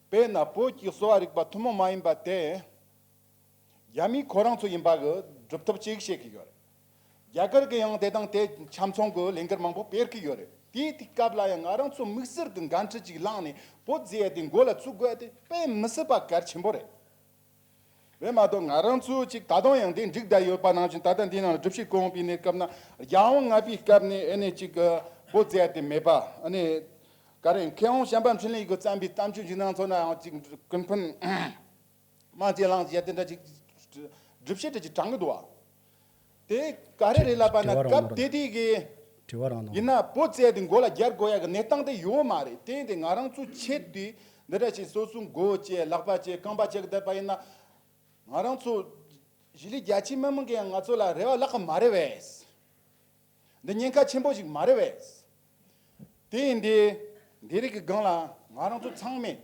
དཔེར་ན་བོད་ཀྱི་གསོ་བ་རིག་པ་ཐུན་མོང་མ་ཡིན་པ་དེ་རྒྱ་མི་ཁོ་རང་ཚོ་ཡིན་པ་གི་སྒྲུབ་ཐབས་ཅིག་བྱེད་ཀྱི་ཡོད་རེད། རྒྱ་གར་གྱི་ཡང་དེ་དང་དེ་ཆ་མཚུངས་ཀྱི་ལས་འགུལ་མང་པོ་སྤེལ་གྱི་ཡོད་རེད། དེའི་དུས་སྐབས་ལ་ཡང་ང་རང་ཚོ་དམིགས་བསལ་གྱི་འགན་འཁྲི་ཅིག་བླངས་ནས་བོད་ཟེར་ཡ་དེ་མགོ་ལ་བཙུགས་དགོས་ཡ་དེ་དཔེ་མི་སྲིད་པ་གལ་ཆེན་པོ་རེད། རེད་མ་གཏོགས་ང་རང་ཚོ་ཅིག་ད་དུང་ཡང་དེ་འགྲིག་བསྡད་ཡོད་པ་ནང་བཞིན། ད་ལྟ་འདི་ནང་ལ་སྒྲུབ་བྱེད་གོང་འོག་པའི་གནས་སྐབས་ན། རྒྱལ་དབང་ལྔ་པའི་སྐབས་ནས་ཨེ་ནས་ཅིག་བོད་ཟེར་ཡ་དེ་མེད་པ། ཨ་ནི་ག་རེ། མཁས་དབང་བྱམས་པ་འཕྲིན་ལས་ཀྱིས་བརྩམས་པའི་བསྟན་བཅོས་འཇིགས་སྣང་ཚོགས་ནའང་ཅིག་ཀུན་ཕན། དམངས་ཀྱི་གླེང་གཞི་དེ་འདྲ་ཅིག་སྒྲུབ་བྱེད་དེ་ཅིག་དྲངས་ཀྱི་འདུག་བ། དེ་ག་རེ་རེད་ལབ་པ་ན། དྲི་བ་རང་སྐབས་དེ་དུས་ཀྱི་དྲི་བ་རང་ཡིན་ན་བོད་ཟེར་དེ་མགོ་ལ་རྒྱག་དགོས་ཡ་གི་གནས་སྟངས་དེ་ཡོད་མ་རེད། དེ་ཡིན་དུས་ང་རང་ཚོ་ཆེད་དུ་འདི་འདྲ་ཞིག་སོ་སོའི་མགོ་བཅད། ལག་པ་བཅད། རྐང་པ་བཅད་གི་བསྡད་པ་ཡིན་ན། ང་རང་ཚོ་གཞིས་ལུས་རྒྱ་ཆེའི་མི་མང་གིས་ཡང་ང་ཚོ་ལ་རེ་བ་བརླག་གི་མ་རེད་པས། འདི་ཉེན་ཁ་ཆེན་པོ་ཞིག་མ་རེད་པས། དེ་ཡིན་དུས་འདི་རིགས་ཀྱི་སྒང་ལ་ང་རང་ཚོ་ཚང་མས་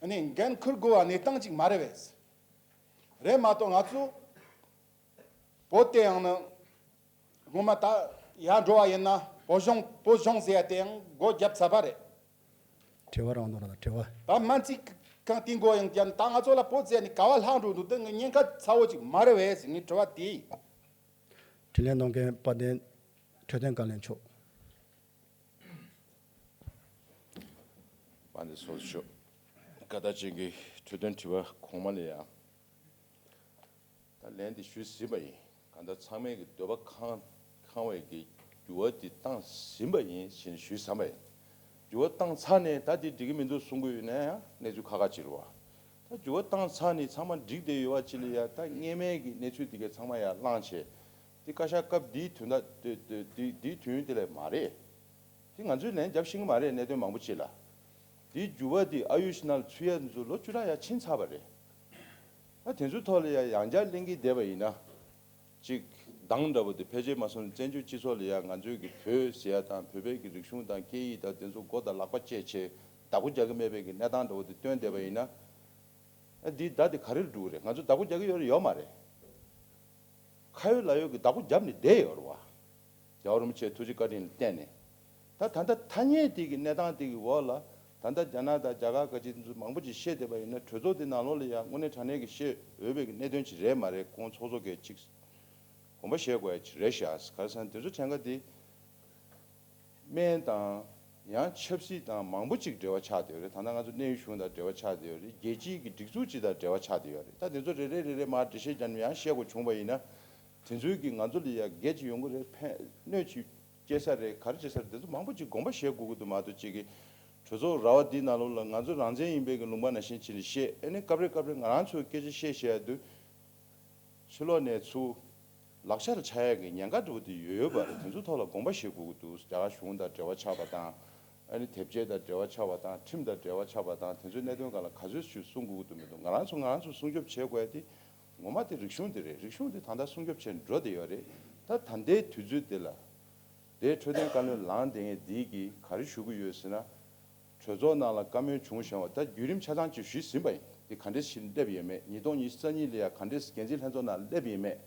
ཨ་ནི་འགན་འཁུར་དགོས་པ་གནས་སྟངས་ཅིག་མ་རེད་པས། རེད་མ་གཏོགས་ང་ཚོ་བོད་དེ་ཡང་ནི་སྔོན་མ་ད་ཡར་འགྲོ་བ་ཡིན་ན་བོད་གཞུང་བོད་གཞུང་ཟེར་ཡ་དེ་ཡང་སྒོ་བརྒྱབ་ཚར་བ་རེད། དྲི་བ་རང་ནོར་ལ་དྲི་བ། ད་སྨན་རྩིས་ཁང་དེའི་མགོ་ཡང་བརྒྱབ་ནས། ད་ང་ཚོ་ལ་བོད་ཟེར་ནས་ག་བ་ལྷག་འགྲོ་འདུག་དེ་ངའི་ཉེན་ཁ་ཚ་བོ་ཅིག་མ་རེད་པས་ཟེར་ངའི་དྲི་བ་དེ། དྲིས་ལན་གནང་མཁན་དཔལ་ལྡན་འཕྲོད་བསྟེན་བཀའ་བློན་མཆོག། དཔལ་ལྡན་ཚོགས་གཙོ་མཆོག། བཀའ་དྲིན་ཅན་གྱི་འཕྲོད་བསྟེན་དྲི་བ་གོང་མ་ལ་ཡང་ད་ལན་དེ་ཞུས་ཟིན་པ་ཡིན། གང་ལྟར་ཚང་མས་ཀྱི་འདོད་པ་ཁེངས་ཁེངས་པའི་གི་འགྱུར་བ་དེ་བཏང་ཟིན་པ་ཡིན་ཞེས་ཞུས་ཟིན་པ་ཡིན། འགྱུར་བ་བཏང་ཚར་ནས་ད་དེ་འགྲིག་གི་མི་འདུག་གསུང་གི་ཡོད་ན་ཡང་གནས་ཚུལ་ཁག་ཁག་ཅིག་རེད་བ། ད་འགྱུར་བ་བཏང་ཚར་ནས་ཚང་མ་འགྲིག་བསྡད་ཡོད་པ་ཅིག་ལ་ཡ། ད་སྔོན་མའི་གི་གནས་ཚུལ་དེ་གའི་ཚང་མ་ཡར་བླངས་བྱས། དེ་བཀའ་ཤག་སྐབས་འདིའི་དུས་ད་དེ་དེ་དེ་འདིའི་དུས་ཡུན་དེ་ལས་མ་རེད། དེ་ང་ཚོས་ལན་རྒྱབ་ཤེས་ཀྱི་མ་རེད། གནད་དོན་མང་པོ་ཅིག་ལ། དེའི་འགྱུར་བ་དེ་ཨ་ཡུ་ཤི་ནང་ལ་ཚུད་ཡ་ཚོ་ལོ་བཅུ་ཕྲག་ཡར་ཕྱིན་ཚར་བ་རེད། ད་དེ་ཚོའི་ཐོག་ལ་ཡ་ཡང་བསྐྱར་གླེང་གི་བསྡད་པ་ཡིན་ན། གཅིག་གདངས་འདྲ་པོ་དེ་ཕལ་ཆེར་མ་སོང་བཙན་བྱོལ་སྤྱི་ཚོགས་ལ་ཡ་ང་ཚོའི་གི་བོད་ཟེར་ཡ་དང་བོད་པའི་གི་རིག་གཞུང་དང་སྐད་ཡིག་དང་དེ་ཚོ་མགོ་དང་ལག་པ་བཅད་བྱས་བདག་པོ་རྒྱག་གི་མེད་པའི་གི་གནས་སྟངས་འདྲ་པོ་དེ་སྟོན་བསྡད་པ་ཡིན་ན། ཨ་འདི་ད་དེ་ག་རེ་ལ་འགྲོ་གི་རེད། ང་ཚོ་བདག་པོ་རྒྱག་གི་ཡོད་རེད་ཡོད་མ་རེད། ཁ་ཡོད་ལག་ཡོད་ཀྱི་བདག་པོ་བརྒྱབ་ནས་བསྡད་ཡོད་རེད་བ། རྒྱལ་བ་རིན་པོ་ཆེའི་ཐུགས་རྗེ་བཀའ་དྲིན་ལ་བརྟེན་ནས། ད་ད་ལྟ་ཐ་སྙད་དེ་གི་གནས་སྟངས་དེ་གི་འོག་ལ། ད་ལྟ་རྒྱ་ནག་དང་རྒྱ་གར་ག་ཅིག་ཚོ་མང་པོ་ཅིག་བཤད་བསྡད་པ་ཡིན་ན། གྲོས་ཚོགས་དེ་ནང་ལོགས་ལ་ཡང་དངོས་གནས་དྲང་གནས་ཀྱི་བཤད་འོས་པའི་གི་གནད་དོན་ཅིག་རེད་མ་རེད། ཁོང་ཚོགས་གཙོ་གིས་ཅིག་ དགོངས་པ་བཞེས་དགོས་ཡ་ཅིག་རེད་ཤག་ག་རེ་ཟེར་ན་དེ་ཚོ་གྲངས་ཀ་དེ། སྨན་དང་། ཡང་ཆབ་སྲིད་དང་མང་པོ་ཅིག་འབྲེལ་བ་ཆགས་བསྡད་ཡོད་རེད། ད་ལྟ་ང་ཚོ་གནས་ཡུལ་གཞུང་དང་འབྲེལ་བ་ཆགས་བསྡད་ཡོད་རེད། རྒྱལ་སྤྱིའི་གི་སྒྲིག་འཛུགས་ཅིག་དང་འབྲེལ་བ་ཆགས་བསྡད་ཡོད་རེད། ད་དེ་ཚོ་རེ་རེ་རེ་རེ་མར་འགྲེལ་བཤད་རྒྱག་ནས་ཡང་བཤད་དགོས་བྱུང་བ་ཡིན་ན། དེ་ཚོའི་གི་ང་ཚོ་ལ་ཡ་འགན་ཅིག་ཡོང་གི་རེད། ཕན་གནོད་ཅིག་སྐྱེལ་ས་རེད། ག་རེ་བྱེད་ས་རེད། དེ་ཚོ་མང་པོ་ཅིག་དགོངས་པ་བཞེས་དགོས་ཀྱི་འདུག་མ་གཏོགས་ཅིག་གི་གྲོས་ཚོགས་ར་བ་འདི་ནང་ལོགས་ལ་ང་ཚོ་རང་བཙན་ཡིན་པའི་གི་ལུང་པ་ནང་བཞིན་བྱས་ནས་བཤད། ཨ་ནི་སྐབས་རེ་སྐབས་རེ་ང་རང་ཚོའི་སྐད་ཆ་བཤད་བཤད་ཡ་དུས། ཕྱི་ལོགས་ནས་ཚུར་ལག་ཆ་ལ་ཆགས་ཡག་གི་ཉེན་ཁ་འདྲ་བོ་དེ་ཡོད་ཡོད་པ་རེད། དེ་ཚོའི་ཐོག་ལ་དགོངས་པ་བཞེས་དགོས་ཀྱི་འདུག་རྒྱ་གར་གཞུང་དང་འབྲེལ་བ་ཆགས་པ་དང་། ཨ་ནི་དེབ་སྐྱེལ་དང་འབྲེལ་བ་ཆགས་པ་དང་། ཁྲིམས་དང་འབྲེལ་བ་ཆགས་པ་དང་། དེ་ཚོའི་གནད་དོན་སྒང་ལ་ག་ཚོད་ཞིག་གསུང་དགོས་ཀྱི་འདུག་མི་འདུག་ང་རང་ཚོ་ང་རང་ཚོ་སྲུང་སྐྱོབ་བྱེད་དགོས་ཡ་དེ་ངོ་མ་དེ་རིག་གཞུང་དེ་རེད། རིག་གཞུང་དེ་ད་ལྟ་སྲུང་སྐྱོབ་བྱས་འགྲོ་བསྡད་ཡོད་རེད། ད་ད་ལྟའི་དུས་ཚོད་དེ་ལ། དེ་འཕྲོད་བསྟེན་བཀའ་བློན་ལངས་བསྡད་མཁན་འདི་གིས་ག་རེ་ཞུ་གི་ཡོད་ཟེར་ན། གྲོས་ཚོགས་ནང་ལ་བཀའ་མོལ་བྱུང་བཞག་པ་ད་བརྒྱུད་རིམ་ཆ་ཚང་ཅིག་ཞུས་ཟིན་པ་ཡིན། འདི་ག་འདྲས་ཞིག་སླེབས་ཡོད་མེད། ཉིས་སྟོང་ཉི་ཤུ་རྩ་གཉིས་ལ་ཡ་ག་འདྲས་འགན་འཛིན་ལྷན་ཚོགས་ནང་སླེབས་ཡོད་མེད།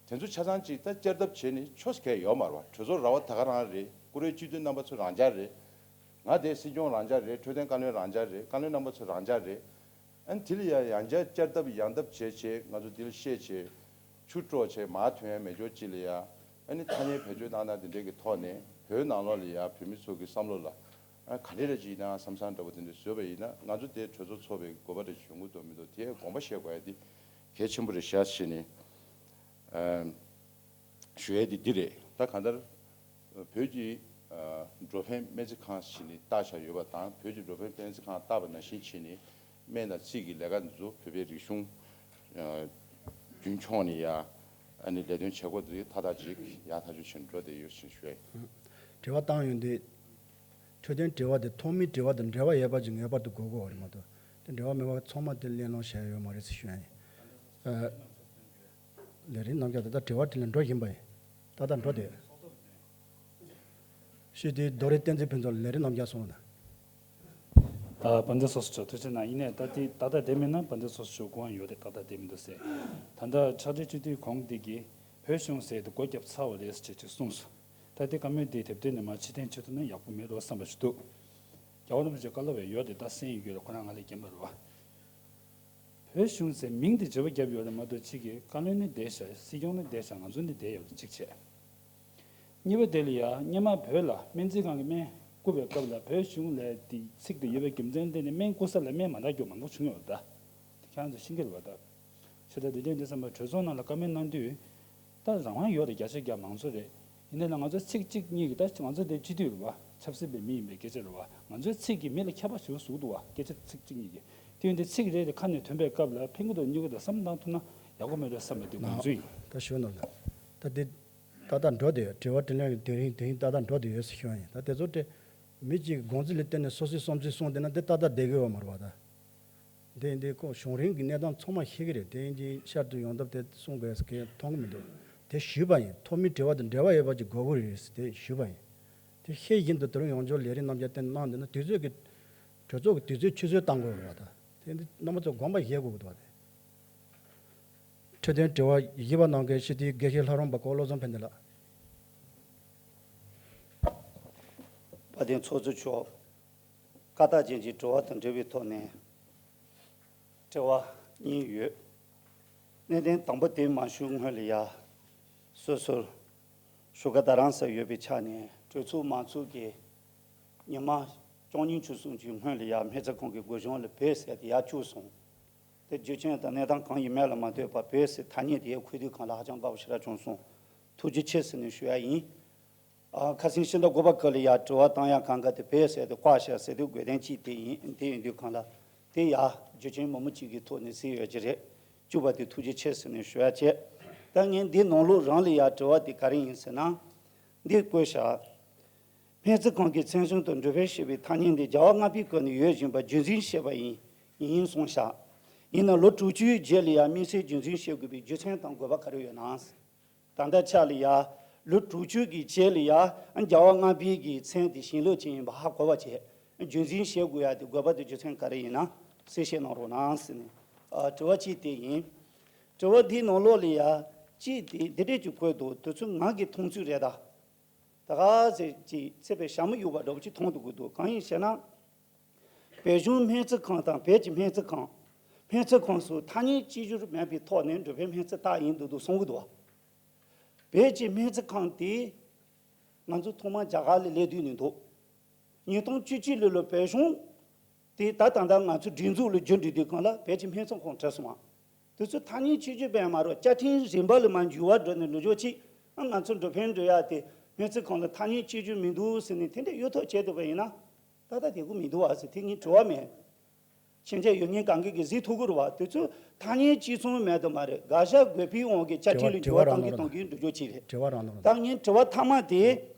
དེ་ཚོ་ཆ་ཚང་ཅིག་ད་བསྐྱར་ལྡབ་བྱས་ནས་ཆོག་ས་གང་ཡང་ཡོད་མ་རེད་བ། གྲོས་ཚོགས་ར་བ་ད་ག་རང་རེད། བཀུར་འོས་སྤྱི་འཐུས་རྣམ་པ་ཚོ་རང་འཇགས་རེད། ང་དེ་སྲིད་སྐྱོང་རང་འཇགས་རེད། འཕྲོད་བསྟེན་བཀའ་བློན་རང་འཇགས་རེད། བཀའ་བློན་རྣམ་པ་ཚོ་རང་འཇགས་རེད། ཨ་ནི་དེ་ལ་ཡང་ཡང་བསྐྱར་བསྐྱར་ལྡབ་ཡང་ལྡབ་བྱས་བྱས་ང་ཚོ་འདི་ལ་བཤད་བྱས། ཆུ་དཀྲོག་བྱས་མར་ཐོན་ཡ་མེད་ཆོག་ཅིག་ལ་ཡ། ཨ་ནི་ཐ་སྙད་བེད་སྤྱོད་བཏང་སྟངས་དེ་འདྲས་ཀྱི་ཐོག་ནས་བོད་ནང་ལོགས་ལ་ཡ་བོད་མི་ཚོ་གི་བསམ་བློ་ལ། ཨ་ག་འདྲས་རེ་ཅིག་ཡིན་ན་བསམ་བསམ་འདྲ་པོ་དེ་འདྲས་བཟོས་པ་ཡིན་ན་ང་ཚོ་དེ་གྲོས་ཚོགས་ཚོགས་པའི་དགོས་པ་རེ་ཞིག་ཡོང་གི་འདུག་མི་འདུག་དེ་དགོངས་པ་བཞེས་དགོས་ཡ་དེ་གལ་ཆེན་པོ་རེད་ཤག་བྱས་ནས། ཨ། ཞུ་ཡས་དེ་འདི་རེད། ད་གང་ལྟར་བོད་ཀྱི་ཨ་འགྲོ་ཕན་སྨན་རྩིས་ཁང་ཞིག་ནས་བཏགས་བཞག་ཡོད་པ་དང་། བོད་ཀྱི་འགྲོ་ཕན་སྨན་རྩིས་ཁང་བཏགས་པ་ནང་བཞིན་བྱས་ནས་སྨན་དང་རྩིས་ཀྱི་ལས་ཀ་འདི་ཚོ་བོད་པའི་རིག་གཞུང་ཨ་རྒྱུན་འཁྱོངས་ནས་ཡ་ཨ་ནི་ལས་དོན་བྱེད་སྒོ་འདི་མཐའ་དག་ཅིག་ཡག་ཐག་ཆོད་བྱས་ནས་འགྲོ་བསྡད་ཡོད་ཅེས་ཞུ་ཡས། དྲི་བ་བཏང་ཡོང་དུས། འཕྲོད་བསྟེན་དྲི་བ་དེ་ཐོག་མའི་དྲི་བ་དང་འབྲེལ་བ་ཡོད་པ་ཅིག་ངེས་པར་དུ་དགོས་ཀྱི་ཡོད་རེད་མ་གཏོགས། དེ་འབྲེལ་བ་མེད་པ་ཚང་མ་དེ་གླེང་སློང་བྱས་ཡོད་མ་རེད་ཟེར་ཞུ་ཡ་ཡིན། ཨ། ལས་རིགས་རྣམ་གཞག་དེ་ད་དྲི་བ་དྲིས་ལན་འགྲོ་བཞིན་པ་ཡིན། ད་ལྟ་འགྲོ་དེ། ཤེས་དེ་རྡོ་རིང་བསྟན་འཛིན་ཕུན་ཚོགས་ལས་རིགས་རྣམ་གཞག་སོང་ན། ད་དཔལ་ལྡན་ཚོགས་གཙོ་མཆོག་ཐུགས་རྗེ་གནང་། ཡིན་ནའི་ད་ལྟའི་ད་ལྟ་བསྡད་མེད་ན་དཔལ་ལྡན་ཚོགས་གཙོ་མཆོག་དགོངས་ཡོད་དེ་ད་ལྟ་བསྡད་མི་འདུག་ཟེར། ད་ལྟ་ཕྱག་སྦྲེལ་སྤྱི་འཐུས་གོང་དེ་གིས་བོད་གཞུང་ཟེར་དེ་སྒོ་བརྒྱབ་ཚར་བ་རེད་ཟེར་ཅིག་གསུངས་སོང་། ད་ལྟའི་བཀའ་མོལ་དེ་དེབ་ཐེར་ནས་མར་ཕྱིར་འཐེན་བྱེད་ཐུབ་ན་ཡག་པོ་མེད་འགྲོ་བསམ་པ་ཞིག་འདུག་རྒྱལ་བ་རིན་པོ་ཆེ་བཀའ་སློབ་ཡང་ཡོད་དེ་ད་གསན་ཡོད་ལ་ཁོ་རང་ང་ལས་རྒན་པ་རེད་བ། བོད་གཞུང་ཟེར་མིང་དེ་བརྗེ་པོ་བརྒྱབ་ཡོད་རེད་མ་གཏོགས་ཕྱི་གི་བཀའ་བློན་ནི་བསྡད་ཤག་སྲིད་སྐྱོང་ནི་བསྡད་ཤག་ང་ཚོ་ནི་བསྡད་ཡོད་རེད་གཅིག་བྱས། གཉིས་པ་དེ་ལ་ཡ་སྔོན་མ་བོད་ལ་སྨན་རྩིས་ཁང་གི་སྨན་བསྐུར་བའི་སྐབས་ལ་བོད་གཞུང་ལ་དེ་ཚིག་དེ་ཡོད་པའི་རྒྱུ་མཚན་དེ་ནི་སྨན་བསྐུར་ས་ལ་སྨན་མ་འདང་རྒྱུ་མང་པོ་བྱུང་ཡོད་རེད་ད། དེ་ཁྱེད་རང་ཚོ་ཤེས་ཀྱི་རེད་བ་ད། ཆེ་ད་དེ་དོན་དེ་བསམ་པ་གྲོས་ཚོགས་ནང་ལ་བཀའ་མོལ་གནང་དུས། ད་རང་དབང་ཡོད་རེད། བརྒྱ་ཆ་བརྒྱ་མང་གཙོ་རེད། ཡིན་ནའི་ལ་ང་ཚོ་ཚིག་གཅིག་གཉིས་ཀྱིས་ད་ང་ཚོ་དེ་སྤྱི་འཐུས་རེད་བ། ཆབ་སྲིད་པའི་མི་ཡིན་པའི་སྐད་ཆ་རེད་བ། ང་ཚོའི་ཚིག་གིས་མི་ལ་ཁྱད་པར་ཞེ་པོ་བཟོ་གི་འདུག་བ། སྐད་ཆ་ཚིག་གཅིག་གཉིས་ཀྱིས། དེ་ཡིན་དུས་ཚིག་རེ་རེ་ཁ་ནས་ཐོན་པའི་སྐབས་ལ་ཕན་གི་འདུག་གཉིས་ཀྱི་འདུག་བསམ་བློ་བཏང་ཐུབ་ན་ཡག་པོ་མེད་འགྲོ་བསམ་པའི་དེ་ང་ཚོ་ཡིན། ད་ཞུ་ན་ལ། ད་དེ། ཏག་ཏག་འགྲོ་བསྡད་ཡོད། དྲི་བ་དྲིས་ལན་གྱི་དེ་རིང་དེ་རིང་ཏག་ཏག་འགྲོ་བསྡད་ཡོད་ཟེར་ཞུ་བ་ཡིན། ད་དེ་ཚོ་དེ། མི་གཅིག་གི་དགོངས་ཚུལ་ལ་བརྟེན་ནས་སོ་སོའི་བསམ་ཚུལ་གསུངས་བསྡད་ན་དེ་ཏག་ཏག་བསྡད་ཀྱི་ཡོད་མ་རེད་བ་ད། འདི་འདི་ཁོ་གཞུང་རིང་གི་གནས་སྟངས་ཚང་མ་ཤེས་ཀྱི་རེད། དེ་ཡིན་གྱི་ཤར་དུ་ཡོང་ཐབས་དེ་གསུང་དགོས་ཟེར་མཁན་མཐོང་གི་མི་འདུག་དེ་ཞུས་པ་ཡིན། ཐོག་མའི་དྲི་བ་དང་འབྲེལ་བ་ཡོད་པ་ཅིག་དགོས་ཀྱི་རེད་ཟེར་དེ་ཞུས་པ་ཡིན། དེ་ཤེས་བཞིན་དུ་དེ་རིང་ཡོངས་ཆོག་ལས་རིམ་རྣམ་རྒྱལ་བསྟན་གནང་བསྡད་ན་དུས་ཚོད་ཀྱི། གྲོས་ཚོགས་ཀྱི་དུས་ཚོད་ཆུད་ཟོས་བཏང་དགོས་རེད་བ་ད། དེ་འདི་རྣམ་པ་ཚོ་དགོངས་པ་བཞེས་དགོས་ཀྱི་འདུག་བ་དེ། འཕྲོད་བསྟེན་དྲི་བ་བཞི་པ་གནང་མཁན་སྤྱི་འཐུས་དགེ་བཤེས་ལྷ་རམས་པ་ཀོ་བློ་བཟང་ཕན་བདེ་ལགས། དཔལ་ལྡན་ཚོགས་གཙོ་མཆོག་བཀའ་རྟགས་ཅན་གྱི་དྲི་བ་དང་འབྲེལ་བའི་ཐོག་ནས། དྲི་བ་གཉིས་ཡོད། གནད་དོན་དང་པོ་དེ་མ་ཞུ་སྔོན་ལ་ཡ། སོ་སོར་བཞུགས་སྒར་རྡ་རམ་ས་ལ་ཡོད་པའི་ཆ་ནས་གྲོས་ཚོགས་མང་ཚོགས་ཀྱིས་ཉི་མ་བཅུ་གཉིས་བཅུ་གསུམ་གྱི་སྔོན་ལ་ཡ་སྨན་རྩིས་ཁང་གི་སྒོ་གཞུང་ལ་བོད་ཟེར་དེ་ཡར་བཅུག་སོང་། དེ་རྒྱུ་རྐྱེན་དང་གནས་སྟངས་གང་ཡིན་མིན་ལ་མ་ལྟོས་པར་བོད་ཟེར་ཐ་སྙད་དེ་ཡར་འཁོད་དུས་སྒང་ལ་ཧ་ཅང་དགའ་པོ་ཞེ་དྲག་བྱུང་སོང་། ཐུགས་རྗེ་ཆེ་ཟེར་ནས་ཞུ་ཡ་ཡིན། ཨ། ཁ་སང་ཕྱི་ཟླ་དགུ་པ་ཁ་ལ་ཡ་དྲི་བ་བཏང་ཡ་གང་ག་དེ་བོད་ཟེར་དེ་བཀག་བཞག་ཟེར་དུས་དགོས་དོན་གཅིག་དེ་ཡིན། དེ་ཡིན་དུས་སྒང་ལ་དེ་ཡ་རྒྱུ་རྐྱེན་མང་པོ་གཅིག་གི་ཐོག་ནས་གཟིགས་ཡོད་ཀྱི་རེད། བཅུ་པ་དེ་ཐུགས་རྗེ་ཆེ་ཟེར་ནས་ཞུ་ཡ་བྱས། ད་ངས་འདི་ནང་ལོགས་རང་ལ་ཡ་དྲི་བ་དེ་ག་རེ་ཡིན་ཟེར་ན། འདི་བཀོད་བཞག་སྨན་རྩིས་ཁང་གི་མཚན་གཞུང་དུ་འགྲོ་ཕན་ཞེས་པའི་ཐ་སྙད་འདི་རྒྱལ་བ་ལྔ་པའི་སྐབས་ནས་ཡོད་བཞིན་པ་རྒྱུན་འཛིན་བྱས་པ་ཡིན། ཡིན་གསུངས་བཞག་ཡིན་ན་ལོ་དྲུག་ཅུའི་རྗེས་ལ་ཡང་དམིགས་བསལ་རྒྱུན་འཛིན་བྱེད་དགོས་པའི་རྒྱུ་མཚན་དང་དགོས་པ་ག་རེ་ཡོད་ན། ད་ལྟ་ཆ་ལ་ཡ། ལོ་དྲུག་ཅུ་གི་རྗེས་ལ་ཡ། རྒྱལ་བ་ལྔ་པའི་གི་མཚན་དེ་ཞིང་ལས་ཅན་ཡིན་པ་ཧ་གོ་བ་བྱས། རྒྱུན་འཛིན་བྱེད་དགོས་ཡ་དེ་དགོས་པ་དེ་རྒྱུ་མཚན་ག་རེ་ཡིན་ན། གསལ་བཤད་གནང་རོགས་གནང་ཟེར་ནས། ཨ། དྲི་བ་གཅིག་དེ་ཡིན། དྲི་བ་འདིའི་ནང་ལོགས་ལ་ཡ། གཅིག་དེ་འདི་འདྲས་ཀྱི་སྐོར་དུ་དུས་ཚོད་ང་གི་མཐོང་ཚུལ་རེད་ད། ད་ག་ཟེ་ཅིག་ཚེ་པའི་ཞྭ་མོ་གཡུག་པ་འདྲ་པོ་ཅིག་མཐོང་འདུག་གི་འདུག་གང་ཡིན་ཞེ་ན། བོད་གཞུང་སྨན་རྩིས་ཁང་དང་བོད་ཀྱི་སྨན་རྩིས་ཁང་། སྨན་རྩིས་ཁང་སོགས་ཐ་སྙད་གཅིག་གྱུར་མེད་པའི་ཐོག་ནས་འགྲོ་ཕན་སྨན་རྩིས་རྟགས་ཡིན་འདུག་འདུག་གསུང་གི་འདུག་བོད་ཀྱི་སྨན་རྩིས་ཁང་དེ་ང་ཚོ་ཐོག་མར་རྒྱ་གར་ལ་སླེབས་དུས་ནས་འདུག་ཉིས་སྟོང་བཅུ་གཅིག་ལོ་ལ་བོད་གཞུང་དེ་ད་ད་ལྟ་ང་ཚོ་སྒྲིག་འཛུགས་ལ་འགྱུར་འགྲོ་དུས་སྒང་ལ་བོད་ཀྱི་སྨན་རྩིས་ཁང་གྲུབ་སོང་བ། དེ་ཚོ་ཐ་སྙད་གཅིག་གྱུར་བས་མ་རེད། བཅའ་ཁྲིམས་རིམ་པ་ལ་མར་འགྱུར་བ་འགྲོ་ནས་འགྲོ་ཆོག་ཅིག་ང་ཚོ་འགྲོ་ཕན་འགྲོ་ཡག་དེ་སྨན་རྩིས་ཁང་ལ་ཐ་སྙད་གཅིག་གྱུར་མི་འདུག་ཟེར་ནས་དེ་འདྲ་གཡུག་ཐབས་བྱས་འདུག་པ་ཡིན་ན། ད་ལྟ་དེ་གོ་མི་འདུག་བ་ཟེར་དེ་ངས་དྲི་བ་མེད། ཕྱིན་ཆད་ཡོད་ངེས་གང་གི་གི་གཟིགས་ཐུབ་ཀྱི་རེད་བ། དེ་ཚོ་ཐ་སྙད་གཅིག་མཚུངས་མེད་དུ་མ་རེད། དགག་བཞག་དགོས་པའི་དབང་གིས་བཅའ་ཁྲིམས་ལ་འགྱུར་བ་གཏོང་གི་གཏོང་གི་འགྲོ་རྒྱུ་ཅིག་རེད། དྲི་བ་རང་དང་། ད་ངས་དྲི་བ་མཐའ་མ་དེ་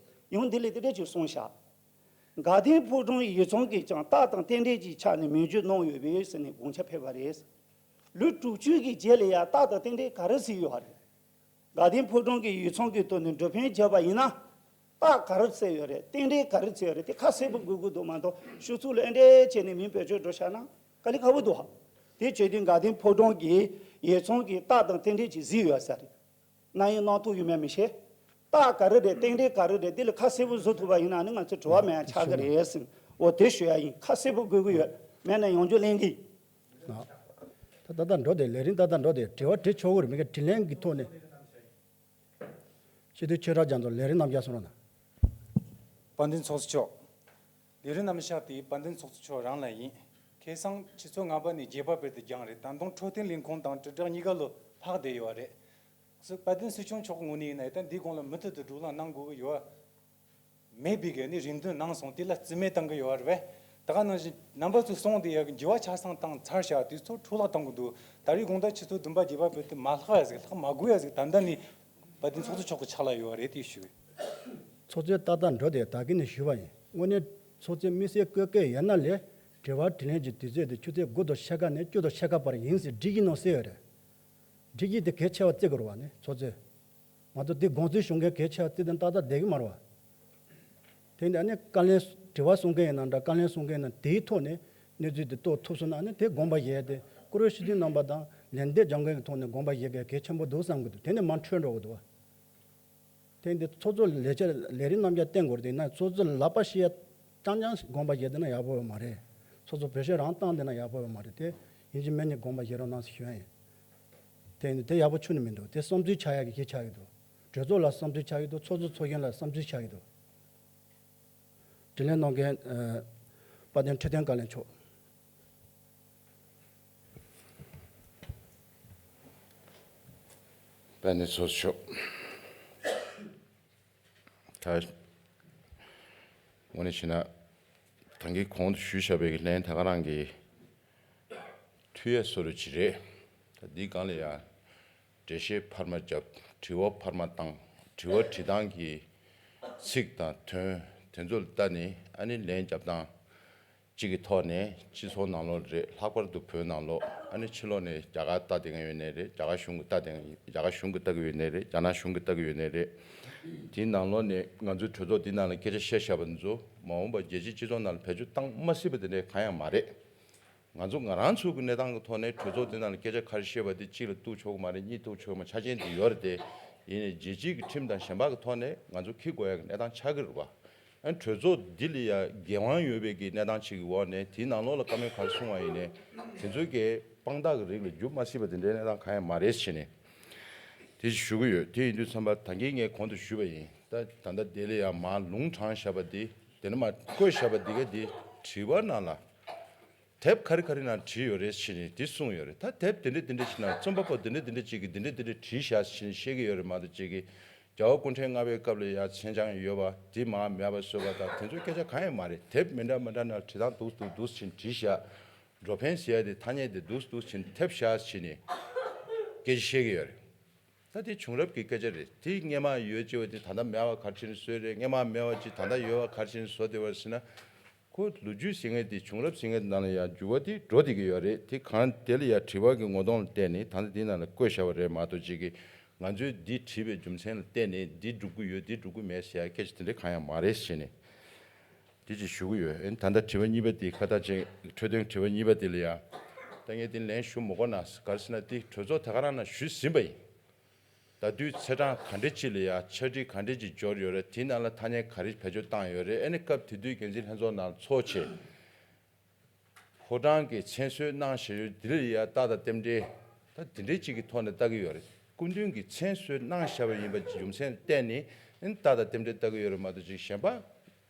ཡང་འདི་ལས་དེ་འདྲ་ཅིག་གསུངས་ཤག་དགའ་ལྡན་ཕོ་བྲང་ཡིག་ཚང་གིས་ཀྱང་རྟགས་དང་རྟེན་འབྲེལ་གྱི་ཆ་ནས་མིང་བརྗོད་གནང་ཡོད་པས་ཟེར་ནས་དགོངས་འཆར་ཕེབས་པ་རེད། ལོ་དྲུག་ཅུ་གི་རྗེས་ལ་ཡང་རྟགས་དང་རྟེན་འབྲེལ་ག་རེ་ཟིག་ཡོད་རེད། དགའ་ལྡན་ཕོ་བྲང་གི་ཡིག་ཚང་གི་ཐོག་ནས་འགྲོ་ཕན་བརྒྱབ་པ་ཡིན་ན། རྟགས་ག་རེ་བཙལ་ཡོད་རེད། རྟེན་འབྲེལ་ག་རེ་བཙལ་ཡོད་རེད། དེ་ཁ་གསལ་པོ་དགོས་ཀྱི་འདུག་མ་གཏོགས་ཤོག་ཚུགས་ལ་ཨེ་འདྲས་བྱས་ནས་མིང་བེད་སྤྱོད་འགྲོ་བཞག་ན་དཀའ་ལས་ཁག་པོ་འདུག་ཧ། དེ་བྱས་དུས་དགའ་ལྡན་ཕོ་བྲང་གི་ཡིག་ཚང་གི་རྟགས་དང་རྟེན་འབྲེལ་ཅིག་གཟིགས་ཡོད་ས་རེད། ན་ཡིན་གནང་ཐུབ་ཡོད་མེད་མི་ཤེས། རྟགས་ག་རེ་རེད། རྟེན་འབྲེལ་ག་རེ་རེད། འདི་ལ་ཁ་གསལ་པོ་བཟོ་ཐུབ་པ་ཡིན་ན་ནི་ང་ཚོ་དྲི་བ་མེད་ཡ་ཆགས་ཀྱི་རེད་ཟེར། འོ་དེ་ཞུ་ཡ་ཡིན། ཁ་གསལ་པོ་དགོས་ཀྱི་ཡོད། མེད་ན་ཡང་བསྐྱར་གླེང་གི་ཡིན། ཨ། ད་ད་ལྟ་འགྲོ་དེ་ལས་རིམ་ད་ལྟ་འགྲོ་དེ་དྲི་བ་དྲི་ཆོག་གི་རེད། མི་ཁ་དྲི་ལན་གྱི་ཐོག་ནས། སྤྱི་འཐུས་ཆོས་གྲགས་རྒྱ་མཚོ་ལས་རིམ་རྣམ་རྒྱལ་གསུང་རོགས་གནང་། དཔལ་ལྡན་ཚོགས་གཙོ་མཆོག་ལས་རིམ་རྣམ་གཞག་དེ་དཔལ་ལྡན་ཚོགས་གཙོ་མཆོག་རང་ལ་ཡིན། ཁ་སང་ཆུ་ཚོད་ལྔ་པ་ནས་བརྒྱད་པ་བར་དུ་སྦྱངས་རེད། ད་དུང་འཕྲོད་བསྟེན་ལས་ཁུངས་དང་དྲིལ་བསྒྲགས་གཉིས་ཀ་ལོ་ལྷག་བསྡད་ཡོད་རེད། སུ་དཔལ་ལྡན་སྲིད་སྐྱོང་མཆོག་གི་ངོས་ནས་ཡིན་ན་ད་འདིའི་གོང་ལ་མུ་མཐུད་དུ་བགྲོ་གླེང་གནང་དགོས་ཀྱི་ཡོད། མེད་པའི་གི་ནི་རེ་འདུན་གནང་སོང་། དེ་ལ་རྩིས་མེད་བཏང་གི་ཡོད་རེད་པས། ད་ག་ནང་བཞིན་རྣམ་པ་ཚོས་གསུངས་དེ་ཡག་གི་འགྱུར་བ་ཆ་ཚང་བཏང་ཚར་བཞག་དུས་ཚོད་འཕྲོ་བརླག་གཏོང་གི་འདུག་ད་རེས་དགོང་དག་ཆུ་ཚོད་བདུན་པ་བརྒྱད་པ་བར་དུ་མ་ལྷག་ཡ་ཟིག་ལྷག་མ་དགོས་ཡ་ཟིག་ད་ལྟ་ནས་དཔལ་ལྡན་ཚོགས་གཙོ་མཆོག་གི་ཕྱག་ལ་ཡོད་རེད་དེ་ཞུ། ཚོགས་གཙོས་ཏག་ཏག་འགྲོ་དེ་ད་གིན་ནས་ཞུས་པ་ཡིན། དངོས་གནས་ཚོགས་གཙོས་དམིགས་བསལ་བཀོད་སྐབས་ཡོད་ན་ལས་དྲི་བ་དྲིས་ལན་གྱི་དུས་ཚོད་དེ་ཆུ་ཚོད་དགུ་དང་ཕྱེད་ཀ་ནས་བཅུ་དང་ཕྱེད་ཀ་བར་ཡིན་ཟེར་སྒྲིག་གཞི་ནང་གསལ་ཡོད་རེད། སྒྲིག་གཞི་དེ་གལ་ཆེ་བ་བརྩི་དགོས་རེད་བ་ནི་ཚོགས་གཙོས། མ་གཏོགས་དེ་དགོངས་ཚུལ་ཞུ་མཁན་གལ་ཆེ་བ་བརྩི་དེ་ཏག་ཏག་བསྡད་ཀྱི་མ་རེད་བ། དེ་འདྲ་ནི་བཀའ་ལན་དྲི་བ་གསུང་མཁན་ཡིན་ན་འདྲ་བཀའ་ལན་གསུང་མཁན་ཡིན་ན་དེའི་ཐོག་ནས་གནས་ཚུལ་དེ་རྟོགས་ཐུབ་སོང་ན་ནི་དེ་དགོངས་པ་བཞེས་ཏེ་བཀུར་འོས་སྤྱི་འཐུས་རྣམ་པ་དང་ལན་འདེབས་སྦྱང་མཁན་གྱི་ཐོག་ནས་དགོངས་པ་བཞེས་མཁན་གལ་ཆེན་པོ་འདུག་བསམ་གྱི་འདུག་དེ་ནས་མར་འཕྲོས་འགྲོ་གི་འདུག་བ། དེ་འདི་ཚོགས་གཙོ་ལས་བྱ་ལས་རིམ་རྣམ་གཞག་བསྟན་དགོས་རེད། དེ་ན་ཚོགས་གཙོ་ལ་ལག་པ་བཤད་ཡ་རྐྱང་རྐྱང་དགོངས་པ་བཞེས་བསྡད་ན་ཡག་པོ་ཡོད་མ་རེད། ཚོགས་གཙོ་བེད་སྤྱོད་རང་བཏང་བསྡད་ན་ཡག་པོ་ཡོད་མ་རེད་དེ། ཡིན་གཅིག་མིན་གཉིས་དགོངས་པ་བཞེས་རོགས་གནང་ཟེར་ཞུ་ཡ་ཡིན། དེ་ནི་དེ་ཡག་པོ་ཁྱོན་ནས་མི་འདུག་དེ་བསམ་ཚུལ་ཆགས་ཡག་གི་ཁྱད་ཆགས་ཀྱི་འདུག་གྲོས་ཚོགས་ལ་བསམ་ཚུལ་ཆགས་ཀྱི་འདུག་ཚོགས་གཙོ་ཚོགས་གཞོན་ལ་བསམ་ཚུལ་ཆགས་ཀྱི་འདུག་དྲིས་ལན་གནང་མཁན་ཨ། དཔལ་ལྡན་འཕྲོད་བསྟེན་བཀའ་བློན་མཆོག་དཔལ་ལྡན་ཚོགས་གཙོ་མཆོག་ད་དངོས་གནས་བྱས་ན། ད་གིན་གོང་དུ་ཞུས་བཞག་པའི་ལན་ད་ག་རང་གི་མཐུད་ཡས་བཟོ་འདྲ་ཅིག་རེད། ད་འདིའི་སྒང་ལ་ཡང་འགྲེལ་བཤད་འཕར་མ་བརྒྱབ། དྲི་བ་འཕར་མ་བཏང་། དྲི་བ་དྲི་སྟངས་ཀྱི་ཚིག་དང་དོན་དེ་ཚོ་ལ་ལྟ་ནས་ཨ་ནི་ལན་རྒྱབ་སྟངས་གཅིག་གི་ཐོག་ནས་སྤྱི་ཚོགས་ནང་ལོགས་རེད། ལྷག་པར་དུ་བོད་ནང་ལོགས་ཨ་ནི་ཕྱི་ལོགས་ནས་རྒྱ་གར་ལྟ་བསྡད་མཁན་ཡོད་ནའི་རེད། རྒྱ་གར་གཞུང་གི་ལྟ་བསྡད་མཁན་རྒྱ་གར་གཞུང་གི་ལྟ་གི་ཡོད་ནའི་རེད། རྒྱ་ནག་གཞུང་གི་ལྟ་གི་ཡོད་ནའི་རེད། དེའི་ནང་ལོགས་ནས་ང་ཚོའི་གྲོས་ཚོགས་འདི་ནང་ལ་སྐད་ཆ་བཤད་བཞག་པ་འདི་ཚོ་མ་འོངས་པར་རྒྱལ་སྤྱིའི་སྤྱི་ཚོགས་ནང་ལ་བེད་སྤྱོད་བཏང་མ་སྲིད་པ་དེ་འདྲ་གང་ཡང་མ་རེད། ང་ཚོ་ང་རང་ཚོ་གི་གནས་སྟངས་ཀྱི་ཐོག་ནས་གྲོས་ཚོགས་འདི་ནང་ལ་སྐད་ཆ་ག་རེ་བཤད་པ་དེ་གཅིག་ལ་གཏུག་ཆོག་གི་མ་རེད། གཉིས་གཏུག་ཆོག་གི་མ་རེད། ཆ་རྐྱེན་དེ་ཡོད་རེད་དེ། ཡིན་ནའི་རྒྱལ་སྤྱིའི་གི་ཁྲིམས་དང་གཞན་པ་གི་ཐོག་ནས་ང་ཚོ་འཁྱེར་དགོས་ཡ་གི་གནས་སྟངས་ཆགས་ཀྱི་རེད་པ། ཨ་ནི་གྲོས་ཚོགས་འདི་ལ་ཡ་འགན་དབང་ཡོད་པའི་གི་གནས་སྟངས་ཅིག་གི་འོག་ནས་དེའི་ནང་ལོགས་ལ་བཀའ་མོལ་ག་རེ་གསུང་བ་ཡིན་ནའི་དེ་ཚོའི་གི་དཔང་རྟགས་ཀྱི་རིགས་ལ་འགྱུར་མ་སྲིད་པ་དེ་འདྲའི་གནས་སྟངས་གང་ཡང་མ་རེད་ཟེར་ནས་དེ་ཞུ་གི་ཡོད། དེ་ཡིན་དུས་ཙམ་པ་ད་གིན་ངས་གོང་དུ་ཞུས་པ་ཡིན། ད་ད་ལྟ་དེ་ལ་ཡ་མར་ལུང་དྲངས་བཞག་པ་འདི་དེ་ནས་མར་བཀོད་བཞག་པ་འདི་ག་འདི་དྲི་བ་ནང་ལ། དེབ་ག་རེ་ག་རེ་ནང་བྲིས་ཡོད་རེད་ཟེར་ནས་འདི་གསུངས་ཡོད་རེད། ད་དེབ་དེ་འདྲ་དེ་འདྲ་ཞིག་ནང་རྩོམ་པ་པོ་དེ་འདྲ་དེ་འདྲ་ཅིག་གིས་དེ་འདྲ་དེ་འདྲ་བྲིས་བཞག་ཟེར་ནས་བཤད་ཀྱི་ཡོད་རེད་མ་གཏོགས་ཅིག་གིས་རྒྱལ་བ་སྐུ་ཕྲེང་ལྔ་པའི་སྐབས་ལ་ཡ་མཚན་བྱང་ཡོད་པ་འདི་མར་མེད་པ་བཟོས་པ་དང་དེ་ཚོ་སྐད་ཆ་གང་ཡང་མ་རེད། དེབ་མི་འདྲ་མི་འདྲ་ནང་བྲིས་སྟངས་འདུག་འདུག་འདུག་ཟེར་ནས་བྲིས་བཞག་འགྲོ་ཕན་ཟེར་ཡ་དེ་ཐ་སྙད་དེ་འདུག་འདུག་ཟེར་ནས་དེབ་བཞག་ཟེར་ནས་སྐད་ཆ་བཤད་ཀྱི་ཡོད་རེད། ད་དེ་བྱུང་རབས་ཀྱི་སྐད་ཆ་རེད། དེ་སྔས་མ་ཡོད་ཅེས་པ་དེ་ད་ལྟ་མེད་པ་ག་རེ་བྱས་ནས་བཟོས་རེད། སྔས་མ་མེད་པ་ཅིག་ད་ལྟ་ཡོད་པ་ག་རེ་བྱས་ནས་བཟོ་བསྡད་པ་ཟེར་ན། ཁོ་ལོ་རྒྱུས་ཟེར་མཁན་དེ་བྱུང་རབས་ཟེར་མཁན་དེ་ནང་ལ་ཡང་འགྱུར་བ་དེ་འགྲོ་བསྡད་ཀྱི་ཡོད་རེད། དེ་གང་དེ་ལ་ཡང་དྲི་བ་གི་ངོ་གདོང་ལ་བལྟས་ནས་ད་ལྟ་དེ་ནང་ལ་བཀོད་བཞག་པ་རེད་མ་གཏོགས་ཅིག་གིས་ང་ཚོས་འདི་བྲིས་པའི་རྒྱུ་མཚན་ལ་བལྟས་ནས་འདི་སྒྲུབ་ཀྱི་ཡོད་འདི་སྒྲུབ་ཀྱི་མེད་ཟེར་ཡ་སྐད་ཆ་དེ་འདྲ་གང་ཡང་མ་རེད་ཟེར་ནས་དེ་ཅིག་ཞུ་གི་ཡོད། ཨེ་ད་ལྟ་དྲི་བ་གཉིས་པ་དེ་ཁ་ཐག་བཅད། འཕྲོད་བསྟེན་དྲི་བ་གཉིས་པ་དེ་ལ་ཡང་ད་ངས་དེ་ལན་ཞུ་མི་དགོས་ན་ག་རེ་ཟེར་ན་དེ་གྲོས་ཚོགས་དེ་ག་རང་ནང་ཞུས་ཟིན་པ་ཡིན། ད་དུས་ཚེས་གྲངས་ག་འདྲ་ཅིག་ལ་ཡ་ཕྱག་བྲིས་ག་འདྲ་ཅིག་འབྱོར་ཡོད་རེད། དེའི་ནང་ལ་ཐ་སྙད་ག་རེ་བེད་སྤྱོད་བཏང་ཡོད་རེད། ཨ་ནི་སྐབས་དེ་དུས་འགན་འཛིན་ལྷན་ཚོགས་ནང་ཚོགས་བྱས། ཕོ་བྲང་གི་མཚན་གསོལ་གནང་བཞག་ཡོད་དེ་ལ་ཡ་རྟགས་དང་རྟེན་འབྲེལ་ད་དེ་འདྲ་ཅིག་གི་ཐོག་ནས་ལྟ་གི་ཡོད་རེད། སྐུ་མདུན་གྱིས་མཚན་གསོལ་གནང་བཞག་པ་ཡིན་པ་རྒྱུ་མཚན་བརྟེན་ནས་རྟགས་དང་རྟེན་འབྲེལ་བལྟ་གི་ཡོད་རེད་མ་གཏོགས་ཅིག་གཞན་པ་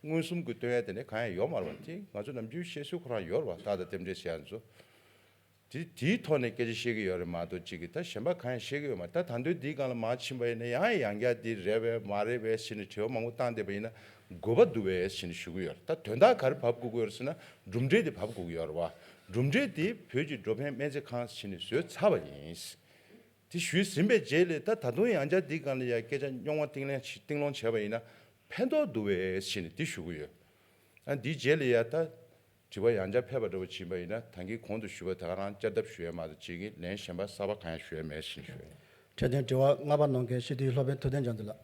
མངོན་སུམ་གྱི་སྟོན་ཡ་དེ་འདྲ་གང་ཡང་ཡོད་མ་རེད་པ། དེ་ང་ཚོ་ནམ་རྒྱུན་བཤད་སྲོལ་ཁོ་རང་ཡོད་རེད་པ། རྟགས་དང་རྟེན་འབྲེལ་ཟེར་ཡ་ཚོ། དེ་དེའི་ཐོག་ནས་སྐད་ཆ་བཤད་ཀྱི་ཡོད་རེད་མ་གཏོགས་ཅིག་གིས་ད་གཞན་པ་གང་ཡང་བཤད་ཀྱི་ཡོད་མ་རེད། ད་ད་དུང་འདིའི་སྒང་ལ་མར་ཕྱིན་པ་ཡིན་ན་ཡང་ཡང་བསྐྱར་འདི་རེད་པས་མ་རེད་པས་ཟེར་ནས་དྲི་བ་མང་པོ་བཏང་བསྡད་པ་ཡིན་ན་དགོས་པ་འདུག་པས་ཟེར་ནས་ཞུ་གི་ཡོད་རེད། ད་དོན་དག་ག་རེ་བབས་དགོས་ཀྱི་ཡོད་རེད་ཟེར་ན་གྲུབ་འབྲས་དེ་བབས་དགོས་ཀྱི་ཡོད་རེད་པ། གྲུབ་འབྲས་དེ་བོད་ཀྱི་འགྲོ་ཕན་སྨན་རྩིས་ཁང་ཟེར་ནས་བཟོས་ཚར་བ་ཡིན། དེ་ཞུས་ཟིན་པའི་རྗེས་ལ་ད་ད་དུང་ཡང་བསྐྱར་འདིའི་སྒང་ལ་ཡ་སྐད་ཆ་རྙོག་མ་གཏིང་ལེན་གཏིང་སློང་བྱས་པ་ཡིན་ན་ཕན་ཐོགས་འདུག་པས་ཟེར་ནས་འདི་ཞུ་གི་ཡོད། ཨ་འདིའི་རྗེས་ལ་ཡ་ད་དྲི་བ་ཡང་བསྐྱར་ཕེབས་པ་འདྲ་བོ་ཕྱིན་པ་ཡིན་ན་ད་གིན་གོང་དུ་ཞུས་པ་དེ་ག་རང་བསྐྱར་ལྡབ་ཞུ་ཡ་མ་གཏོགས་ཅིག་གིས་ལན་གཞན་པ་གསར་པ་གང་ཡང་ཞུ་ཡ་མེད་ཟེར་ཞུ་ཡ་ཡིན། འཕྲོད་བསྟེན་དྲི་བ་ལྔ་པ་གནང་མཁན་སྤྱི་འཐུས་སློབ་དཔོན་ཐུབ་བསྟན་རྒྱ་མཚོ་ལགས།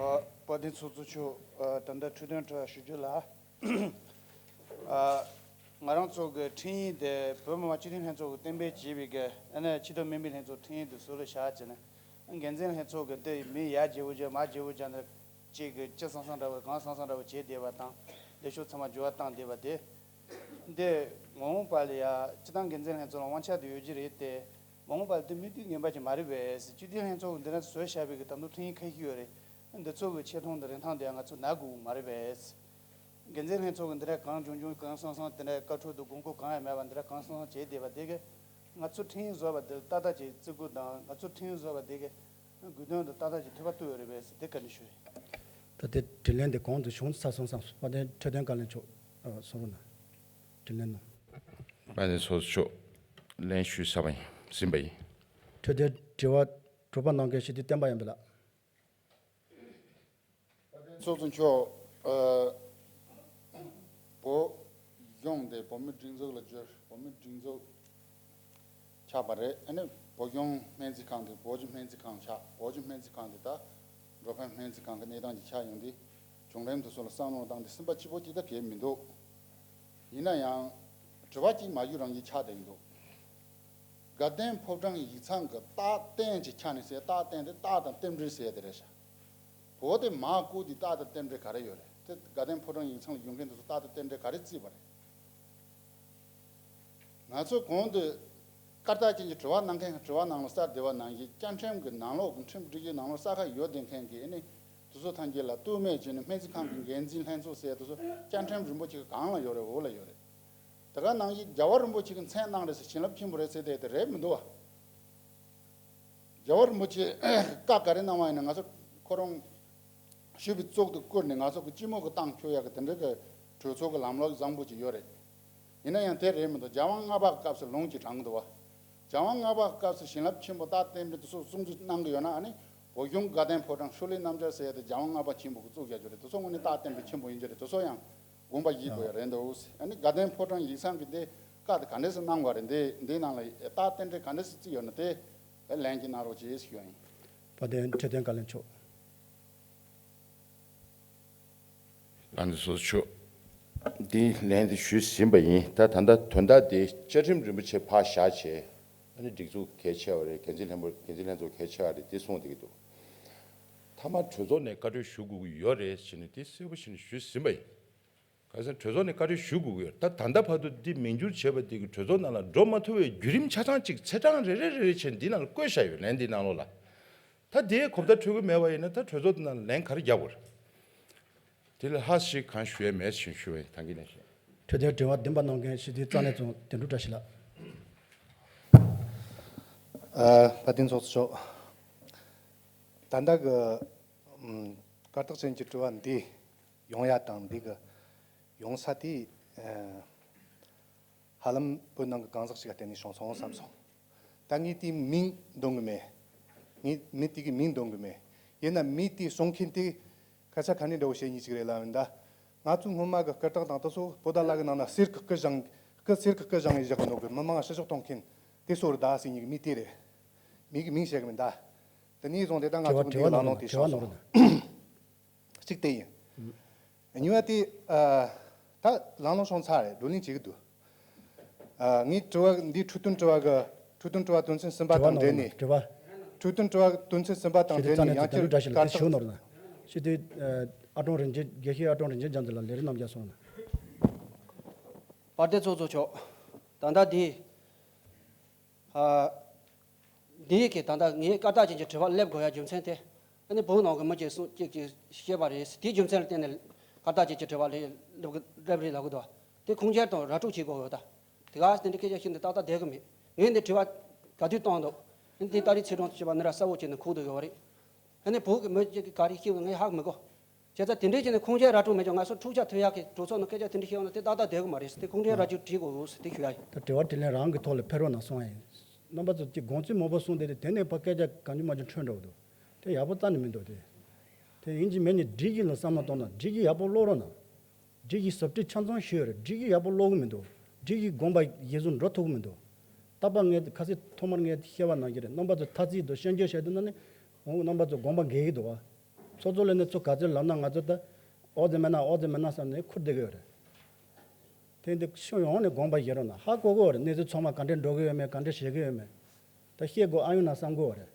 ཨ། དཔལ་ལྡན་ཚོགས་གཙོ་མཆོག་ཨ། ད་ལྟ་འཕྲོད་བསྟེན་དྲི་བ་ཞུ་རྒྱུ་ལ། ཨ། ང་རང་ཚོ་གི་འཕྲིན་ཡིག་དེ་བོད་མི་མང་སྤྱི་འཐུས་ལྷན་ཚོགས་ཀྱིས་གཏན་འབེབས་བྱས་པའི་གི་ཨ་ནི་སྤྱི་ཚོགས་སྨན་པའི་ལྷན་ཚོགས་འཕྲིན་ཡིག་དེ་སུ་ལ་བཞག་བྱས་ནས་འགན་འཛིན་ལྷན་ཚོགས་ཀྱིས་དེ་མི་ཡར་རྒྱས་པོ་རྒྱག་མར་རྒྱས་པོ་རྒྱག་ནས་གཅིག་གི་ཅི་བསམ་བསམ་འདྲ་བོ་གང་བསམ་བསམ་འདྲ་བོ་བྱས་བསྡད་པ་དང་ལས་ཤོག་ཚང་མ་འགྱུར་བ་བཏང་བསྡད་པ་དེ། འདི་མ་འོངས་པ་ལ་ཡ་སྤྱི་བཏང་འགན་འཛིན་ལྷན་ཚོགས་ལ་དབང་ཆ་དེ་ཡོད་ཀྱི་རེད་དེ། མ་འོངས་པར་འདི་མུ་མཐུད་ངན་པ་ཅིག་མ་རེད་པས། སྤྱི་འཐུས་ལྷན་ཚོགས་ཀྱི་འདི་ན་བཟོས་བཞག་པའི་གི་ད་དུང་འཕྲིན་ཡིག་ཁ་ཤས་ཡོད་རེད། འདི་ཚོ་གི་ཆེ་མཐོང་དང་རིན་ཐང་དེ་ང་ཚོ་ན་དགོས་མ་རེད་པས། འགན་འཛིན་ལྷན་ཚོགས་ཀྱི་འདི་འདྲ་གང་བྱུང་བྱུང་གང་སོང་སོང་དེ་འདྲ་བཀའ་འཁྲོལ་དང་དགོངས་སྐོར་གང་ཡང་མེད་པ་འདི་འདྲ་གང་སོང་སོང་བྱས་བསྡད་པ་དེ་གི་ང་ཚོ་འཕྲིན་ཡིག་བཟོས་པ་འདི་ཏག་ཏག་ཅིག་བརྩི་བཀུར་དང་ང་ཚོ་འཕྲིན་ཡིག་བཟོས་པ་དེ་གི་དགོས་དོན་དང་ཏག་ཏག་ཅིག་ཐུག་པ་གཏོད་ཡོད་རེད་པས་དེ་བཀའ་འདྲི་ཞུ་ཡིན། ད་ལྟའི་དྲིས་ལན་འདི་གོང་དུ་བྱུང་ཚར་སོང་བསམ་སོང་། དཔལ་ལྡན་འཕྲོད་བསྟེན་བཀའ་བློན་མཆོག་ཨ། གསུང་རོགས་གནང་། དྲིས་ལན་གནང་། དཔལ་ལྡན་ཚོགས་གཙོ་མཆོག་ལན་ཞུས་ཚར་བ་ཡིན། ཟིན་པ་ཡིན། འཕྲོད་བསྟེན་དྲི་བ་དྲུག་པ་གནང་མཁན་སྤྱི་འཐུས་བསྟན་པ་ཡོན་ལགས། དཔལ་ལྡན་ཚོགས་གཙོ་མཆོག་ཨ། བོད་གཞུང་དེ་བོད་མིའི་སྒྲིག་འཛུགས་ལ་བསྒྱུར། བོད་མིའི་སྒྲིག་འཛུགས་ཆགས་པ་རེད། ཨ་ནི་བོད་གཞུང་སྨན་རྩིས་ཁང་དེ་བོད་ཀྱི་སྨན་རྩིས་ཁང་ཆགས། བོད་ཀྱི་སྨན་རྩིས་ཁང་དེ་ད་འགྲོ་ཕན་སྨན་རྩིས་ཁང་གི་གནས་སྟངས་ཀྱི་ཆགས་ཡོང་དུས་བྱུང་རིམ་དེ་ཚོ་ལ་བསམ་བློ་བཏང་སྟེ་ཟིན་པ་གཅིག་པོ་གཅིག་ད་གས་མི་འདུག་ཡིན་ན་ཡང་དྲི་བ་གཅིག་མ་གཞི་རང་གི་ཆགས་བསྡད་ཀྱི་འདུག་དགའ་ལྡན་ཕོ་བྲང་ཡིག་ཚང་གི་རྟགས་བརྟན་གྱི་ཆ་ནས་ཟེར། རྟགས་བརྟན་དེ་རྟགས་དང་རྟེན་འབྲེལ་ཟེར་དེ་རེད་ཤག་བོད་དེ་མར་བཀུག་དུས་རྟགས་དང་རྟེན་འབྲེལ་ག་རེ་ཡོད་རེད། དེ་དགའ་ལྡན་ཕོ་བྲང་ཡིག་ཚང་ལ་ཡོང་མཁན་དེ་ཚོ་རྟགས་དང་རྟེན་འབྲེལ་ག་རེ་བརྩིས་པ་རེད། ང་ཚོ་གོང་དུ་སྐར་རྟགས་ཅན་གྱི་དྲི་བ་གནང་མཁན་གྱི་དྲི་བ་ནང་ལ་གསལ་བསྡད་པ་ནང་བཞིན་བཅའ་ཁྲིམས་ཀྱི་ནང་ལོགས་ཀྱི་ཁྲིམས་སྒྲིག་གཞི་ནང་ལོགས་གསལ་ཁ་ཡོད་བསྡད་མཁན་གྱི་ཨ་ནི་དེ་ཚོ་ཐམས་ཅད་ལ་གཏུག་མེད་བྱས་ནས་སྨན་རྩིས་ཁང་གི་འགན་འཛིན་ལྷན་ཚོགས་ཟེར་དེ་ཚོ་བཅའ་ཁྲིམས་རིམ་པ་གཅིག་གང་ལ་ཡོད་རེད། འོག་ལ་ཡོད་རེད། དེ་ག་ནང་བཞིན་རྒྱལ་བ་རིན་པོ་ཆེ་གི་མཚན་གནང་རེད་ཟེར། བྱིན་རླབས་ཆེན་པོ་རེད་ཟེར་དེ་དེ་རེད་མི་འདུག་བ། རྒྱལ་བ་རིན་པོ་ཆེ་བཀའ་ག་རེ་གནང་བ་ཡིན་ན་ང་ཚོ་ཁོ་རང་ཞུ་བའི་བཙུགས་དུ་བཀུར་ནས་ང་ཚོ་གི་སྤྱི་མོས་ཀྱི་བཏང་ཆོག་ཡག་གི་དེ་འདྲ་གི་གྲོས་ཚོགས་ཀྱི་ལམ་ལུགས་བཟང་པོ་ཅིག་ཡོད་རེད། ཡིན་ན་ཡང་དེ་རེད་མི་འདུག་རྒྱལ་དབང་ལྔ་པ་གི་སྐབས་སུ་ལུང་གཅིག་དྲངས་འདུག་བ། རྒྱལ་དབང་ལྔ་པ་གི་སྐབས་སུ་བྱིན་རླབས་ཆེན་པོ་རྟགས་རྟེན་འབྲེལ་དེ་ཚོ་སྲུང་བརྩི་གནང་གི་ཡོད་ན་ཨ་ནི་བོད་གཞུང་དགའ་ལྡན་ཕོ་བྲང་ཤུལ་ལས་རྣམ་རྒྱལ་ཟེར་ཡ་དེ་རྒྱལ་དབང་ལྔ་པ་ཆེན་པོ་གི་བཙུགས་རྒྱག་རྒྱུ་རེད། དེ་ཚོ་དངོས་གནས་རྟགས་རྟེན་འབྲེལ་ཆེན་པོ་ཡིན་རྒྱུ་རེད། དེ་ཚོ་ཡང་དགོངས་པ་བཞེས་དགོས་ཡ་རེད་འདུག་ཨ་ནི་དགའ་ལྡན་ཕོ་བྲང་ཡིག་ཚང་གི་འདི་བཀའ་དེ་ག་འདྲས་སེ་གནང་བ་རེད། འདི་འདིའི་ནང་ལ་རྟགས་རྟེན་འབྲེལ་ག་འདྲས་སེ་བརྩིས་ཡོད་ན་དེ་ལན་གཅིག་གནང་རོགས་བྱེད་ཞུ་ཡ་ཡིན། དཔལ་ལྡན་འཕྲོད་བསྟེན་བཀའ་བློན་མཆོག་ཨ་ནི་སོ་ཆོག་འདི་ལན་དེ་ཞུས་ཟིན་པ་ཡིན། ད་ད་ལྟ་དོན་དག་དེ་བཅའ་ཁྲིམས་རིན་པོ་ཆེ་ཕར་བཞག་བྱས། ཨ་ནི་སྒྲིག་འཛུགས་གལ་ཆེ་བ་རེད། འགན་འཛིན་ལྷན་པོ་འགན་འཛིན་ལྷན་ཚོགས་གལ་ཆེ་བ་རེད། དེ་གསུངས་བསྡད་ཀྱི་འདུག་མཐའ་མ་གྲོས་ཚོགས་ནས་བཀའ་འཁྲོལ་ཞུ་དགོས་ཀྱི་ཡོད་རེད་ཟེར་ནས་དེ་གསལ་པོ་བྱས་ནས་ཞུས་ཟིན་པ་ཡིན། ག་ཟེར་གྲོས་ཚོགས་ནས་བཀའ་འཁྲོལ་ཞུ་དགོས་ཀྱི་ཡོད། ད་ད་ལྟ་བར་དུ་འདི་མིང་བསྒྱུར་བྱས་པ་དེ་གི་གྲོས་ཚོགས་ནང་ལ་འགྲོ་མ་ཐུབ་པའི་བརྒྱུད་རིམ་ཆ་ཚང་གཅིག་ཚེས་གྲངས་རེ་རེ་རེ་རེ་བྱས་ནས་འདི་ནང་ལ་བཀོད་བཞག་ཡོད། ལན་འདི་ནང་ལོགས་ལ། ད་དེའི་གོ་བརྡ་འཕྲོད་ཀྱི་མེད་པ་ཡིན་ན་ད་གྲོས་ཚོགས་འདི་ནང་ལ་ལན་ག་རེ་རྒྱག་དགོས་རེད། དེ་ལ་ཧ་ཞིག་གང་ཞུ་ཡས་མེད་ཞེས་ཞུ་བའི་ཐང་གི་ནས་ཤེས། འཕྲོད་བསྟེན་དྲི་བ་བདུན་པ་གནང་མཁན་སྤྱི་འཐུས་རྩ་གནས་ཚོ་དོན་གྲུབ་བཀྲ་ཤིས་ལགས། ཨ། དཔལ་ལྡན་ཚོགས་གཙོ་མཆོག་ད་ལྟ་གི་ཨམ། སྐར་རྟགས་ཅན་གྱི་དྲི་བ་འདི་ཡོང་ཡ་དང་འདི་གི་ཡོང་ས་དེ་ཨ། ཧ་ལམ་བོད་ནང་གི་གང་ཟག་ཅིག་ག་བརྟེན་ནས་བྱུང་སོང་བསམ་སོང་། ད་ངས་དེའི་མིང་འདོན་གི་མེད། ངས་མི་དེ་གི་མིང་འདོན་གི་མེད། ཡིན་ན་མི་དེ་གསུང་མཁན་དེ་སྐད་ཆ་ག་ནས་འདྲ་བོ་བཤད་མཁན་ཅིག་རེད་ལབ་ཡིན་ད། ང་ཚོའི་སྔོན་མ་གི་སྐུ་དྲག་དང་དེ་ཚོ་བོད་ཟླ་ལག་གི་ནང་ན་གསེར་གི་སྐུ་བཞེངས། སྐུ་གསེར་གི་སྐུ་བཞེངས་ནས་བཞག་གི་འདུག་གི། མི་མང་ང་ཕྱི་ཕྱོགས་གཏོང་མཁན་དེ་སུ་རེད་ད་ཟེར་མཁན་གི་མི་དེ་རེད། མི་གི་མིང་བཤད་གི་མིན་ད། དེ་ནས་བཟུང་དེ་ད་ང་དྲི་བ་ཚོ་དྲི་མི་བ་ལ་ནོར་ལོང་དེ་དྲི་བ་ཤོར་ནོར་སོང་། གཅིག་དེ་ཡིན། གཉིས་པ་དེ་ཨ། ད་ལང་ལོང་སོང་ཚར་རེད། བགྲོ་གླེང་བྱེད་ཀྱི་འདུག་ཨ། ངའི་དྲི་བ་འདི་འཕྲོས་དོན་དྲི་བ་གི་འཕྲོས་དོན་དྲི་བ་དོན་ཚན་གསུམ་པ་དང་འབྲེལ་ནས། དྲི་བ། འཕྲོས་དོན་དྲི་བ་དོན་ཚན་གསུམ་པ་དང་ཤེས་འབྲེལ་ནས་ཡང་བསྐྱར་དྲི་བ་ཞིག་ལ་དེ་ཞུ་ནོར་ན། ཤེས་དེ་ཨ་ཀྲོང་རིན་ཆེན་དགེ་བཤེས་ཨ་ཀྲོང་རིན་ཆེན་རྒྱ་མཚོ་ལ་ལས་རིམ་རྣམས་རྒྱ་སོང་ན། དཔལ་ལྡན་ཚོགས་གཙོ་མཆོག་ད་ལྟ་འདི། ཨ། དེ་ཡི་གི་ད་ལྟ་ངས་སྐར་རྟགས་ཅན་གྱི་དྲི་བ་སླེབས་དགོས་ཡ་རྒྱུ་མཚན་དེ། ཨ་ནི་བོད་ནང་གི་མི་གཅིག་གསུང་གཅིག་གིས་བཤད་པ་རེད། དེའི་རྒྱུ་མཚན་ལ་བརྟེན་ནས་སྐར་རྟགས་ཅན་གྱི་དྲི་བ་ལས་སླེབས་གི་སླེབས་རེད་ལབ་གི་འདུག་དེ་ཁུངས་སྐྱེལ་དང་ར་སྤྲོད་བྱེད་དགོས་ཡོད་ད། དེ་ག་དེ་འདྲའི་སྐད་ཆ་བཤད་འདི་ཏག་ཏག་བསྡད་གི་མེད། ངས་འདི་དྲི་བ་ག་དུས་བཏང་འདུག་ཨ་ནི་དེ་ཏ་རིག་ཚེས་གྲངས་བྱས་པ་ནི་ར་གསལ་བོ་བྱས་ནས་ཁུག་འདུག་ཡོད་རེད། ཨ་ནི་བོད་ཀྱི་མི་གཅིག་གིས་ག་རེ་བཤད་ངས་ཧ་གོ་མི་གོ། བྱས་ཙང་དེ་འདྲའི་བྱས་ནས་ཁུངས་སྐྱེལ་ར་སྤྲོད་མེད་ཀྱང་ང་ཚོ་འཁྲུག་ཆ་ཐུབ་ཡག་གི་གྲོས་ཚོགས་ནང་སྐད་ཆ་དེ་འདྲ་བཤད་ཡོང་ན་དེ་ཏག་ཏག་བསྡད་གི་མ་རེད་ཟེར། དེ་ཁུངས་སྐྱེལ་ར་སྤྲོད་བྲིས་དགོས་ཟེར་དེ་ཞུ་ཡ་ཡིན། ད་དྲི་བ་དྲིས་ལན་རང་གི་ཐོག་ལ་ཕེབས་རོགས་གནང་གསུང་ཡ་ཡིན། རྣམ་པ་ཚོ་ཀྱི་དགོངས་ཚུལ་མང་པོ་གསུངས་དེ་ལས་དེ་ནས་ཕར་སྐད་ཆ་གང་བྱུང་མང་བྱུང་འཕྲོས་འགྲོ་གི་འདུག་དེ་ཡག་པོ་རྩ་ནས་མི་འདུག་དེ། དེ་ཡིན་གཅིག་མིན་གཉིས་སྒྲིག་གཞི་ལ་བསམ་བློ་གཏོང་ན་སྒྲིག་གཞི་ཡག་པོ་ཀློག་རོགས་གནང་། སྒྲིག་གཞི་ཟབ་ཁྲིད་ཆ་ཚང་ཞུས་ཡོད་རེད། སྒྲིག་གཞི་ཡག་པོ་ཀློག་གི་མི་འདུག་སྒྲིག་གཞི་དགོངས་པ་གཞིར་བཟུང་འགྲོ་ཐུབ་ཀྱི་མི་འདུག་རྟག་པར་ངས་ཁ་སང་ཐོག་མར་ངས་བཤད་པ་ནང་བཞིན་རེད། རྣམ་པ་ཚོ་ཐ་ཚིག་དང་ཤན་སྐྱོན་བཤད་དུས་ན་ནི་འོང་རྣམ་པ་ཚོ་དགོངས་པ་འགལ་གྱི་འདུག་བ། ཚོགས་གཙོ་ལས་ནས་ཚོ་ག་ཚོད་ལབ་ན་ང་ཚོ་ད་ཨོ་ཙི་མེད་ན་ཨོ་ཙི་མེད་ན་བསམ་ནས་ཁུར་བསྡད་ཀྱི་ཡོད་རེད། དེ་འདི་ཤོད་ཡོང་ནས་དགོངས་པ་བཞེས་རོགས་གནང་། ཧ་གོ་གི་ཡོད་རེད། གནས་ཚུལ་ཚང་མ་ག་འདྲས་འགྲོ་གི་ཡོད་མེད་ག་འདྲས་བྱེད་ཀྱི་ཡོད་མེད། ད་བཤད་དགོས་ཨ་ཡོང་ན་བསམ་གི་ཡོད་རེད།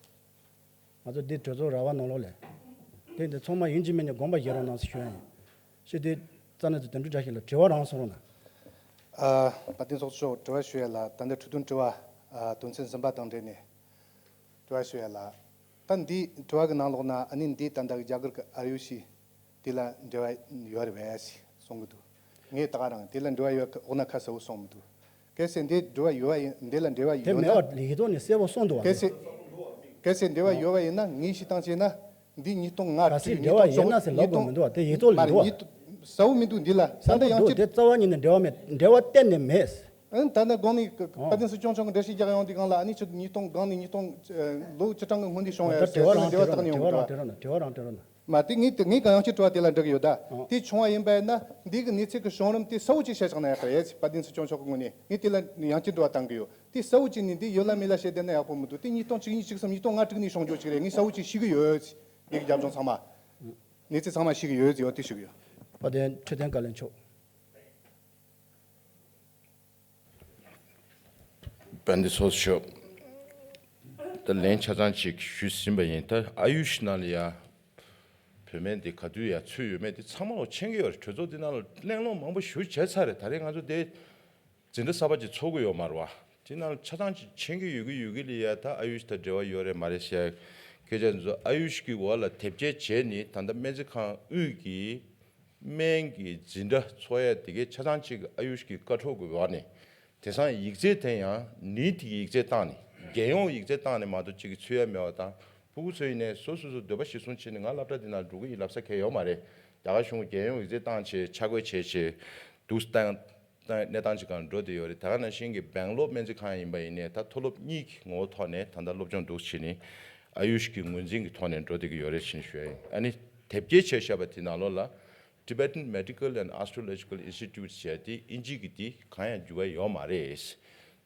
ང་ཚོ་འདི་གྲོས་ཚོགས་ར་བ་ནང་ལོགས་ལས། དེ་འདི་ཚང་མ་ཡིན་གཅིག་མིན་གཉིས་དགོངས་པ་བཞེས་རོགས་གནང་ཟེར་ཞུ་ཡ་ཡིན། ཞེས་དེ་རྩ་ནས་ཚོ་དོན་འགྲུབ་བཀྲ་ཤིས་ལ་དྲི་བ་རང་གསུང་རོགས་གནང་། ཨ། བཀའ་དྲིན་ཚོགས་གཙོ་དྲི་བ་ཞུ་ཡ་ལ་ད་ལྟ་འཕྲོས་དོན་དྲི་བ་ཨ་དོན་ཚན་གསུམ་པ་དང་འབྲེལ་ནས་དྲི་བ་ཞུ་ཡ་ལ། ད་འདི་དྲི་བ་གི་ནང་ལོགས་ན་ཨ་ནི་འདི་ད་ལྟ་གི་རྒྱ་གར་གི་ཨ་ཡུ་ཤི་དེ་ལ་འབྲེལ་བ་ཡོད་རེད་པས་ཞེས་གསུང་གི་འདུག་ངས་ད་ག་རང་དེ་ལ་འབྲེལ་བ་ཡོད་འོག་ན་ཁ་གསལ་བོ་གསུངས་མི་འདུག་གལ་སྲིད་འདི་འབྲེལ་བ་ཡོད་པ་ཡིན་འདི་ལ་འབྲེལ་བ་དེ་ཡོད་མེད་ན། པ་ལེགས་ཐོག་ནས་གསལ་བོ་གསུངས་འདུག་བ། གལ་སྲིད་གལ་སྲིད་འབྲེལ་བ་ཡོད་པ་ཡིན་ན་ངས་ཤི་སྟངས་བྱས་ན་འདི་ཉིས་སྟོང་ལྔ་ག་སྲིད་འབྲེལ་བ་ཡོད་ན་ཟེར་ལབ་དགོས་མི་འདུག་བ། དེ་ཡིག་ཐོག་ལ་མ་རེད་འདུག་བ། ཉིས་སྟོང་གསལ་བོ་མི་འདུག་འདི་ལ་ད་ལྟ་ཡང་ཅི། གསལ་བོ་འདུག་དེ་རྩ་བ་ཉིད་ནས་འབྲེལ་བ་མེད། འབྲེལ་བ་གཏན་ནས་མེད། ཨང་ད་ནི་དགོང་ནས་ཨོ། བཀའ་དྲིན་སྲིད་སྐྱོང་མཆོག་གི་འགྲེལ་བཤད་རྒྱག་ཡོང་དུས་སྒང་ལ་ཨ་ནི་ཆུ་ཉིས་སྟོང་སྒང་ནས་ཉིས་སྟོང་ལོ་བཅུ་གྲངས་ཀྱི་སྔོན་དུ་བྱུང་ད་ཡོད་ལྟ་ཟེར་དྲི་བ་ཟེར་ན་རང་འབྲེལ་བ་དྲི་བ་བཏང་ནས་རང་ཡོང་འདྲ། དྲི་བ་རང་དྲི་བ་རང་དྲི་བ་རང་། མ་དེ་ངས་དེ་ངས་གང་ཡང་ཅིག་དྲི་བ་དེ་ལ་འགྲིག་ཡོད་ད། ཨང་། དེ་བྱུང་བ་ཡིན་པ་ཡིན་ན་འདི་གི་གནས་ཚུལ་གྱི་བྱུང་རིམ་དེ་གསལ་བོ་ཅིག་བཤད་ཆོག་ན་ཡག་གི་རེད། བཀའ་དྲིན་སྲིད་སྐྱོང་མཆོག་གི་ངོས་ནས་ངས་དེ་ལ་ཡང་ཅིག་དྲི་བ་བཏང་གི་ཡོད། དེ་གསལ་བོ་ཅིག་ནས་འདི་ཡོད་ལ་མེད་ལ་བཤད་བསྡད་ན་ཡག་པོ་མི་འདུག་དེ་ཉིས་སྟོང་བཅུ་གཉིས་བཅུ་གསུམ་ཉིས་སྟོང་ལྔ་དྲུག་ནས་བྱུང་རྒྱུ་ཅིག་རེད། ངས་གསལ་བོ་ཅིག་ཤེས་ཀྱི་ཡོད། འདི་གི་རྒྱབ་ལྗོངས་ཚང་མ་གནས་ཚུལ་ཚང་མ་ཤེས་ཀྱི་ཡོད་ཟེར་བ་དེ་ཞུ་གི་ཡོད། བཀའ་དྲིན་འཕྲོད་བསྟེན་བཀའ་བློན་མཆོག་དཔལ་ལྡན་ཚོགས་གཙོ་མཆོག་ད་ལན་ཆ་ཚང་ཅིག་ཞུས་ཟིན་པ་ཡིན། ད་ཨ་ཡུ་ཤི་ནང་ལ་ཡ་བུད་མེད་འདི་ག་དུས་ཡ་ཚུད་ཡོད་མེད་འདི་ཚང་མ་ལོ་མཁྱེན་གྱི་ཡོད་རེད། གྲོས་ཚོགས་འདི་ནང་ལ་གླེང་སློང་མང་པོ་ཞུ་བྱས་ཚར་རེད། ད་རེས་ང་ཚོ་དེ་འཛིན་གྲྭ་གསར་པ་ཅིག་ཚོགས་ཀྱི་ཡོད་མ་རེད་བ། དེ་ནང་ལ་ཆ་ཚང་ཅིག་མཁྱེན་གྱི་ཡོད་ཀྱི་ཡོད་ཀྱི་ལ་ཡ་ད་ཨ་ཡུ་ཤི་དང་འབྲེལ་བ་ཡོད་རེད་མ་རེད་ཟེར་སྐད་ཆ་འདི་ཚོ་ཨ་ཡུ་ཤི་གི་འོག་ལ་དེབ་སྐྱེལ་བྱས་ནས་ད་ལྟ་སྨན་རྩིས་ཁང་དབུས་ཀྱི་སྨན་གྱི་འཛིན་གྲྭ་ཚོགས་ཡ་དེ་གའི་ཆ་ཚང་གཅིག་གི་ཨ་ཡུཤ་གི་བཀའ་ཁྲོལ་གྱི་འོག་ནས་དེང་སང་ཡིག་ཚད་དེ་ཡང་ནུས་མཐའི་ཡིག་ཚད་བཏང་ནས་རྒྱལ་ཡོངས་ཡིག་ཚད་བཏང་ནས་མ་གཏོགས་གཅིག་གི་ཚུད་ཡ་མེད་པ་དང་། ཕྲུ་གུ་ཚོ་ཡིན་ནའི་སོ་སོ་སོ་འདོད་པ་གཞིར་བཟུང་བྱས་ནས་ང་སློབ་གྲྭ་འདི་ནང་འགྲོ་གི་ཡིན་ལབ་ས་གང་ཡོད་མ་རེད། རྒྱ་གར་གཞུང་གིས་རྒྱལ་ཡོངས་ཡིག་ཚད་བཏང་བྱས་ཆ་བགོས་བྱས་བྱས་འདུག་སྟངས་གནས་སྟངས་ཅིག་སྒང་འགྲོ་བསྡད་ཡོད་རེད། དེ་ག་ནང་བཞིན་གྱི་སྦེང་ལོར་སྨན་རྩིས་ཁང་ཡིན་པ་ཡིན་ནའི་ད་མཐོ་སློབ་གཉིས་ཀྱི་ངོ་བོ་ཐོག་ནས་ད་ལྟ་སློབ་སྦྱོང་འདུག་བྱས་ནས་ཨ་ཡུཤ་གི་ངོས་འཛིན་གྱི་ཐོག་ནས་འགྲོ་བསྡད་ཀྱི་ཡོད་རེད་ཅེས་ཞུ་ཡ་ཡིན། ཨ་ནི་དེབ་སྐྱེལ་བྱས་བཞག་པ་དེ་ནང་ལོགས་ལ། Tibetan Medical and Astrological Institute ཟེར་ཡ་དེ་དབྱིན་ཇི་གི་དེ་གང་ཡང་འགྱུར་བ་ཡོད་མ་རེད།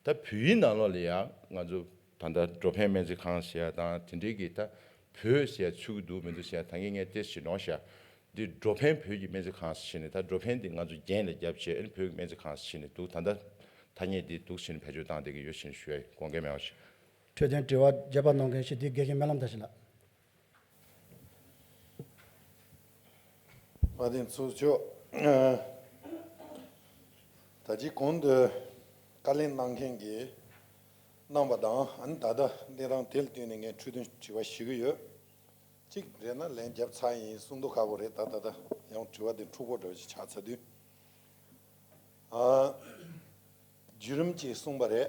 ད་བོད་ཡིག་ནང་ལོགས་ལ་ཡང་ང་ཚོ་ད་ལྟ་འགྲོ་ཕན་སྨན་རྩིས་ཁང་ཟེར་ཡ་དང་དེ་འདྲའི་གི་ད་བོད་ཟེར་ཡ་ཚུད་ཀྱི་འདུག་མི་འདུག་ཟེར་ཡ་ད་གིན་ངས་ཏོག་ཙམ་ཞིག་ནོར་ཤག་འདི་འགྲོ་ཕན་བོད་ཀྱི་སྨན་རྩིས་ཁང་ཟེར་ནས་ད་འགྲོ་ཕན་འདི་ང་ཚོ་རྒྱན་ལ་བརྒྱབ་བྱས་ཨ་ནི་བོད་ཀྱི་སྨན་རྩིས་ཁང་ཟེར་ནས་འདུག་ད་ལྟ་ཐ་སྙད་འདི་འདུག་ཟེར་ནས་བེད་སྤྱོད་བཏང་བསྡད་ཀྱི་ཡོད་ཟེར་ནས་ཞུ་ཡ་ཡིན། དགོངས་འགལ་མེད་པ་ཞིག་འཕྲོད་བསྟེན་དྲི་བ་བརྒྱད་པ་གནང་མཁན་ཞིག་འདི་དགེ་རྒན་སྨོན་ལམ་བཀྲ་ཤིས་ལགས། བཀའ་དྲིན་ཚོགས་གཙོ། ད་ཅི་གོང་དུ་བཀའ་ལན་གནང་མཁན་གྱིས་གནང་བ་དང་ཨ་ནི་ད་ལྟ་གནས་སྟངས་དེ་ལ་བསྟུན་ནས་ངས་འཕྲོས་དོན་དྲི་བ་ཞུ་གི་ཡོད། གཅིག་རེད་ན་ལན་བརྒྱབ་ཚར་ཡིན། གསུང་དུ་ཁག་པོ་རེད། ད་ད་ལྟ་ཡང་དྲི་བ་དེ་འཁྲུག་པོ་འདྲ་བོ་ཞིག་ཆགས་ཚར་དུས། ཨ། བརྒྱུད་རིམ་གྱིས་གསུངས་པ་རེད།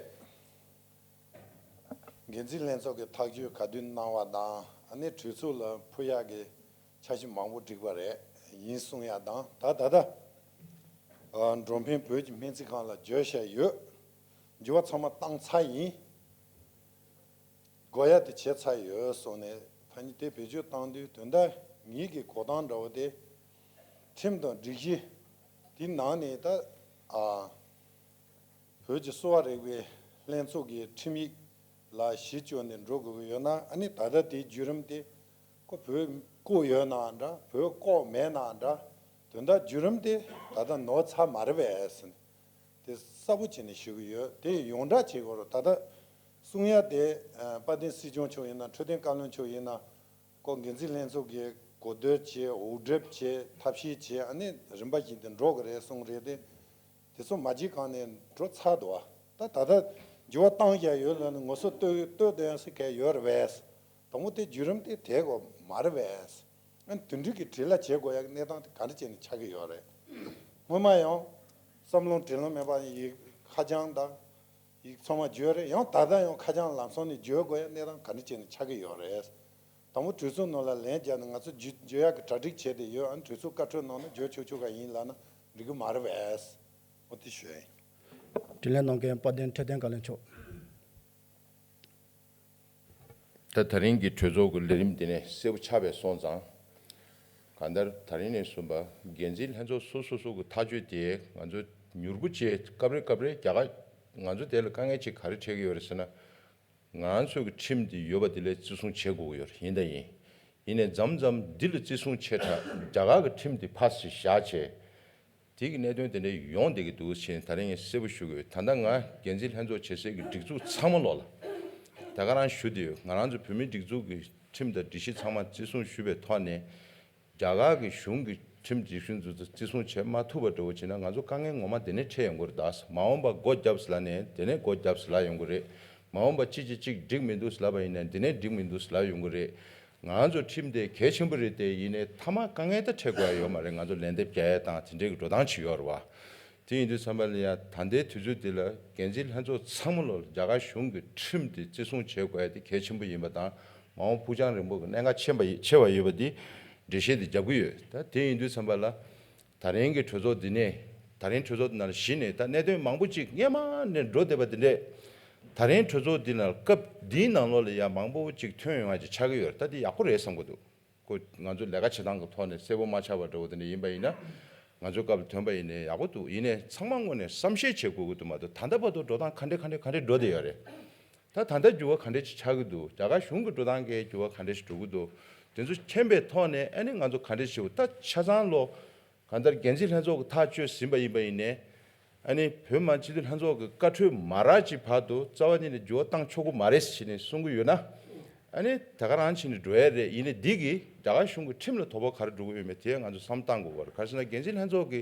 འགན་འཛིན་ལྷན་ཚོགས་ཀྱིས་ཐག་གཅོད་ག་དུས་གནང་བ་དང་ཨ་ནི་གྲོས་ཚོགས་ལ་ཕུལ་ཡག་གི་འཆར་གཞི་མང་པོ་བསྒྲིགས་པ་རེད། ཡིན་གསུང་ཡག་དང་ད་ད་ལྟ་ཨ་འགྲོ་ཕན་བོད་ཀྱི་སྨན་རྩིས་ཁང་ལ་བརྗོད་བྱ་ཡོད། འགྱུར་བ་ཚང་མ་བཏང་ཚར་ཡིན། དགོས་ཡག་དེ་བྱས་ཚར་ཡོད་གསུངས་ནས་ད་ནི་དེ་བེད་སྤྱོད་བཏང་དུས་དོན་དག་ངེད་ཀྱི་གོ་སྟངས་འདྲ་བོ་དེ་ཁྲིམས་དང་སྒྲིག་གཞི་དེའི་ནང་ནས་ད་ཨ། བོད་ཀྱི་གསོ་བ་རིག་པའི་ལྷན་ཚོགས་ཀྱི་ཁྲིམས་ཡིག་ལ་གཞི་བཅོལ་ནས་འགྲོ་དགོས་ཀྱི་ཡོད་ན་ཨ་ནི་ད་ལྟ་དེའི་བརྒྱུད་རིམ་དེ་ཁོ་བོད་བཀོད་ཡོད་ན་འདྲ་བོད་བཀོད་མེད་ན་འདྲ་དོན་དག་བརྒྱུད་རིམ་དེ་ད་ལྟ་ནོར་ཚར་མ་རེད་པས་ཟེར་ནས་དེ་གསལ་པོ་བྱས་ནས་ཞུ་གི་ཡོད། དེ་ཡོངས་གྲགས་བྱེད་དགོས་རེད། ད་ལྟ་གསུང་ཡ་དེ་དཔལ་ལྡན་སྲིད་སྐྱོང་མཆོག་ཡིན་ན་འཕྲོད་བསྟེན་བཀའ་བློན་མཆོག་ཡིན་ན། ཁོ་འགན་འཛིན་ལྷན་ཚོགས་ཀྱིས་གོ་བསྡུར་བྱས་དབུ་ཁྲིད་བྱས་ཐབས་ཤེས་བྱས་ཨ་ནི་རིམ་པ་བཞིན་དུ་འགྲོ་གི་རེད་གསུངས་རེད་དེ། དེ་ཚོ་མ་བརྗེད་གང་ནས་འགྲོ་ཚར་འདུག་བ། ད་ད་ལྟ་ འགྱུར་བ་བཏང་བཞག་ཡོད་ལབ་ནས་ངོ་སོ་བསྟོད་བསྟོད་བསྡད་ཡ་ཟེར་མཁན་ཡོད་རེད་པས། དང་པོ་དེ་བརྒྱུད་རིམ་དེ་དེ་གོ་མ་རེད་པས། ཨ་ནི་དེ་འདྲ་གི་བྲེལ་བ་བྱེད་དགོས་ཡ་གི་གནས་སྟངས་དེ་ག་འདྲ་བྱས་ནས་ཆགས་ཀྱི་ཡོད་རེད། སྔོན་མ་ཡང་བསམ་བློ་དྲན་ལོང་མེད་པ་ཡིག་ཁ་བྱང་དང་ཡིག་ཚང་མ་བརྗོད་རེད། ཡང་ད་ལྟ་ཡང་ཁ་བྱང་ལམ་སང་ནས་བརྗོད་དགོས་ཡ་གནས་སྟངས་ག་འདྲ་བྱས་ནས་ཆགས་ཀྱི་ཡོད་རེད། དང་པོ་གྲོས་ཚོགས་ནང་ལ་ལན་བརྒྱབ་ནས་ང་ཚོ་བརྗོད་བརྗོད་ཡག་གི་གྲ་སྒྲིག་བྱས་ཏེ་ཡོད། ཨ་ནི་གྲོས་ཚོགས་བཀའ་འཁྲོལ་གནང་ན་བརྗོད་ཆོག་ཆོག་ག་ཡིན་ལབ་ན་འགྲིག་གི་མ་རེད་པས། འོ་དེ་ཞུ་ཡ་ཡིན། དྲིས་ལན་གནང་མཁན་དཔལ་ལྡན་འཕྲོད་བསྟེན་བཀའ་བློན་མཆོག་ད་ད་རིང་གི་གྲོས་ཚོགས་ཀྱི་ལས་རིམ་འདི་ནས་གསལ་པོ་ཆགས་པའི་སོང་ཙང་། གང་ལྟར་ད་རིང་ནས་བཟུང་པ་འགན་འཛིན་ལྷན་ཚོགས་སོ་སོ་སོ་གི་ཐག་གཅོད་དེ་ང་ཚོ་མྱུར་པོ་བྱས་སྐབས་རེ་སྐབས་རེ་རྒྱ་གར་ང་ཚོ་དེ་ལ་དཀའ་ངལ་ཅིག་ག་རེ་འཕྲད་ཀྱི་ཡོད་རེད་ཟེར་ན། ང་ཚོ་གི་ཁྲིམས་འདི་ཡོད་པ་དེ་ལས་བརྩི་སྲུང་བྱེད་དགོས་ཀྱི་ཡོད་རེད། ཡིན་དང་ཡིན། ཡིན་ནའི་མཚམས་མཚམས་འདི་ལ་བརྩི་སྲུང་བྱེད་དྲག་རྒྱ་གར་གི་ཁྲིམས་འདི་ཕར་ཞིག་བཞག་བྱས། དེ་གི་གནད་དོན་དེ་འདྲ་ཡོང་བསྡད་ཀྱི་འདུག་ཟེར་ནས་ད་རིང་ངས་གསལ་པོ་ཞུ་དགོས། ད་ལྟ་ང་འགན་འཛིན་ལྷན་ཚོགས་བྱེད་སའི་གི་སྒྲིག་འཛུགས་ཚང་མ་ལོག་ལ་ད་ག་རང་ཞུ་བསྡད་ཡོད། ང་རང་ཚོ་བོད་མིའི་སྒྲིག་འཛུགས་ཀྱི་ཁྲིམས་དང་སྒྲིག་གཞི་ཚང་མ་བརྩི་སྲུང་ཞུ་བའི་ཐོག་ནས། རྒྱ་གར་གྱི་གཞུང་གི་ཁྲིམས་སྒྲིག་གཞི་ཚོ་བརྩི་སྲུང་བྱེད་མ་ཐུབ་པ་འདྲ་བོ་བྱས་ན་ང་ཚོ་དཀའ་ངལ་ངོ་མ་དེ་ནས་འཕྲད་ཡོང་གི་རེད་ད། མ་འོངས་པ་སྒོ་བརྒྱབ་ཟེར་ལབ་ནས་དེ་ནས་སྒོ་བརྒྱབ་ཟེར་ལབ་ཡོང་གི་རེད། མ་འོངས་པ་ཅི་ཅི་ཅིག་འགྲིག་མི་འདུག་ཟེར་ལབ་པ་ཡིན་ན་དེ་ནས་འགྲིག་མི་འདུག་ཟེར་ལབ་ཡོང་གི་རེད། ང་ཚོ་ཁྲིམས་དེ་གལ་ཆེན་པོ་རེད་དེ། ཡིན་ནའི་མཐའ་མ་དཀའ་ངལ་ད་འཕྲད་དགོས་ཡ་ཡོད་མ་རེད། ང་ཚོ་ལན་འདེབས་རྒྱག་ཡ་དང་དེ་འདྲའི་གི་འགྲོ་སྟངས་ཅིག་ཡོད་རེད་བ། དེ་ཡིན་དུས་ཙམ་པ་ལ་ཡ་ད་ལྟའི་དུས་ཚོད་འདི་ལ་འགན་འཛིན་ལྷན་ཚོགས་ཚང་མ་ལོ་རྒྱ་གར་གཞུང་གི་ཁྲིམས་དེ་བརྩི་སྲུང་བྱེད་དགོས་ཡ་དེ་གལ་ཆེན་པོ་ཡིན་པ་དང་། མ་འོངས་ཕུགས་རྒྱང་རིང་པོ་གི་གནད་འགག་ཆེན་པ་ཡི་ཆེ་བ་ཡོད་པ་འདི་འགྲེལ་བཤད་དེ་རྒྱབ་ཀྱི་ཡོད། ད་དེ་ཡིན་དུས་ཙམ་པ་ལ་ད་རིང་གི་གྲོས་ཚོགས་འདི་ནས་ད་རིང་གྲོས་ཚོགས་འདི་ནང་ལ་གཞི་ནས་ད་གནད་དོན་མང་པོ་ཅིག་སྔས་མ་ནས་འགྲོ་བསྡད་པ་འདི་འདྲས། ད་རིང་གྲོས་ཚོགས་འདི་ནང་སྐབས་འདིའི་ནང་ལོགས་ལ་ཡ་མང་པོ་ཅིག་ཐོན་ཡོང་ཡ་ཅིག་ཆགས་ཀྱི་ཡོད་རེད། ད་འདི་ཡག་པོ་རེད་བསམ་གྱི་འདུག་ཁོ་ང་ཚོ་ལས་ཀ་བྱེད་སྟངས་ཀྱི་ཐོག་ནས་གསལ་པོ་མ་ཆགས་པ་འདྲ་བོ་དེ་འདྲ་ཡིན་པ་ཡིན་ན། ང་ཚོའི་སྐབས་ལ་ཐོན་པ་ཡིན་ནའི་ཡག་པོ་འདུག་ཡིན་ནའི་ཚང་མ་དངོས་ནས་བསམ་ཤེས་བྱེད་དགོས་ཀྱི་འདུག་མ་གཏོགས་ད་ལྟ་བར་དུ་འགྲོ་སྟངས་ག་འདྲ་ག་འདྲ་ག་འདྲ་འགྲོ་བསྡད་ཡོད་རེད། ད་ད་ལྟ་འགྱུར་བ་ག་འདྲ་ཞིག་ཆགས་ཀྱི་འདུག་རྒྱ་གར་གཞུང་གི་འགྲོ་སྟངས་ཀྱི་འགྱུར་བ་ག་འདྲ་ཞིག་འགྲོ་གི་འདུག་དེ་ཚོ་མཁྱེན་པའི་ཐོག་ནས་ཨ་ནི་ང་ཚོ་ག་འདྲ་ཞིག་ད་ཆ་ཚང་ལོ། གང་ལྟར་འགན་འཛིན་ལྷན་ཚོགས་ཀྱི་ཐག་གཅོད་ཟིན་པ་ཡིན་པ་ཡིན་ནའི། ཨ་ནི་བོད་མི་མང་སྤྱི་འཐུས་ལྷན་ཚོགས་ཀྱི་བཀའ་འཁྲོལ་མ་རག་ཅིག་བར་དུ་རྩ་བ་ཉིད་ནས་འགྱུར་བ་བཏང་ཆོག་གི་མ་རེད་ཟེར་ནས་གསུང་གི་ཡོད་ན། ཨ་ནི་ད་ག་རང་བྱས་ནས་འགྲོ་ཡ་རེད། ཡིན་ནའི་འདི་གིས་རྒྱ་གར་གཞུང་གི་ཁྲིམས་ལ་དོགས་པ་ག་རེ་འགྲོ་གི་ཡོད་མེད་དེ་ང་ཚོ་བསམ་བློ་བཏང་དགོས་པ་རེད། ག་རེ་ཟེར་ན་འགན་འཛིན་ལྷན་ཚོགས་ཀྱི་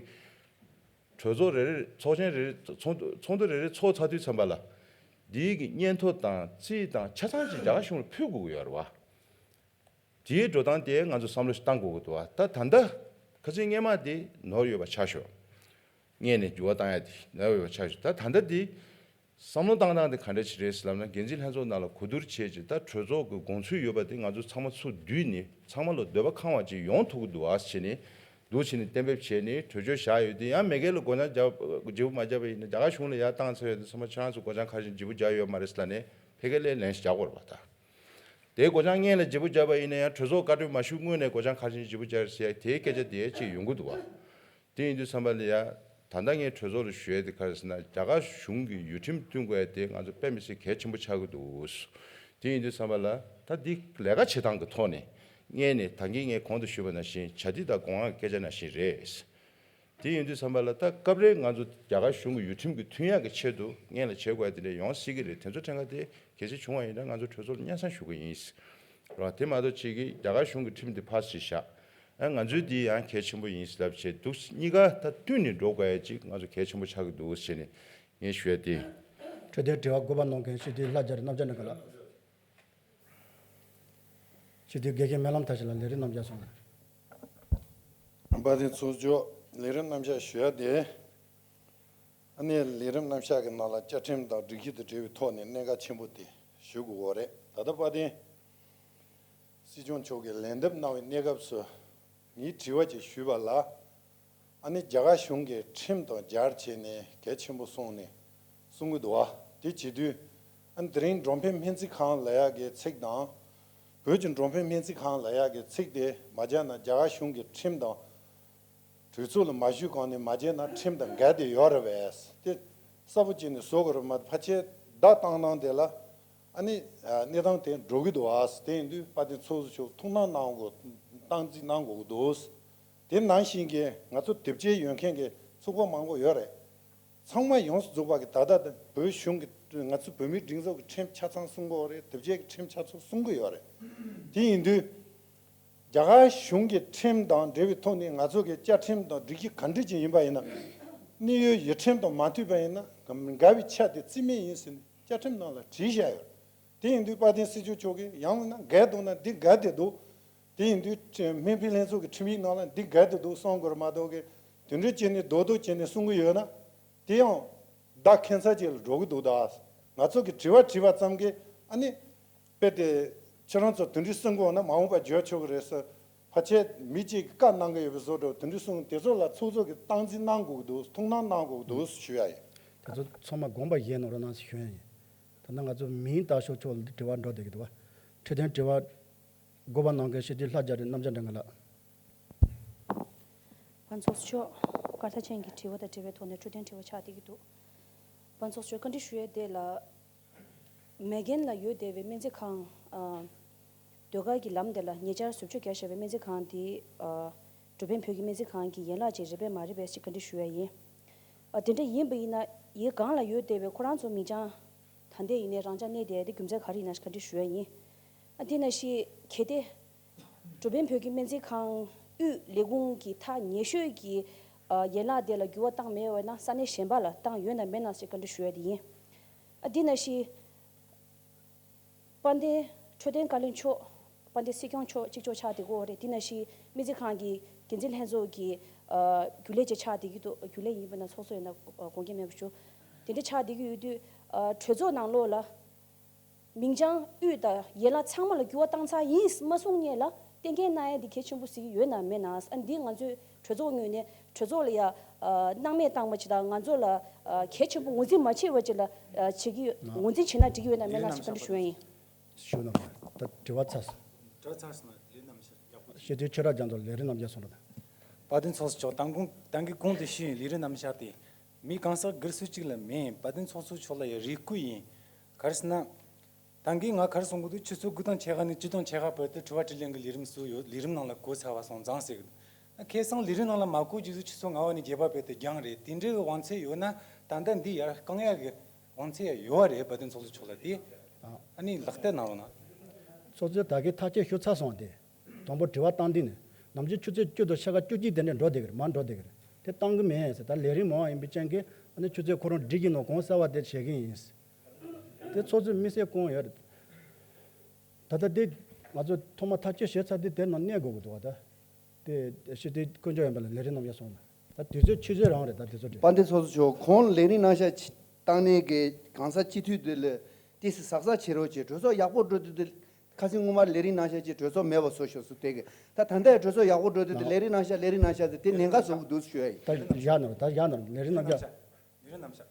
གྲོས་ཚོགས་རེ་རེ་ཚོགས་ཆེན་རེ་རེ་ཚོགས་འདུ་ཚོགས་འདུ་རེ་རེ་ཚོགས་ཚར་དུས་ཙམ་པ་ལ། འདི་གི་སྙན་ཐོ་དང་རྩིས་དང་ཆ་ཚང་ཅིག་རྒྱ་གར་གཞུང་ལ་ཕུལ་དགོས་ཀྱི་ཡོད་རེད་བ། དེའི་འགྲོ་སྟངས་དེ་ང་ཚོ་བསམ་བློ་ཞིག་བཏང་དགོས་ཀྱི་འདུག་བ། ད་ད་ལྟ་ཁ་སང་སྔས་མ་དེ་ནོར་ཡོད་པ་ཆགས་ཤོག་སྔས་ནས་འགྱུར་བ་བཏང་ཡ་དེ་ནོར་ཡོད་པ་ཆགས་ཤོག་ད་ད་ལྟ་དེ་བསམ་བློ་བཏང་སྟངས་དེ་ག་འདྲ་ཞིག་རེད་ཟེར་ལབ་ན། འགན་འཛིན་ལྷན་ཚོགས་ནང་ལ་གོ་བསྡུར་བྱས་རྗེས་ད་གྲོས་ཚོགས་ཀྱི་དགོངས་ཚུལ་ཡོད་པ་དེ་ང་ཚོ་ཚང་མ་ཚུར་བསྡུས་ནས་ཚང་མ་ལ་འདོད་པ་ཁེངས་པ་ཅིག་ཡོང་ཐུབ་ཀྱི་འདུག་བ་ཟེར་ནས་འདུག་བྱས་ནས་གཏན་འབེབས་བྱས་ནས་གྲོས་ཆོད་བཞག་ཡོད་དེ། ཡང་མེས་རྒྱལ་ལ་སྒོ་བརྒྱབ་བརྗེ་པོ་མ་བརྒྱབ་པ་ཡིན་ན། རྒྱ་གར་གཞུང་ལ་ཡར་བཏང་ཚར་ཡོད་དེ། ཚང་མ་ཁྱེད་རང་ཚོ་སྒོ་བྱང་ཁ་ཞིག་བརྗེ་པོ་བརྒྱབ་ཡོད་མ་རེད་ཟེར་ལབ་ནས་ཕ་གིར་སླེབས་ལན་ཞིག་རྒྱག་དགོས་རེད་པ་ད། དེའི་སྒོ་བྱང་སྔོན་ལ་བརྗེ་པོ་བརྒྱབ་པ་ཡིན་ན་ཡང་གྲོས་ཚོགས་བཀའ་འཁྲོལ་མ་ཞུས་སྔོན་ནས་སྒོ་བྱང་ཁ་ཞིག་བརྗེ་པོ་བརྒྱབ་ཟེར་ཡ་དེའི་སྐད་ཆ་དེ་ཅིག་ཡོང་གི་འདུག་བ། དེ་ཡིན་དུས་ཙམ་པ་ལ་ཡ། ད་ལྟ་ངས་གྲོས་ཚོགས་ལ་ཞུ་ཡ་དེ་ག་རེ་ཟེར་ན། རྒྱ་གར་གཞུང་གི་ཡུལ་ཁྲིམས་བསྟུན་དགོས་ཡ་དེ་ང་ཚོ་དཔེ་མི་སྲིད་གལ་ཆེན་པོ་ཆགས་ཀྱི་འདུག་དེ་ཡིན་དུས་ཙམ་པ་ལ་ད་འདི་ལས་ཀ་བྱེད་སྟངས་ཀྱི་ཐོག་ནས་སྔོན་ནས་ད་གིན་ངས་གོང་དུ་ཞུས་པ་ནང་བཞིན་བྱ་འདི་དང་དགོངས་ཡག་སྐད་ཆ་ནང་བཞིན་རེད། དེ་ཡིན་དུས་ཙམ་པ་ལ་ད་སྐབས་རེ་ང་ཚོ་རྒྱ་གར་གཞུང་གི་ཡུལ་ཁྲིམས་ཀྱི་མཐུན་ཡག་གི་ཆེད་དུ་སྔོན་ལ་བྱེད་དགོས་ཡ་དེ་འདྲ་ཡོང་སྲིད་ཀྱི་རེད། དེ་ཚོ་ཕྲན་ཁ་དེ་གལ་སྲིད་བྱུང་བ་ཡིན་ན་ང་ཚོ་གྲོས་ཚོགས་ལ་སྙན་སེང་ཞུ་གི་ཡིན། རེད་བ། དེ་མ་གཏོགས་ཅིག་གིས་རྒྱ་གར་གཞུང་གི་ཁྲིམས་དེ་ཕར་ཕྱིར་བཞག་ཨ་ང་ཚོའི་འདི་ཡང་གལ་ཆེན་པོ་ཡིན་ལབ་བྱས་འདུག་གཉིས་ཀ་ད་བསྟུན་ནས་འགྲོ་དགོས་ཡ་ཅིག་ང་ཚོ་གལ་ཆེན་པོ་ཆགས་ཀྱི་འདུག་ཟེར་ནས་ངས་ཞུ་ཡ་དེ། འཕྲོད་བསྟེན་དྲི་བ་དགུ་པ་གནང་མཁན་སྤྱི་འཐུས་ལྷ་རྒྱལ་རྣམ་རྒྱལ་ནས་ག་ལ། སྤྱི་འཐུས་དགེ་རྒན་སྨོན་ལམ་མཐའ་ཞིག་ལ་ལས་རིམ་རྣམ་གཞག་སོང་། དཔལ་ལྡན་ཚོགས་གཙོ་མཆོག་ལས་རིམ་རྣམ་གཞག་ཞུ་ཡ་དེ། ཨ་ནི་ལས་རིམ་རྣམ་གཞག་གི་ནང་ལ་བཅའ་ཁྲིམས་དང་སྒྲིག་གཞི་དང་འབྲེལ་བའི་ཐོག་ནས་གནད་འགག་ཆེན་པོ་དེ་ཞུ་དགོས་ཀྱི་རེད། ད་ལྟ་དཔལ་ལྡན་སྲིད་སྐྱོང་མཆོག་གིས་ལན་འདེབས་གནང་བའི་གནས་སྐབས་སུ་ངས་དྲི་བ་ཅིག་ཞུས་པ་ལ། ཨ་ནི་རྒྱ་གར་གཞུང་གི་ཁྲིམས་དང་སྦྱར་བྱས་ནས་གལ་ཆེན་པོ་སོང་ནས་གསུང་གི་འདུག་བ། དེ་བྱེད་དུས་ཨ་ནི་དེ་རིང་འགྲོ་ཕན་སྨན་རྩིས་ཁང་ལབ་ཡག་གི་ཚིག་དང་། བོད་ཀྱི་འགྲོ་ཕན་སྨན་རྩིས་ཁང་ལབ་ཡག་གི་ཚིག་དེ་མ་སྦྱར་ན་རྒྱ་གར་གཞུང་གི་ཁྲིམས་དང་། གྲོས་ཚོགས་ལ་མ་ཞུས་གོང་ནས་མ་བྱས་ན་ཁྲིམས་དང་འགལ་ཏེ་ཡོད་རེད་པས། དེ་གསལ་པོ་བྱས་ནས་བཟོ་དགོས་རེད་མ་གཏོགས་ཕལ་ཆེར་བརྡ་བཏང་སྟངས་དེ་ལ་ཨ་ནི་གནས་སྟངས་དེ་འགྲོ་གི་འདུག་ཨ། དེ་ཡིན་དུས་དཔལ་ལྡན་ཚོགས་གཙོ་མཆོག་ཐུགས་སྣང་གནང་དགོས། སྟངས་འཛིན་གནང་དགོས་ཀྱི་འདུག་དེ་ནང་བཞིན་གྱི་ང་ཚོ་དེབ་སྐྱེལ་ཡོད་མཁན་གྱི་ཚོགས་པ་མང་པོ་ཡོད་རེད། ཚང་མ་ཡོངས་སུ་རྫོགས་པ་གི་ད་ལྟ་བོད་གཞུང་གི་ང་ཚོ་བོད་མིའི་སྒྲིག་འཛུགས་ཀྱི་ཁྲིམས་ཆ་ཚང་སྲུང་གི་ཡོད་རེད། དེབ་སྐྱེལ་གྱི་ཁྲིམས་ཆ་ཚང་སྲུང་གི་ཡོད་རེད། དེ་ཡིན་དུས། རྒྱ་གར་གཞུང་གི་ཁྲིམས་དང་འབྲེལ་བའི་ཐོག་ནས་ང་ཚོ་གི་བཅའ་ཁྲིམས་དང་སྒྲིག་གཞི་ག་འདྲ་ཅིག་ཡིན་པ་ཡིན་ན། གནད་ཡོད་ཡུལ་ཁྲིམས་དང་མ་མཐུན་པ་ཡིན་ན་འགལ་བའི་ཆ་དེ་རྩིས་མེད་ཡིན་ཟེར་ནས་ བཅའ་ཁྲིམས་ནང་ལ་བྲིས་བཞག་ཡོད། དེ་ཡིན་དུས་དཔལ་ལྡན་སྲིད་སྐྱོང་མཆོག་གིས་ཡང་ན་འགལ་འདུག་ན་འདི་འགལ་ཏེ་འདུག་དེ་ཡིན་དུས་སྨན་པའི་ལྷན་ཚོགས་ཀྱི་ཁྲིམས་ཡིག་ནང་ལ་འདི་འགལ་ཏེ་འདུག་གསུང་དགོས་རེད་མ་གཏོགས་ཀྱི་དེ་འདྲ་བྱས་ནས་རྡོག་རྡོག་བྱས་ནས་གསུང་གི་ཡོད་ན། དེ་ཡང་བདག་ཁྱད་མཚར་ཅིག་ལ་འགྲོ་གི་འདུག་ད་ང་ཚོ་གི་དྲི་བ་དྲིས་པ་ཙམ་གྱིས་ཨ་ནི་དཔེ་དེ་ཁྱེད་རང་ཚོ་དེ་འདྲའི་གསུང་གི་འོང་ན་མ་འོངས་པ་འགྱོད་ཆོག་གི་རེད་ཟེར། ཕལ་ཆེར་མི་གཅིག་གིས་བཀའ་གནང་གི་ཡོད་པའི་བཟོ་འདྲ་དེ་འདྲའི་གསུང་དེ་ཚོ་ལ་ཚོགས་གཙོ་གིས་སྟངས་འཛིན་གནང་དགོས་ཀྱི་འདུག་ཐུགས་སྣང་གནང་དགོས་ཀྱི་འདུག་ཞུ་ཡ་ཡིན། དེ་ཚོ་ཚང་མ་དགོངས་པ་བཞེས་གནང་རོགས་གནང་ཞེས་ཞུ་ཡ་ཡིན། ད་ནང་ང་ཚོ་མིང་བཏགས་ཤོག་ཆོག་ལ་དྲི་བ་འགྲོ་བསྡད་ཀྱི་འདུག་བ། འཕྲོད་བསྟེན་དྲི་བ། དགོངས་པ་གནང་མཁན་སྤྱི་འཐུས་ལྷ་རྒྱ་རི་རྣམ་རྒྱལ་སྒྲོལ་དཀར་ལགས། ཕན་ཚོགས་ཤོག་སྐར་ཐག་ཅན་གྱི་དྲི་བ་དང་འབྲེལ་བའི་ཐོག་ནས་འཕྲོད་བསྟེན་དྲི་བ་ཆགས་བསྡད་ཀྱི་འདུག་ཕན་ཚོགས་ཤོག་བཀའ་འདྲི་ཞུ་ཡས་དེ་ལ། མེག་གྷན་ལ་ཡོད་བསྡད་པའི་སྨན་རྩིས་ཁང་། ཨ། ཟློས་གར་གྱི་ལམ་དེ་ལ་ཉེ་ཆར་ཟུར་འཇོག་བརྒྱབ་བཞག་པའི་སྨན་རྩིས་ཁང་དེ། ཨ། འགྲོ་ཕན་བོད་ཀྱི་སྨན་རྩིས་ཁང་གི་ཡན་ལག་ཅིག་རེད་པས་མ་རེད་པས་ཞིག་བཀའ་འདྲི་ཞུ་ཡ་ཡིན། ཨ། དེ་འདྲ་ཡིན་པ་ཡིན་ན་ཡི་སྒང་ལ་ཡོད་བསྡད་པའི་ཁོ་རང་ཚོ་མིང་བྱང་ད་ལྟ་ཡིན་ནའི་རང་འཇགས་གནས་བསྡད་དེ་རྒྱུ་མཚན་ག་རེ་ཡིན་ན་ཞིག་བཀའ་འདྲི་ཞུ་ཡ་ཡིན། ཨ། དེ་ནང་བཞིན་གལ་ཏེ། འགྲོ་ཕན་བོད་ཀྱི་སྨན་རྩིས་ཁང་དབུས་ལས་ཁུངས་ཀྱི་ཐག་ཉེ་ཤོས་ཀྱི། ཨ། ཡན་ལག་དེ་ལ་འགྱུར་བ་བཏང་མེད་པ་ན་ས་གནས་གཞན་པ་ལ་བཏང་ཡོད་ན་མེད་ན་ཞིག་བཀའ་འདྲི་ཞུ་ཡ་དེ་ཡིན། ཨ། དེ་ནང་བཞིན། དཔལ་ལྡན་འཕྲོད་བསྟེན་བཀའ་བློན་མཆོག་དཔལ་ལྡན་སྲིད་སྐྱོང་མཆོག་གཅིག་ལྕོགས་ཆགས་བསྡད་ཀྱི་ཡོད་རེད། དེ་ནང་བཞིན་སྨན་རྩིས་ཁང་གི་འགན་འཛིན་ལྷན་ཚོགས་ཀྱི། ཨ། རྒྱུན་ལས་ཅིག་ཆགས་བསྡད་ཀྱི་འདུག་རྒྱུན་ལས་ཡིན་པ་ན་ཚོགས་གཙོ་ཡིན་ན་དགོངས་འགལ་མེད་པ་ཞུ། དེ་འདྲ་ཆགས་བསྡད་ཀྱི་ཡོད་དུས། ཨ། གྲོས་ཚོགས་ནང་ལོགས་ལ། མིང་བྱང་དབུས་དང་ཡན་ལག་ཚང་མ་ལ་འགྱུར་བ་བཏང་ཚར་ཡིན་མ་གསུང་མཁན་ལ་གཏན་འཁེལ་གནང་ཡ་འདི་གལ་ཆེན་པོ་ཟེར་གྱི་ཡོད་ན་མེད་ན། ཨ། འདི་ང་ཚོས་གྲོས་ཚོགས་ངོས་ནས་གྲོས་ཚོགས་ལ་ཡ། ཨ། སྣང་མེད་བཏང་བ་ཅིག་དང་ང་ཚོ་ལ། ཨ། གལ་ཆེན་པོ་ངོས་འཛིན་མ་བྱས་པ་ཅིག་ལ། ཨ། བྱེད་ཀྱི་ཡོད། ངོས་འཛིན་བྱས་ན་འགྲིག་གི་ཡོད་ན་མེད་ན་ཞིག་བཀའ་འདྲི་ཞུ་ཡ་ཡིན། ཞུ་ན་མ་ད་དྲི་བ་ཚར་སོང་། དྲི་བ་ཚར་སོང་ན་ལས་རྣམ་གཞག་ཡག་པོ། ཞེ་དྲུང་ཆོས་གྲགས་རྒྱ་མཚོ་ལས་རིམ་རྣམ་གཞག་སོང་ར། དཔལ་ལྡན་ཚོགས་གཙོ་མཆོག་ད་གོང་ད་གིན་གོང་དུ་ཞུས་ཡིན། ལས་རིམ་རྣམ་གཞག་དེ་མི་གང་ཟག་སྒེར་སུ་གཅིག་ལ་མིན། དཔལ་ལྡན་ཚོགས་གཙོ་མཆོག་ལ་ཡང་རེ་སྐུལ་ཡིན། ག་རེ་ཟེར་ན། ད་གིན་ང་ག་རེ་གསུང་གི་འདུག་ཆུ་ཚོད་དགུ་དང་ཕྱེད་ཀ་ནས་བཅུ་དང་ཕྱེད་ཀ་བར་དུ་དྲི་བ་དྲིས་ལན་གྱི་ལས་རིམ་ཚོ་ཡོད། ལས་རིམ་ནང་ལ་གོ་ཚར་བ་སོང་ཙང་ཟེར་གི་འདུག་ཁ་སང་ལས་རིམ་ནང་ལ་མ་གོ་རྗེས་སུ་ཆུ་ཚོད་ལྔ་པ་ནས་བརྒྱད་པ་བར་དུ་འགྱངས་རེད། དེ་འདྲའི་དབང་ཚད་ཡོད་ན་ད་ལྟ་འདི་ཡར་བསྐང་ཡག་གི་དབང་ཚད་ཡང་ཡོད་པ་རེད། དཔལ་ལྡན་ཚོགས་གཙོ་མཆོག་ལ་དེ་ཨ་ནི་ལག་བསྟར་གནང་རོགས་གནང་། ཚོགས་གཙོས་ད་གིན་ཐག་གཅོད་ཞུ་ཚར་སོང་། དེ་དང་པོ་དྲི་བ་བཏང་དུས་ནས་ནམ་རྒྱུན་ཆུ་ཚོད་བཅུ་དང་ཕྱེད་ཀ་བཅུ་གཅིག་དེ་འདྲ་འགྲོ་བསྡད་ཀྱི་རེད། མར་འགྲོ་བསྡད་ཀྱི་རེད། དེ་བཏང་གི་མེད་ཟེར། ད་ལས་རིམ་མང་བ་ཡིན་པའི་རྐྱེན་གྱིས་ཨ་ནི་ཆུ་ཚོད་ཁོ་རང་སྒྲིག་གི་ནོ་གོང་གསར་བ་དེ་བྱེད་ཀྱི་ཡིན། དེ་ཚོགས་གཙོས་དམིགས་བསལ་བསྐོང་ཡོད་རེད། ད་ལྟ་དེ་ང་ཚོ་ཐོག་མ་ཐག་གཅོད་བྱས་ཚར་དུས་དེ་ནང་གནས་དགོས་ཀྱི་འདུག་བ། ད་དེ་ཕྱི་དྲིལ་དཀོན་མཆོག་ཡིན་པ་ལ་ལས་རིམ་རྣམ་གཞག་སོང་ན་ད་དུས་ཚོད་ཆུད་ཟོས་རང་རེད། ད་དེ་ཚོ་རེད། དཔལ་ལྡན་ཚོགས་གཙོ་མཆོག་གོང་ལས་རིམ་རྣམ་གཞག་བཏང་ནས་གི་གང་ཟག་སྤྱི་འཐུས་དེ་ལ་ཏོག་ཙམ་གཟབ་གཟབ་བྱེད་རོགས་བྱེད། གྲོས་ཚོགས་ཡག་པོ་འགྲོ་དུས་དེ་ཁ་སང་སྔོན་མར་ལས་རིམ་རྣམ་གཞག་ཅིག་གྲོས་ཚོགས་མེད་པ་བཟོ་ཤོག་ཟེར་དེ་གི། ད་ད་ལྟ་གྲོས་ཚོགས་ཡག་པོ་འགྲོ་དུས་དེ་ལས་རིམ་རྣམ་གཞག་ལས་རིམ་རྣམ་གཞག་ཟེར་དེ་ཉེན་ཁ་བཟོ་གི་འདུག་ཞུ་ཡ་ཡིན། ད་བཞག་ནོར་ད་བཞག་ནོར་ལས་རིམ་རྣམ་གཞག་ལས་རིམ་རྣམ་གཞག་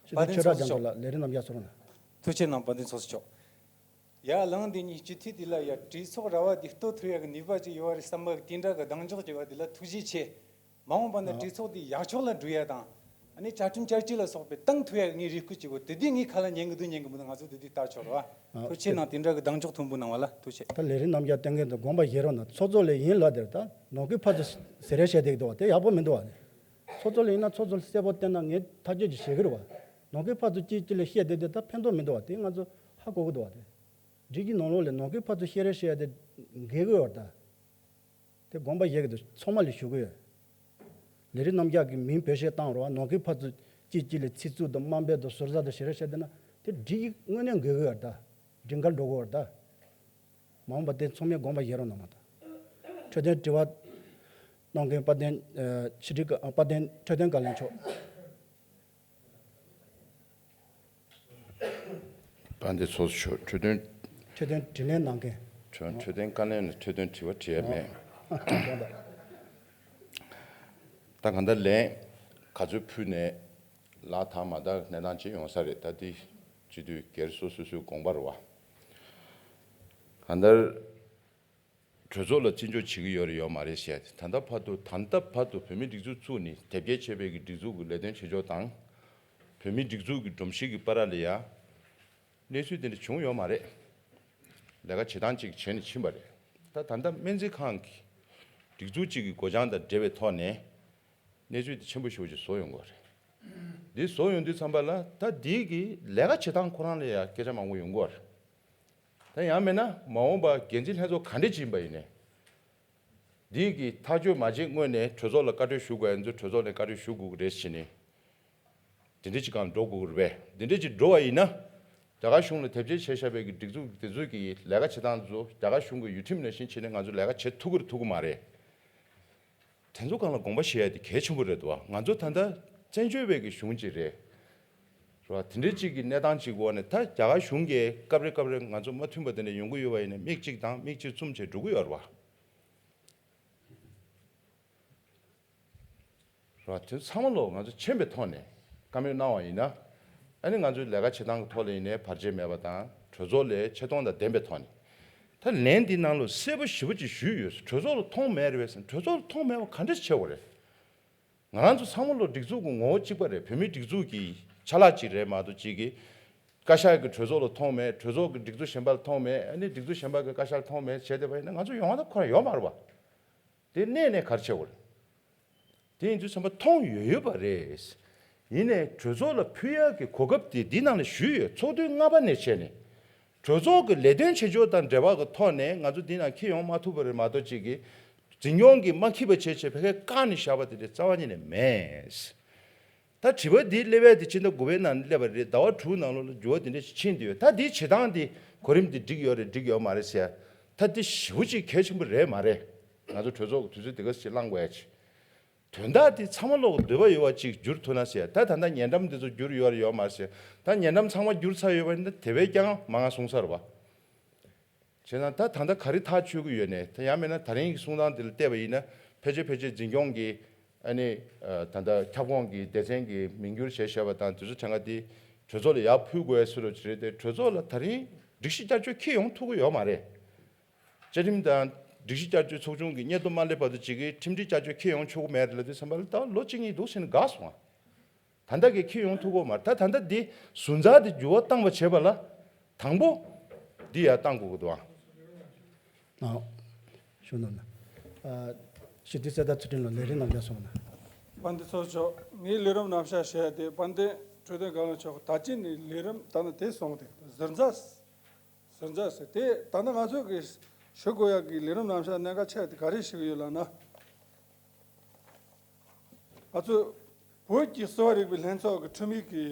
ཕྱི་དྲིལ་ཆོས་གྲགས་རྒྱ་མཚོ་ལགས་ལས་རིམ་རྣམ་གཞག་སོང་ན། ཐུགས་རྗེ་གནང་། དཔལ་ལྡན་ཚོགས་གཙོ་མཆོག་ཡ་ལང་འདི་ཉིད་སྤྱི་འཐུས་འདི་ལ་ཡ་གྲོས་ཚོགས་ར་བ་འདི་གཏོར་ཐུབ་ཡག་གི་ནུས་པ་ཅིག་ཡོད་རེད་བསམ་པ་དེ་འདྲ་གི་གདེང་འཇོག་བྱས་པ་འདི་ལ་ཐུགས་རྗེ་ཆེ། མ་འོངས་པ་ན་ཨ་གྲོས་ཚོགས་འདི་ཡག་ཕྱོགས་ལ་འགྲོ་ཡ་དང་། ཨ་ནི་བཅའ་ཁྲིམས་བསྐྱར་བཅོས་ལ་སོགས་པའི་བཏང་ཐུབ་ཡག་གི་ངས་རེ་སྐུལ་བྱེད་དགོས། དེ་དུས་ངའི་ཁ་ལ་ཉན་གི་འདུག་ཉན་གི་མི་འདུག་ང་ཚོ་དེ་དུས་ལྟ་ཆོག་ར་བ། ཨ་ཐུགས་རྗེ་གནང་། དེ་འདྲ་གི་གདེང་འཇོག་མཐོན་པོ་གནང་བ་ལ་ཐུགས་རྗེ་ཆེ། ད་ལས་རིམ་རྣམ་གཞག་གཏན་འཁེལ་དུ་དགོངས་པ་བཞེས་རོགས་གནང་། ཚོགས་གཙོ་ལས་ཡིན་ལབ་དེར་ད་ནང་ཁུལ་ཕར་ཚུར་ཟེར་རེ་བཤད་བསྡད་ཀྱི་འདུག་བ། དེ་ཡག་པོ་མི་འདུག་བ། ཚོགས་གཙོ་ལས་ཡིན་ན་ཚོགས་གཙོ་ལ་གསལ་པོ་བསྟན་ན་ངས་ཐག་གཅོད་ཅིག་བྱེད་ཀྱི་རེད་བ། ནང་ཁུལ་ཕར་ཚུར་གཅིག་གཅིག་ལ་བཤད་བསྡད་དེ་ད་ཕན་ཐོགས་མི་འདུག་བ། དེ་ང་ཚོ་ཧ་གོ་གི་འདུག་བ། དེ་སྒྲིག་གཞི་ནང་ལོགས་ལ་ནང་ཁུལ་ཕར་ཚུར་བཤད་རེས་བཤད་ཡ་དེ་འགལ་གི་ཡོད་རེད་ད། དེ་དགོངས་པ་བཞེས་ཀྱི་འདུག་ཚང་མ་ལ་ཞུ་གི་ཡོད། ལས་རིམ་རྣམ་གཞག་གི་མིང་བེད་སྤྱོད་བཏང་རོགས། ནང་ཁུལ་ཕར་ཚུར་གཅིག་གཅིག་ལ་ཚིག་རྩུབ་དང་དམའ་འབེབས་དང་ཟུར་ཟ་དང་ཞེ་རེ་བཤད་བསྡད་ན་དེ་སྒྲིག་གཞི་དངོས་གནས་འགལ་གི་ཡོད་རེད་ད། སྒྲིག་འགལ་འགྲོ་གི་ཡོད་རེད་ད། མ་འོངས་པ་དེ་ཚང་མས་དགོངས་པ་བཞེས་རོགས་གནང་མ་ད། འཕྲོད་བསྟེན་དྲི་བ་གནང་མཁན་དཔལ་ལྡན་ཨ་ཕྱི་དྲིལ་དཔལ་ལྡན་འཕྲོད་བསྟེན་བཀའ་བློན་མཆོག་དཔལ་ལྡན་ཚོགས་གཙོ་མཆོག་འཕྲོད་བསྟེན། འཕྲོད་བསྟེན་དྲིས་ལན་གནང་མཁན། འཕྲོད་འཕྲོད་བསྟེན་བཀའ་བློན་ལ་འཕྲོད་བསྟེན་དྲི་བ་དྲི་ཡ་མེད། དགོངས་དག་ད་གང་ལྟར་ལན་ག་ཚོད་ཕུལ་ནས་ལག་ཐག་མ་ཐག་གནས་སྟངས་ཅིག་ཡོང་ས་རེད། ད་འདི་སྤྱི་འཐུས་སྒེར་སོ་སོ་སོའི་དགོངས་པ་རེད་བ། གང་ལྟར། གྲོས་ཚོགས་ལ་བརྩི་འཇོག་བྱེད་ཀྱི་ཡོད་རེད་ཡོད་མ་རེད་ཟེར་ཡ་དེ་ད་ལྟ་བར་དུ་ད་ལྟ་བར་དུ་བོད་མིའི་སྒྲིག་འཛུགས་བཙུགས་ནས་དེབ་སྐྱེལ་བྱས་པའི་གི་སྒྲིག་འཛུགས་ཀྱི་ལས་དོན་བྱེད་ཕྱོགས་དང་། བོད་མིའི་སྒྲིག་འཛུགས་ཀྱི་སྒྲོམ་གཞི་གི་བར་ལ་ཡ་གནས་ཚུལ་དེ་འདྲ་བྱུང་ཡོད་མ་རེད། ལས་ཀ་བྱེད་སྟངས་གཅིག་བྱས་ནས་ཕྱིན་པ་རེད། ད་ད་ལྟ་སྨན་རྩིས་ཁང་གི་སྒྲིག་འཛུགས་གཅིག་གི་སྒོ་བྱང་དང་འབྲེལ་བའི་ཐོག་ནས་གནས་ཚུལ་དེ་ཆེན་པོ་ཞེ་པོ་ཅིག་བཟོ་ཡོང་གི་རེད། འདི་བཟོ་ཡོང་དུས་ཙམ་པ་ལ་ད་འདི་གི་ལས་ཀ་བྱེད་སྟངས་ཁོ་རང་ལ་ཡ་སྐད་ཆ་མང་པོ་ཡོང་གི་རེད། ད་ཡང་མིན་ན་མ་འོངས་པ་འགན་འཛིན་ལྷན་ཚོགས་ག་འདྲས་ཅིག་ཡིན་པ་ཡིན་ནའི། འདི་གི་ཐག་གཅོད་མ་བྱེད་སྔོན་ནས་གྲོས་ཚོགས་ལ་བཀའ་འཁྲོལ་ཞུ་དགོས་ཡ་ཚོ་གྲོས་ཚོགས་ནས་བཀའ་འཁྲོལ་ཞུ་དགོས་ཀྱི་རེད་ཟེར་ནས། དེ་འདྲ་ཅིག་གང་འགྲོ་དགོས་ཀྱི་རེད་པས། དེ་འདྲ་ཅིག་འགྲོ་བ་ཡིན་ན། རྒྱ་གར་གཞུང་ལ་དེབ་སྐྱེལ་བྱས་བཞག་པའི་གི་སྒྲིག་འཛུགས་དེ་ཚོ་གི་ལས་ཀ་བྱེད་སྟངས་དེ་ཚོ་རྒྱ་གར་གཞུང་གི་ཡུལ་ཁྲིམས་ནང་བཞིན་བྱས་ནས་ང་ཚོ་ལས་ཀ་བྱེད་ཐུབ་ཀྱི་རེད་ཐུབ་ཀྱི་མ་རེད། དེ་ཚོ་སྒང་ལ་དགོངས་པ་བཞེས་ཡ་དེ་གལ་ཆེན་པོ་རེད་འདུག་བ། ང་ཚོ་ད་ལྟ་བཙན་བྱོལ་བའི་གི་གཞུང་ཅིག་རེད། རེད་བ། དེ་འདྲའི་ཅིག་གི་གནས་སྟངས་ཅིག་འོག་ནས་ད་རྒྱ་གར་གཞུང་གིས་སྐབས་རེ་སྐབས་རེ་ང་ཚོ་མ་མཐུན་པ་དེ་འདྲ་ཡོང་གི་ཡོད་པ་ཡིན་ན་མིག་གཅིག་དང་མིག་གཅིག་བཙུམ་བྱས་འགྲོ་གི་ཡོད་རེད་བ། རེད་བ། དེ་ཚང་མ་ལོ་ང་ཚོ་མཁྱེན་པའི་ཐོག་ནས་བཀའ་མོལ་གནང་བ་ཡིན་ན། ཨ་ནི་ང་ཚོའི་ལས་ཀ་བྱེད་སྟངས་ཀྱི་ཐོག་ལ་ཡིན་ནའི་བར་ཆད་མེད་པ་དང་གྲོས་ཚོགས་ལས་ཆེ་མཐོང་དང་ལྡན་པའི་ཐོག་ནས། ད་ལན་འདི་ནང་ལོ་གསལ་པོ་ཞེ་པོ་ཅིག་ཞུས་ཡོད། གྲོས་ཚོགས་ལ་མཐོང་མེད་རེད་པས་ཟེར། གྲོས་ཚོགས་ལ་མཐོང་མེད་པ་ག་འདྲ་ཞིག་བྱེད་དགོས་རེད། ང་རང་ཚོ་ཚང་མ་ལོ་སྒྲིག་འཛུགས་ཀྱི་ངོ་བོ་གཅིག་པ་རེད། བོད་མིའི་སྒྲིག་འཛུགས་ཀྱི་ཆ་ལག་ཅིག་རེད་མ་གཏོགས་ཅིག་གི། བཀའ་ཤག་གི་གྲོས་ཚོགས་ལ་མཐོང་མེད། གྲོས་ཚོགས་ཀྱི་སྒྲིག་འཛུགས་གཞན་པ་ལ་མཐོང་མེད། ཨ་ནི་སྒྲིག་འཛུགས་གཞན་པ་གི་བཀའ་ཤག་ལ་མཐོང་མེད་བྱས་བསྡད་པ་ཡིན་ན་ང་ཚོ་ཡོང་བ་དང་ཁོ་རང་ཡོད་མ་རེད་པ། དེ་གནས་ནས་ག་རེ་བྱེད་དགོས་རེད། དེ་ཡིན་དུས་ཚང་མ་མཐོང་ཡོད་ཡོད་པ་རེད། ཡིན་ནའི་གྲོས་ཚོགས་ལ་ཕུལ་ཡག་གི་གོ་སྐབས་དེ་འདི་ནང་ལ་ཞུས་ཡོད། ཚོགས་དུས་ལྔ་པ་ནས་བྱས་ནས། གྲོས་ཚོགས་ཀྱི་ལས་དོན་བྱེད་ཕྱོགས་དང་འབྲེལ་བ་གི་ཐོག་ནས་ང་ཚོ་འདི་ནང་འཁྱེར་ཡོང་མ་ཐུབ་པ་རེད་མ་གཏོགས་ཅིག་གི། འཛིན་སྐྱོང་གིས་མ་འཁྱེར་བ་བྱས་བྱས་ཕ་གིར་བཀག་ནས་བཞག་པ་དེ་འདྲ་རྩ་བ་ཉིད་ནས་མེད། ད་དྲི་བ་འདི་སླེབས་ཡ་དེ་ཕྱི་ཟླ་དགུ་པའི་ནང་སླེབས་པ་རེད། ཟླ་བ་དྲུག་ནང་ལོགས་ལ་འགྱུར་བ་དེ་འདྲ་ཞིག་ཕྱིན་བསྡད་ཡོད། ད་འདིའི་བྱེད་སྟངས་འདི་གོ་རིམ་འདི་འགྲིག་ཡོད་རེད་འགྲིག་ཡོད་མ་རེད་ཟེར་ཡ། ད་འདི་ཞེ་པོ་ཅིག་གལ་ཆེན་པོ་རེད་མ་རེད། ང་ཚོ་གྲོས་ཚོགས་ཀྱི་དུས་ཚོད་འདི་ག་ཚོད་ཅིག་བླང་དགོས་ཡ་ཅིག་དོན་དག་འདི་ཚང་མ་ལོག་འདོད་པ་ཡོད་པ་ཅིག་འགྱུར་ཐུབ་ན་ཟེར་ཡ། ད་ད་ལྟ་ཉེ་འགྲམ་འདི་ཚོ་འགྱུར་ཡོད་རེད་ཡོད་མ་རེད་ཟེར་ཡ། ད་ཉེ་འགྲམ་ཚང་མ་འགྱུར་ཚར་ཡོད་པ་ཡིན་ན་དེ་བས་ཀྱང་མང་ང་གསུངས་ས་རེད་བ། བྱས་ན་ད་ད་ལྟ་ག་རེ་ཐག་ཆོད་ཀྱི་ཡོད་ནས། ད་ཡང་མིན་ན་ད་རིང་གི་གསུང་སྟངས་འདི་ལ་བལྟས་པ་ཡིན་ན་ཕལ་ཆེར་ཕལ་ཆེར་འཛིན་སྐྱོང་གི་ཨ་ནི་ད་ལྟ་ཁྱབ་ཁོངས་ཀྱི་སྡེ་ཚན་གྱི་མིང་བསྒྱུར་བྱས་བཞག་པ་དང་དེ་ཚོ་གྲངས་ཀ་དེ་གྲོས་ཚོགས་ལ་ཡར་ཕུལ་དགོས་ཡ་སུ་རུ་བྱེད་རེད་དེ། གྲོས་ཚོགས་ལ་ད་རིང་སྒྲིག་གཞི་བསྐྱར་བཅོས་འཁྱེར་ཡོང་ཐུབ་ཀྱི་ཡོད་མ་རེད། བཅའ་ཁྲིམས་དང་སྒྲིག་གཞི་བསྐྱར་བཅོས་ཚོགས་ཆུང་གི་སྙན་ཐོ་མ་སླེབས་བར་དུ་ཅིག་གིས་ཁྲིམས་སྒྲིག་བསྐྱར་བཅོས་འཁྱེར་ཡོང་ཆོག་གི་མེད་རེད་ལབ་དུས་ཙམ་པ་ལ་ད་ལོ་གཅིག་གཉིས་འདུག་ཟེར་ནས་དགའ་སོང་ང་། ད་ལྟ་གི་འཁྱེར་ཡོང་ཐུབ་ཀྱི་མ་རེད། ད་ད་ལྟ་འདི་ཟུར་འཛར་དེ་འགྱུར་བ་བཏང་བ་བྱས་པ་ལ་དང་པོ་འདི་ཡར་བཏང་དགོས་ཀྱི་འདུག་ཨང་། ཨ། ཞུ་ན་ན། ཨ། ཞི་བདེ་རྩེ་ད་ཚུལ་ཁྲིམས་ལ་ལས་རིམ་རྣམ་གཞག་སོང་ན། དཔལ་ལྡན་ཚོགས་གཙོ་མཆོག་ངའི་ལས་རིམ་རྣམ་གཞག་བཤད་དེ་དཔལ་ལྡན་འཕྲོད་བསྟེན་བཀའ་བློན་མཆོག་ད་ཅི་ནས་ལས་རིམ་ད་ནི་དེ་སོང་སྟེ་ཟུར་འཛར། ཟུར་འཛར་ཟེར་དེ་ད་ནི་ང་ཚོ་གི་ཞུ་དགོས་ཡག་གི་ལས་རིམ་རྣམ་གཞག་གནད་འགག་ཆེ་བ་དེ་ག་རེ་ཞིག་ཡོད་ལབ་ན། ང་ཚོ་བོད་ཀྱི་གསོ་བ་རིག་པའི་ལྷན་ཚོགས་ཀྱི་ཁྲིམས་ཡིག་གི་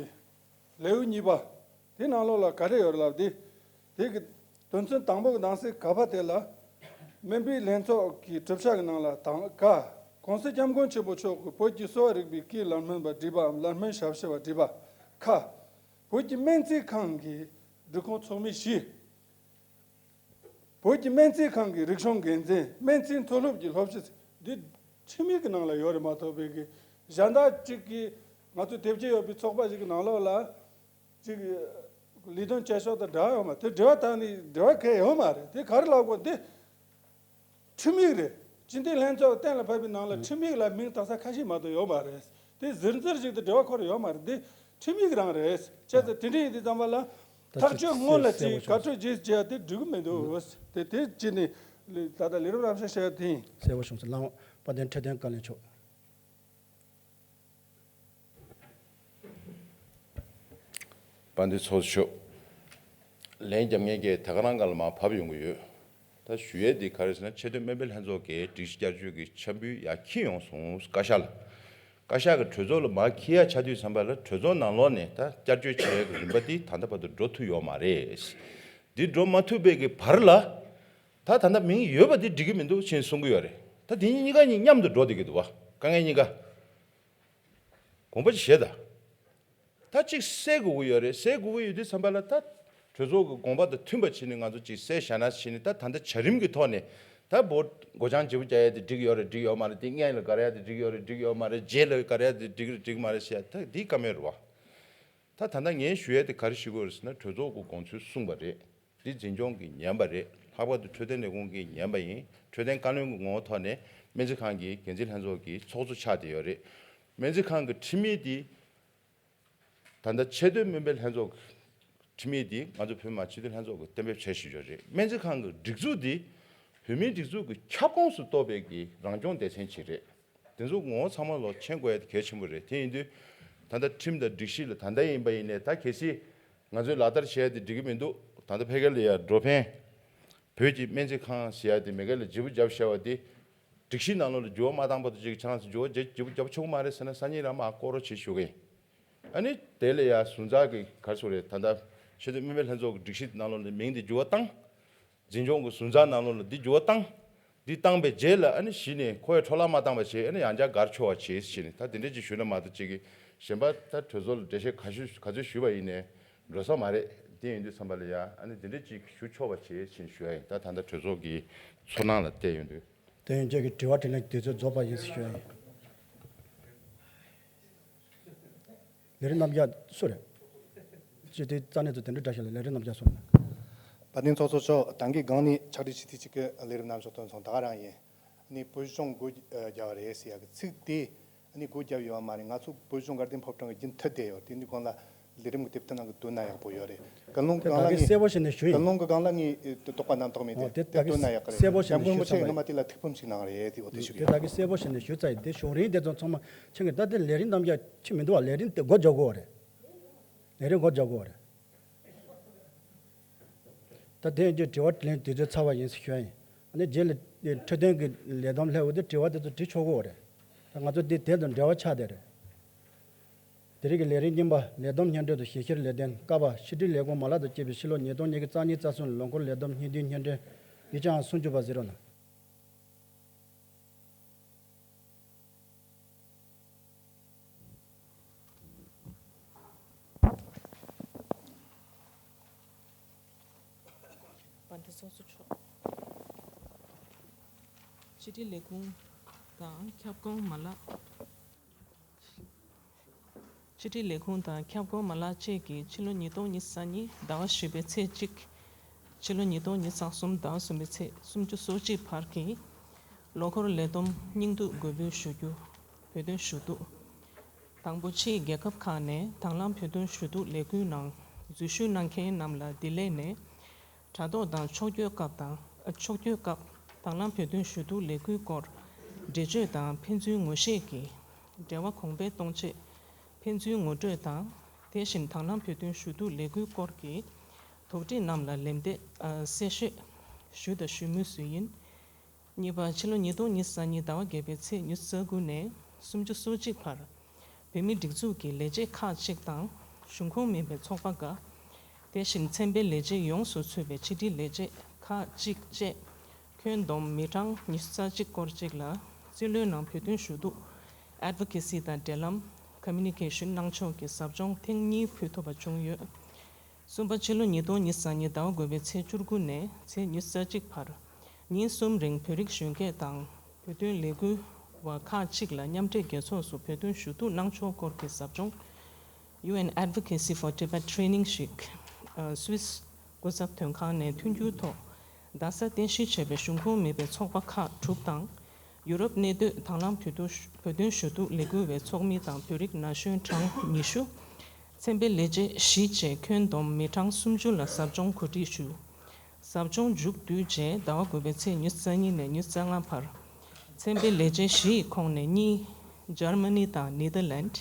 ལེའུ་གཉིས་པ་དེ་ནང་ལོགས་ལ་ག་རེ་ཡོད་ལབ་དེ། དེ་གི་དོན་ཚན་དང་པོ་གི་ནང་གསེས་ག་པ་དེ་ལ། སྨན་པའི་ལྷན་ཚོགས་ཀྱི་གྲུབ་ཆ་གི་ནང་ལ་དང་ཀ་གོང་ས་སྐྱབས་མགོན་ཆེན་པོ་མཆོག་གིས་བོད་ཀྱི་གསོ་བ་རིག་པའི་དཀྱིལ་ལམ་སྨིན་པ་བསྒྲིགས་པའམ་ལམ་སྨིན་ཞབས་ཞུ་བ་བསྒྲིགས་པ། ཁ། བོད་ཀྱི་སྨན་རྩིས་ཁང་གི་སྒྲིག་ཁོངས་ཚོགས་མི་བཞི། བོད་ཀྱི་སྨན་རྩིས་ཁང་གི་རིག་གཞུང་འགན་འཛིན། སྨན་རྩིས་མཐོ་སློབ་ཀྱི་སློབ་སྤྱི། འདི་ཁྲིམས་ཡིག་གི་ནང་ལ་ཡོད་རེད་མ་གཏོགས་པའི་གི་གཞན་དག་ཅིག་གིས་ང་ཚོ་དེབ་སྐྱེལ་ཡོད་པའི་ཚོགས་པ་ཞིག་གི་ནང་ལོགས་ལ་ཅིག་ལས་དོན་བྱེད་ཕྱོགས་དང་འབྲེལ་བ་ཡོད་མ་རེད། དེ་འབྲེལ་བ་བཏང་ནས་འབྲེལ་བ་གང་ཡང་ཡོད་མ་རེད། དེ་ག་རེ་ལབ་དགོས། འདི་ཁྲིམས་ཡིག་རེད། སྤྱི་འཐུས་ལྷན་ཚོགས་གཏན་ལ་ཕབ་པའི་ནང་ལ་ཁྲིམས་ཡིག་ལ་མིང་བཏགས་ས་ཁ་ཤས་མ་གཏོགས་ཡོད་མ་རེད། དེ་ཟུར་འཛར་ཞིག་དང་འབྲེལ་བ་ཁོ་རང་ཡོད་མ་རེད། འདི་ཁྲིམས་ཡིག་རང་རེད། བྱས་ཙང་དེ་འདྲ་ཡིན་དུས་ཙམ་པ་ལ་ཐག་གཅོད་སྔོན་ལ་ཅིག་བཀའ་འཁྲོལ་རྗེས་བྱས་དེ་འགྲིག་གི་མི་འདུག་དེ་དེ་ཅི་ནས་ད་ལྟ་ལས་རིམ་རྣམ་གཞག་བྱས་དེ་ཡིན། གསལ་པོ་བྱུང་སོང་། ལགས་འོང་། དཔལ་ལྡན་འཕྲོད་བསྟེན་བཀའ་བློན་མཆོག་དཔལ་ལྡན་ཚོགས་གཙོ་མཆོག་ལན་རྒྱབ་མཁན་གྱིས་ད་ག་རང་སྒང་ལ་མར་བབས་ཡོང་གི་ཡོད། ད་ཞུ་ཡས་འདི་ག་རེ་ཟེར་ན། ཆེས་མཐོའི་སྨན་པའི་ལྷན་ཚོགས་ཀྱིས་སྒྲིག་གཞི་བསྐྱར་བཅོས་ཀྱི་འཆར་འབུལ་ཡར་འཁྱེར་ཡོང་སོང་། བཀའ་ཤག་ལ། བཀའ་ཤག་གིས་གྲོས་ཚོགས་ལ་མར་འཁྱེར་ཡ་ཆགས་དུས་ཙམ་པ་ལ་གྲོས་ཚོགས་ནང་ལོགས་ནས་ད་བསྐྱར་བཅོས་བྱེད་ཡ་གི་རིམ་པ་འདི་ད་ལྟ་བར་དུ་འགྲོ་ཐུབ་ཡོད་མ་རེད། འདི་འགྲོ་མ་ཐུབ་པའི་གི་བར་ལ་ད་ད་ལྟ་མིང་ཡོད་པ་འདི་འགྲིག་གི་མི་འདུག་ཅེས་གསུང་གི་ཡོད་རེད། ད་འདི་གཉིས་ཀ་གཉིས་མཉམ་དུ་འགྲོ་བསྡད་ཀྱི་འདུག་བ། དཀའ་ངལ་གཉིས་ཀ། དགོངས་པ་ཅིག་བཞེས་དང་། ད་ཅིག་སེལ་དགོས་ཀྱི་ཡོད་རེད། སེལ་དགོས་ཀྱི་ཡོད་དུས་ཙམ་པ་ལ་ད་གྲོས་ཚོགས་ཀྱི་དགོངས་པ་དང་མཐུན་པ་བྱས་ནས་ང་ཚོ་ཅིག་སེལ་བཞག་ན་བྱས་ནས། ད་ད་ལྟ་བྱ་རིམ་གྱི་ཐོག་ནས་ད་བོད་སྒོ་བྱང་བརྗེ་པོ་རྒྱག་ཡས་དེ་འགྲིག་ཡོད་རེད་འགྲིག་ཡོད་མ་རེད། དེ་སྔོན་ལ་བཀར་ཡས་དེ་འགྲིག་ཡོད་རེད་འགྲིག་ཡོད་མ་རེད། རྗེས་ལ་བཀར་ཡས་དེ་འགྲིག་རེད་འགྲིག་མ་རེད་ཟེར་ཡ་ད་འདི་བཀའ་མོལ་རེད་བ། ད་ད་ལྟ་ངས་ཞུ་ཡས་དེ་ག་རེ་ཞུ་དགོས་རེད་ཟེར་ན། གྲོས་ཚོགས་ཀྱི་དགོངས་ཚུལ་གསུངས་པ་རེད། འདི་འཛིན་སྐྱོང་གིས་ཉན་པ་རེད། ལྷག་པར་དུ་འཕྲོད་བསྟེན་ལས་ཁུངས་ཀྱིས་ཉན་པ་ཡིན། འཕྲོད་བསྟེན་བཀའ་བློན་གྱི་ངོ་བོ་ཐོག་ནས་སྨན་རྩིས་ཁང་གི་འགན་འཛིན་ལྷན་ཚོགས་ཀྱི་ཚོགས་གཙོ་ཆགས་བསྡད་ཡོད་རེད། སྨན་རྩིས་ཁང་གི་ཁྲིམས་ཡིག་འདི་ད་ལྟ་ཆེས་མཐོའི་སྨན་པའི་ལྷན་ཚོགས་ཀྱི་ཁྲིམས་ཡིག་འདི་ང་ཚོ་བོད་མི་མང་སྤྱི་འཐུས་ལྷན་ཚོགས་ཀྱིས་གཏན་འབེབས་བྱས་བཞག་ཡོད་རེད། སྨན་རྩིས་ཁང་གི་སྒྲིག་འཛུགས་འདི་བོད་མིའི་སྒྲིག་འཛུགས་ཀྱི་ཁྱབ་ཁོངས་སུ་གཏོགས་པའི་གི་རང་སྐྱོང་སྡེ་ཚན་ཅིག་རེད། དེ་ཚོ་ངོ་བོ་ཚང་མ་ལོ་མཁྱེན་དགོས་ཡ་དེ་གལ་ཆེན་པོ་རེད། དེ་ཡིན་དུས་ད་ལྟ་ཁྲིམས་དང་སྒྲིག་གཞི་ལ་ད་ལྟ་ཡིན་པ་ཡིན་ནའི་ད་གལ་སྲིད་ང་ཚོས་ལག་བསྟར་བྱས་ཏེ་འགྲིག་གི་མི་འདུག་ད་ལྟ་ཕ་གི་ལ་ཡ་འགྲོ་ཕན་བོད་ཀྱི་སྨན་རྩིས་ཁང་ཟེར་ཡ་དེ་མེ་གེ་ལ་བརྗེ་པོ་བརྒྱབ་བཞག་པ་དེ་སྒྲིག་གཞི་ནང་ལོགས་ལ་འགྱུར་བ་མ་བཏང་བར་དུ་ཅིག་ཁྱེད་རང་ཚོ་འགྱུར་བ་བརྒྱབ་བརྒྱབ་ཆོག་གི་མ་རེད་ཟེར་ན་སང་ཉིན་རང་མར་སྐོར་རོགས་བྱེད་ཞུ་གི་ཡིན། ཨ་ནི་དེ་ལ་ཡ་ཟུར་འཛར་གྱི་ག་རེ་ཟེར་རེད། ད་ལྟ་ཆེས་མཐོའི་དམིགས་བསལ་ལྷན་ཚོགས་ཀྱི་སྒྲིག་གཞི་ནང་ལོགས་ལ་མིང་འདི་འགྱུར་བ་བཏང་། འཛིན་སྐྱོང་གི་ཟུར་འཛར་ནང་ལོགས་ལ་འདི་འགྱུར་བ་བཏང་། འདི་བཏང་པའི་རྗེས་ལ་ཨ་ནི་གཞི་ནས་ཁོ་ཡ་འཕྲོ་བརླག་མ་བཏང་བ་བྱས། ཨ་ནི་ཡང་བསྐྱར་སྒར་འཁྱོར་བ་བྱས་ཟེར་ནས། ད་དེ་འདྲས་ཅིག་ཞུས་ན་མ་གཏོགས་ཅིག་གི་གཞན་པ་ད་གྲོས་ཚོགས་ལ་འགྲེལ་བཤད་ག་ཚོད་ག་ཚོད་ཞུས་པ་ཡིན་ནའི་འགྲོ་ས་མ་རེད། དེ་ཡིན་དུས་ཙམ་པ་ལ་ཡ་ཨ་ནི་དེ་འདྲས་ཅིག་ཞུ་ཆོག་པ་བྱས་ཟེར་ཞུ་ཡ་ཡིན། ད་ད་ལྟ་གྲོས་ཚོགས་ཀྱི་ཚོར་སྣང་ལ་བལྟས་ཡོང་དུས། དེ་ཡང་ཁྱེད་ཀྱི་དྲི་བ་དྲིས་ལན་དུས་ཚོད་རྫོགས་པ་ཡིན་ཟེར་ཞུ་ཡ་ཡིན། ལས་རིམ་རྣམ་གཞག་སུ་རེད། སྤྱི་འཐུས་རྩ་གནད་དུ་དེ་འདྲ་འདྲ་ཞིག་ལ་ལས་རིམ་རྣམ་གཞག་སུ་རེད། དཔལ་ལྡན་ཚོགས་གཙོ་མཆོག་དང་གི་སྒང་ནས་ཕྱག་བྲིས་ཅིག་དེ་གཅིག་གི་ལས་རིམ་རྣམ་གཞག་དོན་ཚང་ད་ག་རང་ཡིན། ནི་བོད་གཞུང་སྒོ་རྒྱབ་པ་རེད་ཟེར་ཡག་གི་ཚིག་དེ་ནི་སྒོ་རྒྱབ་ཡོད་པ་མ་རེད། ང་ཚོ་བོད་གཞུང་དགའ་ལྡན་ཕོ་བྲང་གི་རྒྱུན་མཐུད་བསྡད་ཡོད། དེ་འདི་སྒང་ལ་ལས་རིམ་གྱི་དེབ་ཐེར་ནང་གི་བསྡུ་ན་ཡག་པོ་ཡོད་རེད། ཀུན་སློང་གི་སྒང་ལ་ངས་གསལ་པོ་བྱས་ནས་ཞུ་ཡིན། ཀུན་སློང་གི་སྒང་ལ་ངས་དོགས་པ་རྣམ་རྟོག་མེད་དེ། ཨོ་དེ་ད་གི་བསྡུ་ན་ཡག་གི་རེད། གསལ་པོ་བྱས་ནས་ཞུས་ཚར་བ་ཡིན། སྐྱབས་མགོན་རིན་པོ་ཆེ་སྔོན་མ་དེ་ལ་ཐུགས་ཕམ་ཞིག་གནང་བ་རེད། དེ་འོ་དེ་ཞུ་གི་ཡིན། དེ་ད་གི་གསལ་པོ་བྱས་ནས་ཞུས་ཚར་ཡིན། དེ་བྱུང་རིམ་དེ་ཚོ་ཚང་མ་ཁྱེད་ཀྱི་ད་དེ་ལས་རིམ་རྣམ་གཞག་ཅིག་མི་འདུག་བ། ལས་རིམ་དེ་སྒོ་རྒྱག་དགོས་པ་རེད། ལས་རིམ་སྒོ་རྒྱག་དགོས་པ་རེད། ད་དེ་ཡིན་དུས་དྲི་བ་དྲིས་ལན་དུས་ཚོད་ཚར་བ་ཡིན་ཟེར་ཞུ་ཡ་ཡིན། ཨ་ནི་རྗེས་ལ་འཕྲོད་བསྟེན་གྱི་ལས་བསྡོམས་སླེབས་འོ་དེ་དྲི་བ་དེ་ཚོ་དྲི་ཆོག་གི་ཡོད་རེད། ད་ང་ཚོ་འདི་དེ་དང་འབྲེལ་བ་ཆགས་བསྡད་རེད། དེ་རིང་གི་ལས་རིམ་རྙིང་པ། ལས་བསྡོམས་སྙན་སྒྲོན་དང་ཞིབ་བཤེར་ལས་དོན། ཀ་པ། ཕྱི་དྲིལ་ལས་ཁུངས་མ་ལག་དང་བཅས་པའི་ཕྱི་ལོ་ཉིས་སྟོང་ཉི་ཤུ་རྩ་གཉིས་རྩ་གསུམ་ལོ་འཁོར་ལས་བསྡོམས་སྙིང་བསྡུས་སྙན་སྒྲོན། ཡིག་ཆ་ཨང་སུམ་ཅུ་པ་ཟེར་རོགས་གནང་། དཔལ་ལྡན་ཚོགས་གཙོ་མཆོག་ཕྱི་དྲིལ་ལས་ཁུངས་དང་ཁྱབ་ཁོངས་མ་ལག་ཕྱི་དྲིལ་ལས་ཁུངས་དང་ཁྱབ་ཁོངས་མ་ལག་བཅས་ཀྱིས་ཕྱི་ལོ་ཉིས་སྟོང་ཉི་ཤུ་རྩ་གཉིས་ཟླ་བ་བཞི་པའི་ཚེས་གཅིག་ཕྱི་ལོ་ཉིས་སྟོང་ཉི་ཤུ་རྩ་གསུམ་ཟླ་བ་གསུམ་པའི་ཚེས་སུམ་ཅུ་སོ་གཅིག་བར་གྱི་ལོ་འཁོར་ལས་བསྡོམས་སྙིང་བསྡུས་འགོད་འབུལ་ཞུ་རྒྱུ། བོད་དོན་ཞུ་གཏུག་དང་པོ། ཕྱིའི་རྒྱལ་ཁབ་ཁག་ནས་དང་བླངས་བོད་དོན་ཞུ་གཏུག་ལས་འགུལ་ནང་འཛུལ་ཞུགས་གནང་མཁན་རྣམས་ལ་བདེ་ལེགས་ནས། དྲ་ཐོག་དང་ཕྱོགས་བསྐྱོད་སྐབས་དང་། ཨ། ཕྱོགས་བསྐྱོད་སྐབས་དང་བླངས་བོད་དོན་ཞུ་གཏུག་ལས་འགུལ་སྐོར་འགྲེལ་བརྗོད་དང་ཕན་ཚུན་ངོ་ཤེས་ཀྱི་འབྲེལ་བ་གོང་འཕེལ་གཏོང་ཆེད་ཕན་ཚུན་ངོ་སྤྲོད་དང་། དེ་བཞིན་དང་བླངས་བོད་དོན་ཞུ་གཏུག་ལས་འགུལ་སྐོར་གྱི་དོགས་འདྲི་རྣམས་ལ་ལན་འདེབས། ཨ། གསལ་བཤད་ཞུས་དང་ཞུ་མུས་སུ་ཡིན། གཉིས་པ། ཕྱི་ལོ་ཉིས་སྟོང་ཉི་ཤུ་རྩ་གཉིས་ཟླ་བ་བརྒྱད་པའི་ཚེས་ཉི་ཤུ་རྩ་དགུ་ནས་སུམ་ཅུ་སོ་གཅིག་བར་བོད་མིའི་སྒྲིག་འཛུགས་ཀྱི་ལས་བྱེད་ཁག་ཅིག་དང་གཞུང་ཁོངས་མིན་པའི་ཚོགས་པ་འགའ། དེ་བཞིན་ཚན་པའི་ལས་བྱེད་ཡོངས་སུ་ཚུད་པའི་ཕྱི་དྲིལ་ལས་བྱེད་ཁག་ཅིག་བཅས་ཁྱོན་བསྡོམས་མི་གྲངས་ཉི་ཤུ་རྩ་གཅིག་སྐོར་ཅིག་ལ་རྩིས་ལོའི་ནང་བོད་དོན་ཞུ་གཏུག Advocacy དང་འབྲེལ་ལམ་Communication གནང་ཕྱོགས་ཀྱི་ཟབ་སྦྱོང་ཐེངས་གཉིས་ཕུལ་ཐུབ་པ་བྱུང་ཡོད། གསུམ་པ། ཕྱི་ལོ་ཉིས་སྟོང་ཉི་ཤུ་རྩ་གཉིས་ཟླ་བ་དགུ་པའི་ཚེས་བཅུ་དགུ་ནས་ཚེས་ཉི་ཤུ་རྩ་གཅིག་བར་ཉིན་གསུམ་རིང་བོད་རིགས་གཞོན་སྐྱེས་དང་བོད་དོན་ལས་འགུལ་བ་ཁག་ཅིག་ལ་མཉམ་འབྲེལ་རྒྱལ་ཚོགས་སུ་བོད་དོན་ཞུ་གཏུག་གནང་ཕྱོགས་སྐོར་གྱི་ཟབ་སྦྱོང་UN Advocacy for Tibet Training ཞིག་ཨ། སུད་སི་སྐུ་ཚབ་དོན་ཁང་ནས་མཐུན་འགྱུར་ཐོག་རྡ་ས་རྟེན་གཞི་བྱས་པའི་གཞུང་ཁོངས་མེད་པའི་ཚོགས་པ་ཁག་དྲུག་དང་། ཡུ་རོབ་གནས་སྡོད་དང་བླངས་བོད་དོན་བོད་དོན་ཞུ་གཏུག་ལས་འགུལ་བའི་ཚོགས་མི་དང་བོད་རིགས་ན་གཞོན་གྲངས་ཉི་ཤུ། ཚན་པའི་ལས་བྱེད་བཞི་བཅས་ཁྱོན་བསྡོམས་མི་གྲངས་སུམ་ཅུ་ལ་ཟབ་སྦྱོང་གོ་སྒྲིག་ཞུ། ཟབ་སྦྱོང་མཇུག་བསྡུས་རྗེས་ཟླ་བ་དགུ་པའི་ཚེས་ཉི་ཤུ་རྩ་གཉིས་ནས་ཉི་ཤུ་རྩ་ལྔ་བར། ཚན་པའི་ལས་བྱེད་བཞི་ཡི་ཁོངས་ནས་གཉིས་འཇར་མ་ནི་དང་ནེ་དར་ལན།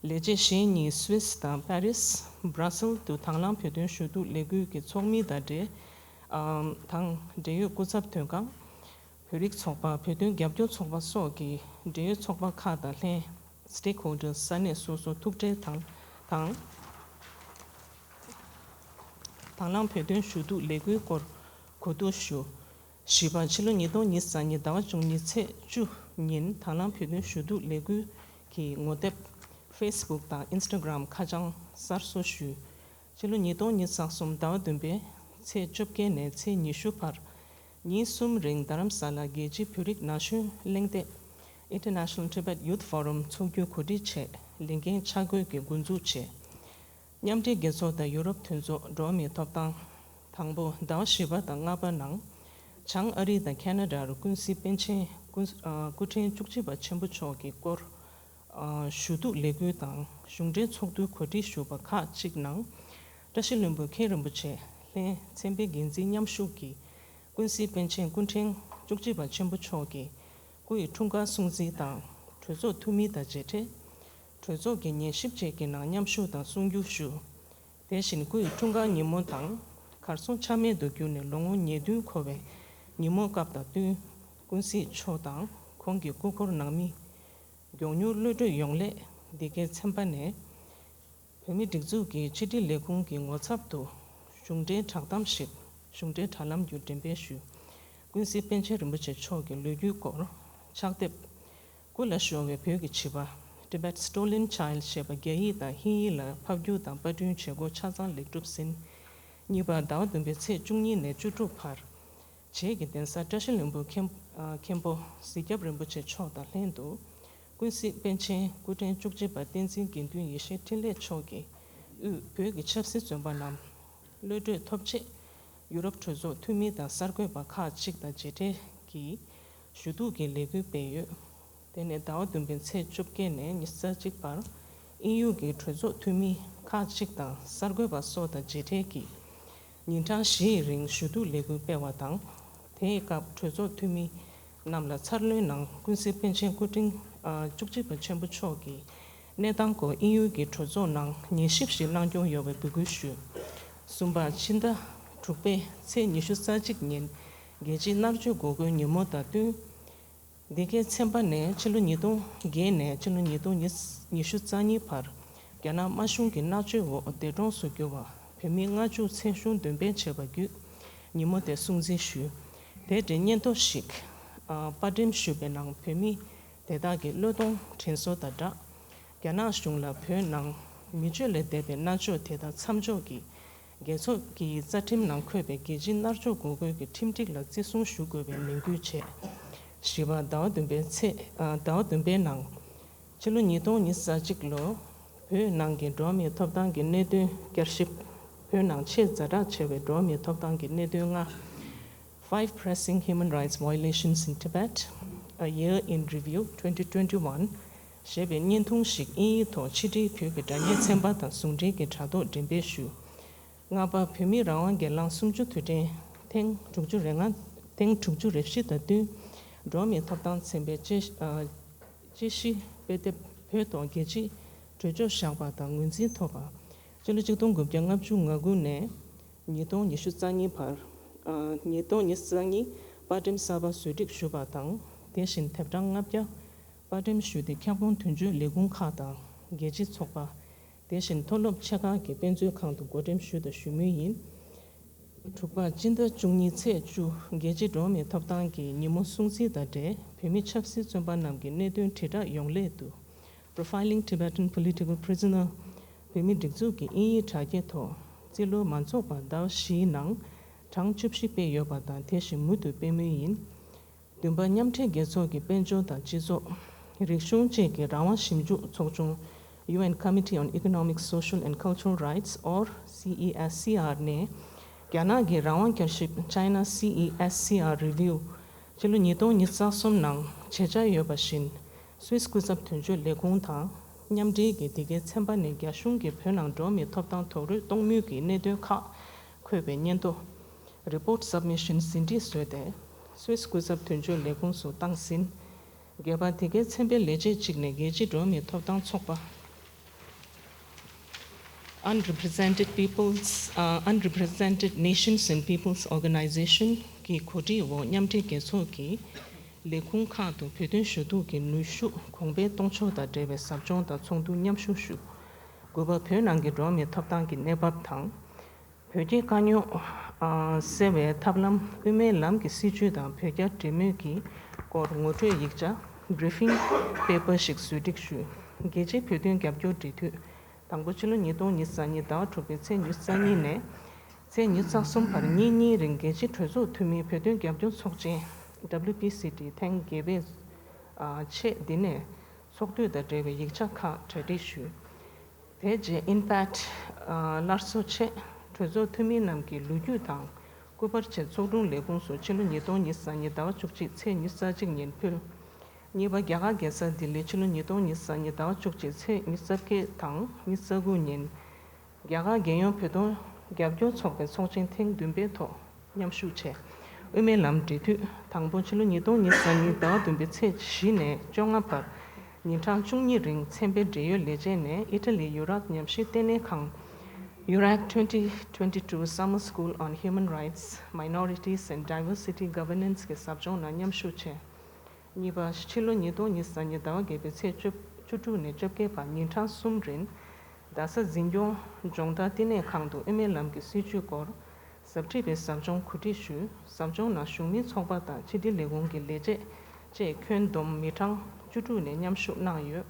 ལས་བྱེད་གཞན་གཉིས་སུད་སི་དང་པེ་རིས། སྦྲ་སིལ་དུ་དང་བླངས་བོད་དོན་ཞུ་གཏུག་ལས་འགུལ་གྱི་ཚོགས་མི་དང་འབྲེལ། ཨམ། དང་འབྲེལ་ཡོད་སྐུ་ཚབ་དོན་ཁང་། བོད་རིགས་ཚོགས་པ། བོད་དོན་རྒྱབ་སྐྱོར་ཚོགས་པ་སོགས་ཀྱི་འབྲེལ་ཡོད་ཚོགས་པ་ཁག་དང་ལྷན། Stakeholders ས་གནས་སོ་སོར་ཐུག་འཕྲད་དང་དང་། དང་བླངས་བོད་དོན་ཞུ་གཏུག་ལས་འགུལ་སྐོར་གོ་བསྡུར་ཞུ། བཞི་པ། ཕྱི་ལོ་ཉིས་སྟོང་ཉི་ཤུ་རྩ་གཉིས་ཟླ་བ་བཅུ་གཉིས་ཚེས་བཅུ་ཉིན་དང་བླངས་བོད་དོན་ཞུ་གཏུག་ལས་འགུལ་གྱི་ངོ་དེབ་Facebook དང་Instagram ཁ་བྱང་གསར་བཟོ་ཞུས། ཕྱི་ལོ་ཉིས་སྟོང་ཉི་ཤུ་རྩ་གསུམ་ཟླ་བ་བདུན་པའི་ཚེས་བཅོ་བརྒྱད་ནས་ཚེས་ཉི་ཤུ་བར། ཉིན་གསུམ་རིང་རྡ་རམ་ས་ལ་རྒྱལ་སྤྱིའི་བོད་རིགས་ན་གཞོན་གླེང་སྟེགས་International Tibet Youth Forum འཚོགས་རྒྱུ་གོ་སྒྲིག་ཆེད་ལས་འགན་ཆ་བགོས་ཀྱི་འགོ་འཛུགས་བྱས། མཉམ་འབྲེལ་རྒྱལ་ཚོགས་དང་ཡུ་རོབ་མཐུན་ཚོགས་འགྲོ་བ་མིའི་ཐོབ་ཐང་། དང་པོ། ཟླ་བ་བཞི་པ་དང་ལྔ་པ་ནང་བྱང་ཨ་རི་དང་ཁེ་ན་ཌར་ཀུན་གཟིགས་པཎ་ཆེན་ཀུན། ཨ། སྐུ་ཕྲེང་བཅུ་གཅིག་པ་ཆེན་པོ་མཆོག་གི་སྐོར། ཨ། ཞུ་གཏུག་ལས་འགུལ་དང་གཞུང་འབྲེལ་ཚོགས་འདུའི་གོ་སྒྲིག་ཞུ་བ་ཁག་ཅིག་ནང་། བཀྲ་ཤིས་ལྷུན་པོ་མཁན་རིན་པོ་ཆེ་ལྷན་མཚན་དཔེ་འགན་འཛིན་མཉམ་ཞུགས་ཀྱིས་ཀུན་གཟིགས་པཎ་ཆེན་སྐུ་ཕྲེང་བཅུ་གཅིག་པ་ཆེན་པོ་མཆོག་གི་སྐུ་ཡི་འཁྲུངས་སྐར་སྲུང་བརྩི་དང་གྲོས་ཚོགས་འཐུས་མི་དང་མཇལ་འཕྲད། གྲོས་ཚོགས་ཀྱི་ཉན་ཞིབ་བཅས་ཀྱི་ནང་མཉམ་ཞུགས་དང་གསུང་བསྒྱུར་ཞུ། དེ་བཞིན་སྐུ་ཡི་འཁྲུངས་སྐར་ཉིན་མོ་དང་གར་སོང་ཆ་མེད་དུ་གྱུར་ནས་ལོ་ངོ་ཉེར་བདུན་འཁོར་བའི་ཉིན་མོ་སྐབས་དང་བསྟུན། ཀུན་གཟིགས་མཆོག་དང་ཁོང་གི་སྐུ་འཁོར་ནང་མི་མགྱོགས་མྱུར་གློད་གྲོལ་ཡོང་སླད་འདི་གའི་ཚན་པ་ནས་ བོད་མིའི་སྒྲིག་འཛུགས་ཀྱི་ཕྱི་དྲིལ་ལས་ཁུངས་ཀྱི་ངོ་ཚབ་ཏུ་གཞུང་འབྲེལ་བསྒྲགས་གཏམ་ཞིག་གཞུང་འབྲེལ་དྲ་ལམ་བརྒྱུད་འགྲེམས་སྤེལ་ཞུས། ཀུན་གཟིགས་པཎ་ཆེན་རིན་པོ་ཆེ་མཆོག་གི་ལོ་རྒྱུས་སྐོར་ཕྱག་དེབ། སྐུ་ལ་ཤོར་བའི་བོད་ཀྱི་བྱིས་པ། Tibet's Stolen Child ཞེས་པ་རྒྱ་ཡིག་དང་ཧིན་ཡིག་ལ་ཕབ་བསྒྱུར་དང་པར་སྐྲུན་བྱེད་སྒོ་ཆ་ཚང་ལེགས་གྲུབ་ཟིན། གཉིས་པ། ཟླ་བ་བདུན་པའི་ཚེས་བཅུ་གཉིས་ནས་བཅུ་དྲུག་བར། བྱེས་ཀྱི་གདན་ས་བཀྲ་ཤིས་ལྷུན་པོ་མཁན་ཨ་མཁན་པོ་གཟིགས་སྐྱབས་རིན་པོ་ཆེ་མཆོག་དང་ལྷན་དུ། ཀུན་གཟིགས་པཎ་ཆེན་སྐུ་ཕྲེང་བཅུ་གཅིག་པ་བསྟན་འཛིན་དགེ་འདུན་ཡེ་ཤེས་འཕྲིན་ལས་མཆོག་གིས་དབུས་བོད་ཀྱི་ཆབ་སྲིད་བཙོན་པ་རྣམས་གློད་གྲོལ་ཐོབ་ཆེད། ཡུ་རོབ་གྲོས་ཚོགས་འཐུས་མི་དང་གསར་འགོད་པ་ཁག་ཅིག་དང་མཇལ་འཕྲད་ཀྱིས་ཞུ་གཏུག་གི་ལས་འགུལ་སྤེལ་ཡོད། དེ་ནས་ཟླ་བ་བདུན་པའི་ཚེས་བཅོ་བརྒྱད་ནས་ཉི་ཤུ་རྩ་གཅིག་བར་དབྱིན་ཡུལ་གྱི་གྲོས་ཚོགས་འཐུས་མི་ཁག་ཅིག་དང་གསར་འགོད་པ་སོགས་དང་མཇལ་འཕྲད་ཀྱིས་ཉིན་གྲངས་བཞི་ཡི་རིང་ཞུ་གཏུག་ལས་འགུལ་སྤེལ་བ་དང་། དེའི་སྐབས་གྲོས་ཚོགས་འཐུས་མི་རྣམས་ལ་འཚར་ལོངས་གནང་ཀུན་གཟིགས་པཎ་ཆེན་སྐུ་ཕྲེང་ཨ་བཅུ་གཅིག་པ་ཆེན་པོ་མཆོག་གི་གནས་སྟངས་སྐོར་དབྱིན་ཡུལ་གྱི་གྲོས་ཚོགས་ནང་ཉན་ཞིབ་ཞིག་གནང་སྐྱོང་ཡོང་བའི་འབོད་སྐུལ་ཞུས། གསུམ་པ། ཕྱི་ཟླ་དྲུག་པའི་ཚེས་ཉི་ཤུ་རྩ་གཅིག་ཉིན་རྒྱལ་སྤྱིའི་མནར་གཅོད་འགོག་རྒོལ་ཉིན་མོ་དང་བསྟུན། འདི་གའི་ཚན་པ་ནས་ཕྱི་ལོ་ཉིས་སྟོང་བརྒྱད་ནས་ཕྱི་ལོ་ཉིས་སྟོང་ཉི་ཤུ་རྩ་གཉིས་བར་རྒྱ་ནག་དམར་གཞུང་གི་མནར་གཅོད་འོག་འདས་གྲོངས་སུ་གྱུར་བ་བོད་མི་ལྔ་བཅུ་མཚན་གཞུང་འདོན་སྤེལ་བྱས་པ་བརྒྱུད་ཉིན་མོ་དེ་སྲུང་བརྩི་ཞུས། དེ་འབྲེལ་སྙན་ཐོ་ཞིག་ཨ་པར་འགྲེམས་ཞུས་པའི་ནང་བོད་མི་དེ་དག་གི་བློས་གཏོང་དྲན་གསོ་དང་སྦྲགས། རྒྱ་ནག་གཞུང་ལ་བོད་ནང་མི་སྤྱོད་ལས་འདས་པའི་མནར་གཅོད་དེ་དག་མཚམས་འཇོག་གིས། རྒྱལ་ཚོགས་ཀྱི་རྩ་ཁྲིམས་ནང་འཁོད་པའི་རྒྱལ་སྤྱིའི་མནར་གཅོད་འགོག་རྒོལ་གྱི་ཁྲིམས་སྒྲིག་ལ་བརྩི་སྲུང་ཞུ་དགོས་པའི་ནན་སྐུལ་བྱས། བཞི་པ། ཟླ་བ་བདུན་པའི་ཚེས་ཨ་ཟླ་བ་བདུན་པའི་ནང་། ཕྱི་ལོ་ཉིས་སྟོང་ཉི་ཤུ་རྩ་གཅིག་ལོ། བོད་ནང་གི་འགྲོ་བ་མིའི་ཐོབ་ཐང་གི་གནད་དོན་བསྐྱར་ཞིབ། བོད་ནང་ཆེས་ཛ་དྲག་ཆེ་བའི་འགྲོ་བ་མིའི་ཐོབ་ཐང་གི་གནད་དོན་ལྔ། Five pressing human rights violations in Tibet, a year in review twenty twenty-one ཞེས་པའི་བརྙན་ཐུང་ཞིག་དབྱིན་ཡིག་ཐོག་ཕྱི་དྲིལ་བོད་ཀྱི་སྒྲ་སྙན་ཚན་པ་དང་ཟུང་འབྲེལ་གྱིས་དྲ་ཐོག་འགྲེམས་སྤེལ་ཞུས། ལྔ་པ། བོད་མིའི་རང་དབང་སྒེར་ལངས་གསུམ་བཅུ་དུས་དྲན་ཐེངས་དྲུག་ཅུ་རེ་ལྔ། ཐེངས་དྲུག་ཅུ་རེ་བཞི་དང་བསྟུན། འགྲོ་བ་མིའི་ཐོབ་ཐང་ཚན་པས་དཔྱད་ཨ་དཔྱད་གཞི་དཔེ་དེབ་བོད་ཐོག་རྒྱལ་སྤྱིའི་གྲོས་ཆོད་བཞག་པ་དང་ངོས་འཛིན་ཐོབ་པ། ཕྱི་ལོ་ཆིག་སྟོང་དགུ་བརྒྱ་ལྔ་བཅུ་ང་དགུ་ནས་ཉིས་སྟོང་ཉི་ཤུ་རྩ་གཉིས་བར། ཨ་ཉིས་སྟོང་ཉི་ཤུ་རྩ་གཉིས་པར་འགྲེམས་གསར་པ་བཟོ་སྒྲིག་ཞུས་པ་དང་། དེ་བཞིན་དེབ་གྲངས་ལྔ་བརྒྱ་པར་འགྲེམས་ཞུས་ཏེ་ཁྱབ་ཁོངས་དོན་གཅོད་ལས་ཁུངས་ཁག་དང་རྒྱལ་སྤྱིའི་ཚོགས་པ། དེ་བཞིན་མཐོ་སློབ་ཆེ་ཁག་གི་དཔེ་མཛོད་ཁང་དུ་བགོ་འགྲེམས་ཞུས་དང་ཞུ་མུས་ཡིན། དྲུག་པ། སྤྱི་ཟླ་བཅུ་གཉིས་ཚེས་བཅུ་རྒྱལ་སྤྱིའི་འགྲོ་བ་མིའི་ཐོབ་ཐང་གི་ཉིན་མོ་སྲུང་བརྩི་དང་འབྲེལ་བོད་མི་ཆབ་སྲིད་བཙོན་པ་རྣམས་ཀྱི་གནད་དོན་དྲིལ་བསྒྲགས་ཡོང་སླད་དུ། Profiling Tibetan Political Prisoner བོད་མིའི་སྒྲིག་འཛུགས་ཀྱི་དབྱིན་ཡིག་དྲ་རྒྱའི་ཐོག་རྩིས་ལོ་མ་རྫོགས་པར་ཟླ་བ་བཞིའི་ནང་གྲངས་བཅུ་བཞི་སྤེལ་ཡོད་པ་དང་དེ་བཞིན་མུ་མཐུད་སྤེལ་མུས་ཡིན། བདུན་པ། མཉམ་འབྲེལ་རྒྱལ་ཚོགས་ཀྱི་དཔལ་འབྱོར་དང་སྤྱི་ཚོགས། རིག་གཞུང་བཅས་ཀྱི་རང་དབང་ཞིབ་འཇུག་ཚོགས་ཆུང་། U N Committee on Economic, Social and Cultural Rights or C E S C R ནས་རྒྱ་ནག་གི་རང་དབང་བསྐྱར་ཞིབ་China C E S C R Review ཕྱི་ལོ་ཉིས་སྟོང་ཉི་ཤུ་རྩ་གསུམ་ནང་བྱེད་འཆར་ཡོད་པ་བཞིན། སུད་སི་སྐུ་ཚབ་དོན་གཅོད་ལས་ཁུངས་དང་མཉམ་འབྲེལ་གྱིས་འདི་གའི་ཚན་པ་ནས་རྒྱ་གཞུང་གིས་བོད་ནང་འགྲོ་བ་མིའི་ཐོབ་ཐང་རྡོག་རོལ་གཏོང་མུས་ཀྱི་གནད་དོན་ཁག་འཁོད་པའི་སྙན་ཐོ། Report Submission ཟིན་བྲིས་བཟོས་ཏེ། སུད་སི་སྐུ་ཚབ་དོན་གཅོད་ལས་ཁུངས་སུ་བཏང་ཟིན། བརྒྱད་པ། དེ་གའི་ཚན་པའི་ལས་བྱེད་གཅིག་ནས་རྒྱལ་སྤྱིའི་འགྲོ་བ་མིའི་ཐོབ་ཐང་ཚོགས་པ། Unrepresented Peoples, uh, Unrepresented Nations and Peoples Organization གི་གོ་སྒྲིག་འོག་མཉམ་འབྲེལ་རྒྱལ་ཚོགས་ཀྱི་ལས་ཁུངས་ཁག་ཏུ་བོད་དོན་ཞུ་གཏུག་གི་ནུས་ཤུགས་གོང་འཕེལ་གཏོང་ཕྱོགས་དང་འབྲེལ་བའི་ཟབ་སྦྱོང་དང་ཚོགས་འདུ་མཉམ་ཞུགས་ཞུ། དགུ་པ། བོད་ནང་གི་འགྲོ་བ་མིའི་ཐོབ་ཐང་གི་གནས་བབ་དང་། བོད་རྒྱའི་དཀའ་རྙོག་ཨ་སེལ་བའི་ཐབས་ལམ། དབུ་མའི་ལམ་གྱི་སྲིད་བྱུས་དང་བོད་རྒྱ་འབྲེལ་མོལ་གྱི་སྐོར་ངོ་སྤྲོད་ཡིག་ཆ། Briefing Paper ཞིག་བཟོ་སྒྲིག་ཞུས། རྒྱལ་སྤྱིའི་བོད་དོན་རྒྱབ་སྐྱོར་འབྲེལ་མཐུད། དང་པོ། ཕྱི་ལོ་ཉིས་སྟོང་ཉི་ཤུ་རྩ་གཉིས་ཟླ་བ་དྲུག་པའི་ཚེས་ཉི་ཤུ་རྩ་གཉིས་ནས་ཚེས་ཉི་ཤུ་རྩ་གསུམ་བར་ཉིན་གཉིས་རིང་རྒྱལ་སྤྱིའི་གྲོས་ཚོགས་འཐུས་མིའི་བོད་དོན་རྒྱབ་སྐྱོར་ཚོགས་ཆེན། W P C T ཐེངས་བརྒྱད་པའི་ཨ་ཆེད་འདི་ནས་ཚོགས་དུས་དང་འབྲེལ་བའི་ཡིག་ཆ་ཁག་གྲ་སྒྲིག་ཞུས། དེ་རྗེས་ཨིན་ཕེག་ཨ་སླར་གསོ་ཆེད་གྲོས་ཚོགས་འཐུས་མི་རྣམས་ཀྱི་ལོ་རྒྱུས་དང་སྐུ་པར་ཆེད་ཚོགས་དྲུང་ལས་ཁུངས་སུ་ཕྱི་ལོ་ཉིས་སྟོང་ཉི་ཤུ་རྩ་གཉིས་ཟླ་བ་བཅུ་གཅིག་ཚེས་ཉི་ཤུ་རྩ་གཅིག་ཉིན་ཕུལ། གཉིས་པ། རྒྱ་གར་རྒྱལ་ས་ལྡི་ལི་ཕྱི་ལོ་ཉིས་སྟོང་ཉི་ཤུ་རྩ་གཉིས་ཟླ་བ་བཅུ་གཅིག་ཚེས་ཉི་ཤུ་རྩ་བརྒྱད་དང་ཉི་ཤུ་རྩ་དགུ་ཉིན། རྒྱ་གར་རྒྱལ་ཡོངས་བོད་དོན་རྒྱབ་སྐྱོར་ཚོགས་པའི་ཚོགས་ཆེན་ཐེངས་བདུན་པའི་ཐོག་མཉམ་ཞུགས་བྱས། དབུ་མའི་ལམ་འབྲེལ་མཐུད། དང་པོ། ཕྱི་ལོ་ཉིས་སྟོང་ཉི་ཤུ་རྩ་གཉིས་ཟླ་བ་བདུན་པའི་ཚེས་བཞི་ནས་བཅོ་ལྔ་བར་ཉིན་གྲངས་བཅུ་གཉིས་རིང་མཚན་དཔེ་འབྲེལ་ཡོད་ལས་བྱེད་ནས་ཨི་ཊ་ལི་ཡུ་རག་ཉམས་ཞིབ་ལྟེ་གནས་ཁང་། Iraq twenty twenty-two Summer School on Human Rights, Minorities and Diversity Governance གི་ཟབ་སྦྱོང་ནང་མཉམ་ཞུགས་བྱས། གཉིས་པ། ཕྱི་ལོ་ཉིས་སྟོང་ཉི་ཤུ་རྩ་གཉིས་ཟླ་བ་བརྒྱད་པའི་ཚེས་བཅུ་བཅུ་དྲུག་ནས་བཅོ་བརྒྱད་བར་ཉིན་གྲངས་གསུམ་རིང་ རྡ་ས་འཛིན་སྐྱོང་ལྗོངས་བདག་བསྟི་གནས་ཁང་དུ་དབུ་མའི་ལམ་གྱི་སྲིད་བྱུས་སྐོར་ཟབ་ཁྲིད་པའི་ཟབ་སྦྱོང་གོ་སྒྲིག་ཞུས། ཟབ་སྦྱོང་ནང་བཞུགས་མིའི་ཚོགས་པ་དང་ཕྱི་དྲིལ་ལས་ཁུངས་ཀྱི་ལས་བྱེད་བཅས་ཁྱོན་བསྡོམས་མི་གྲངས་བཅུ་དྲུག་ནས་མཉམ་ཞུགས་གནང་ཡོད།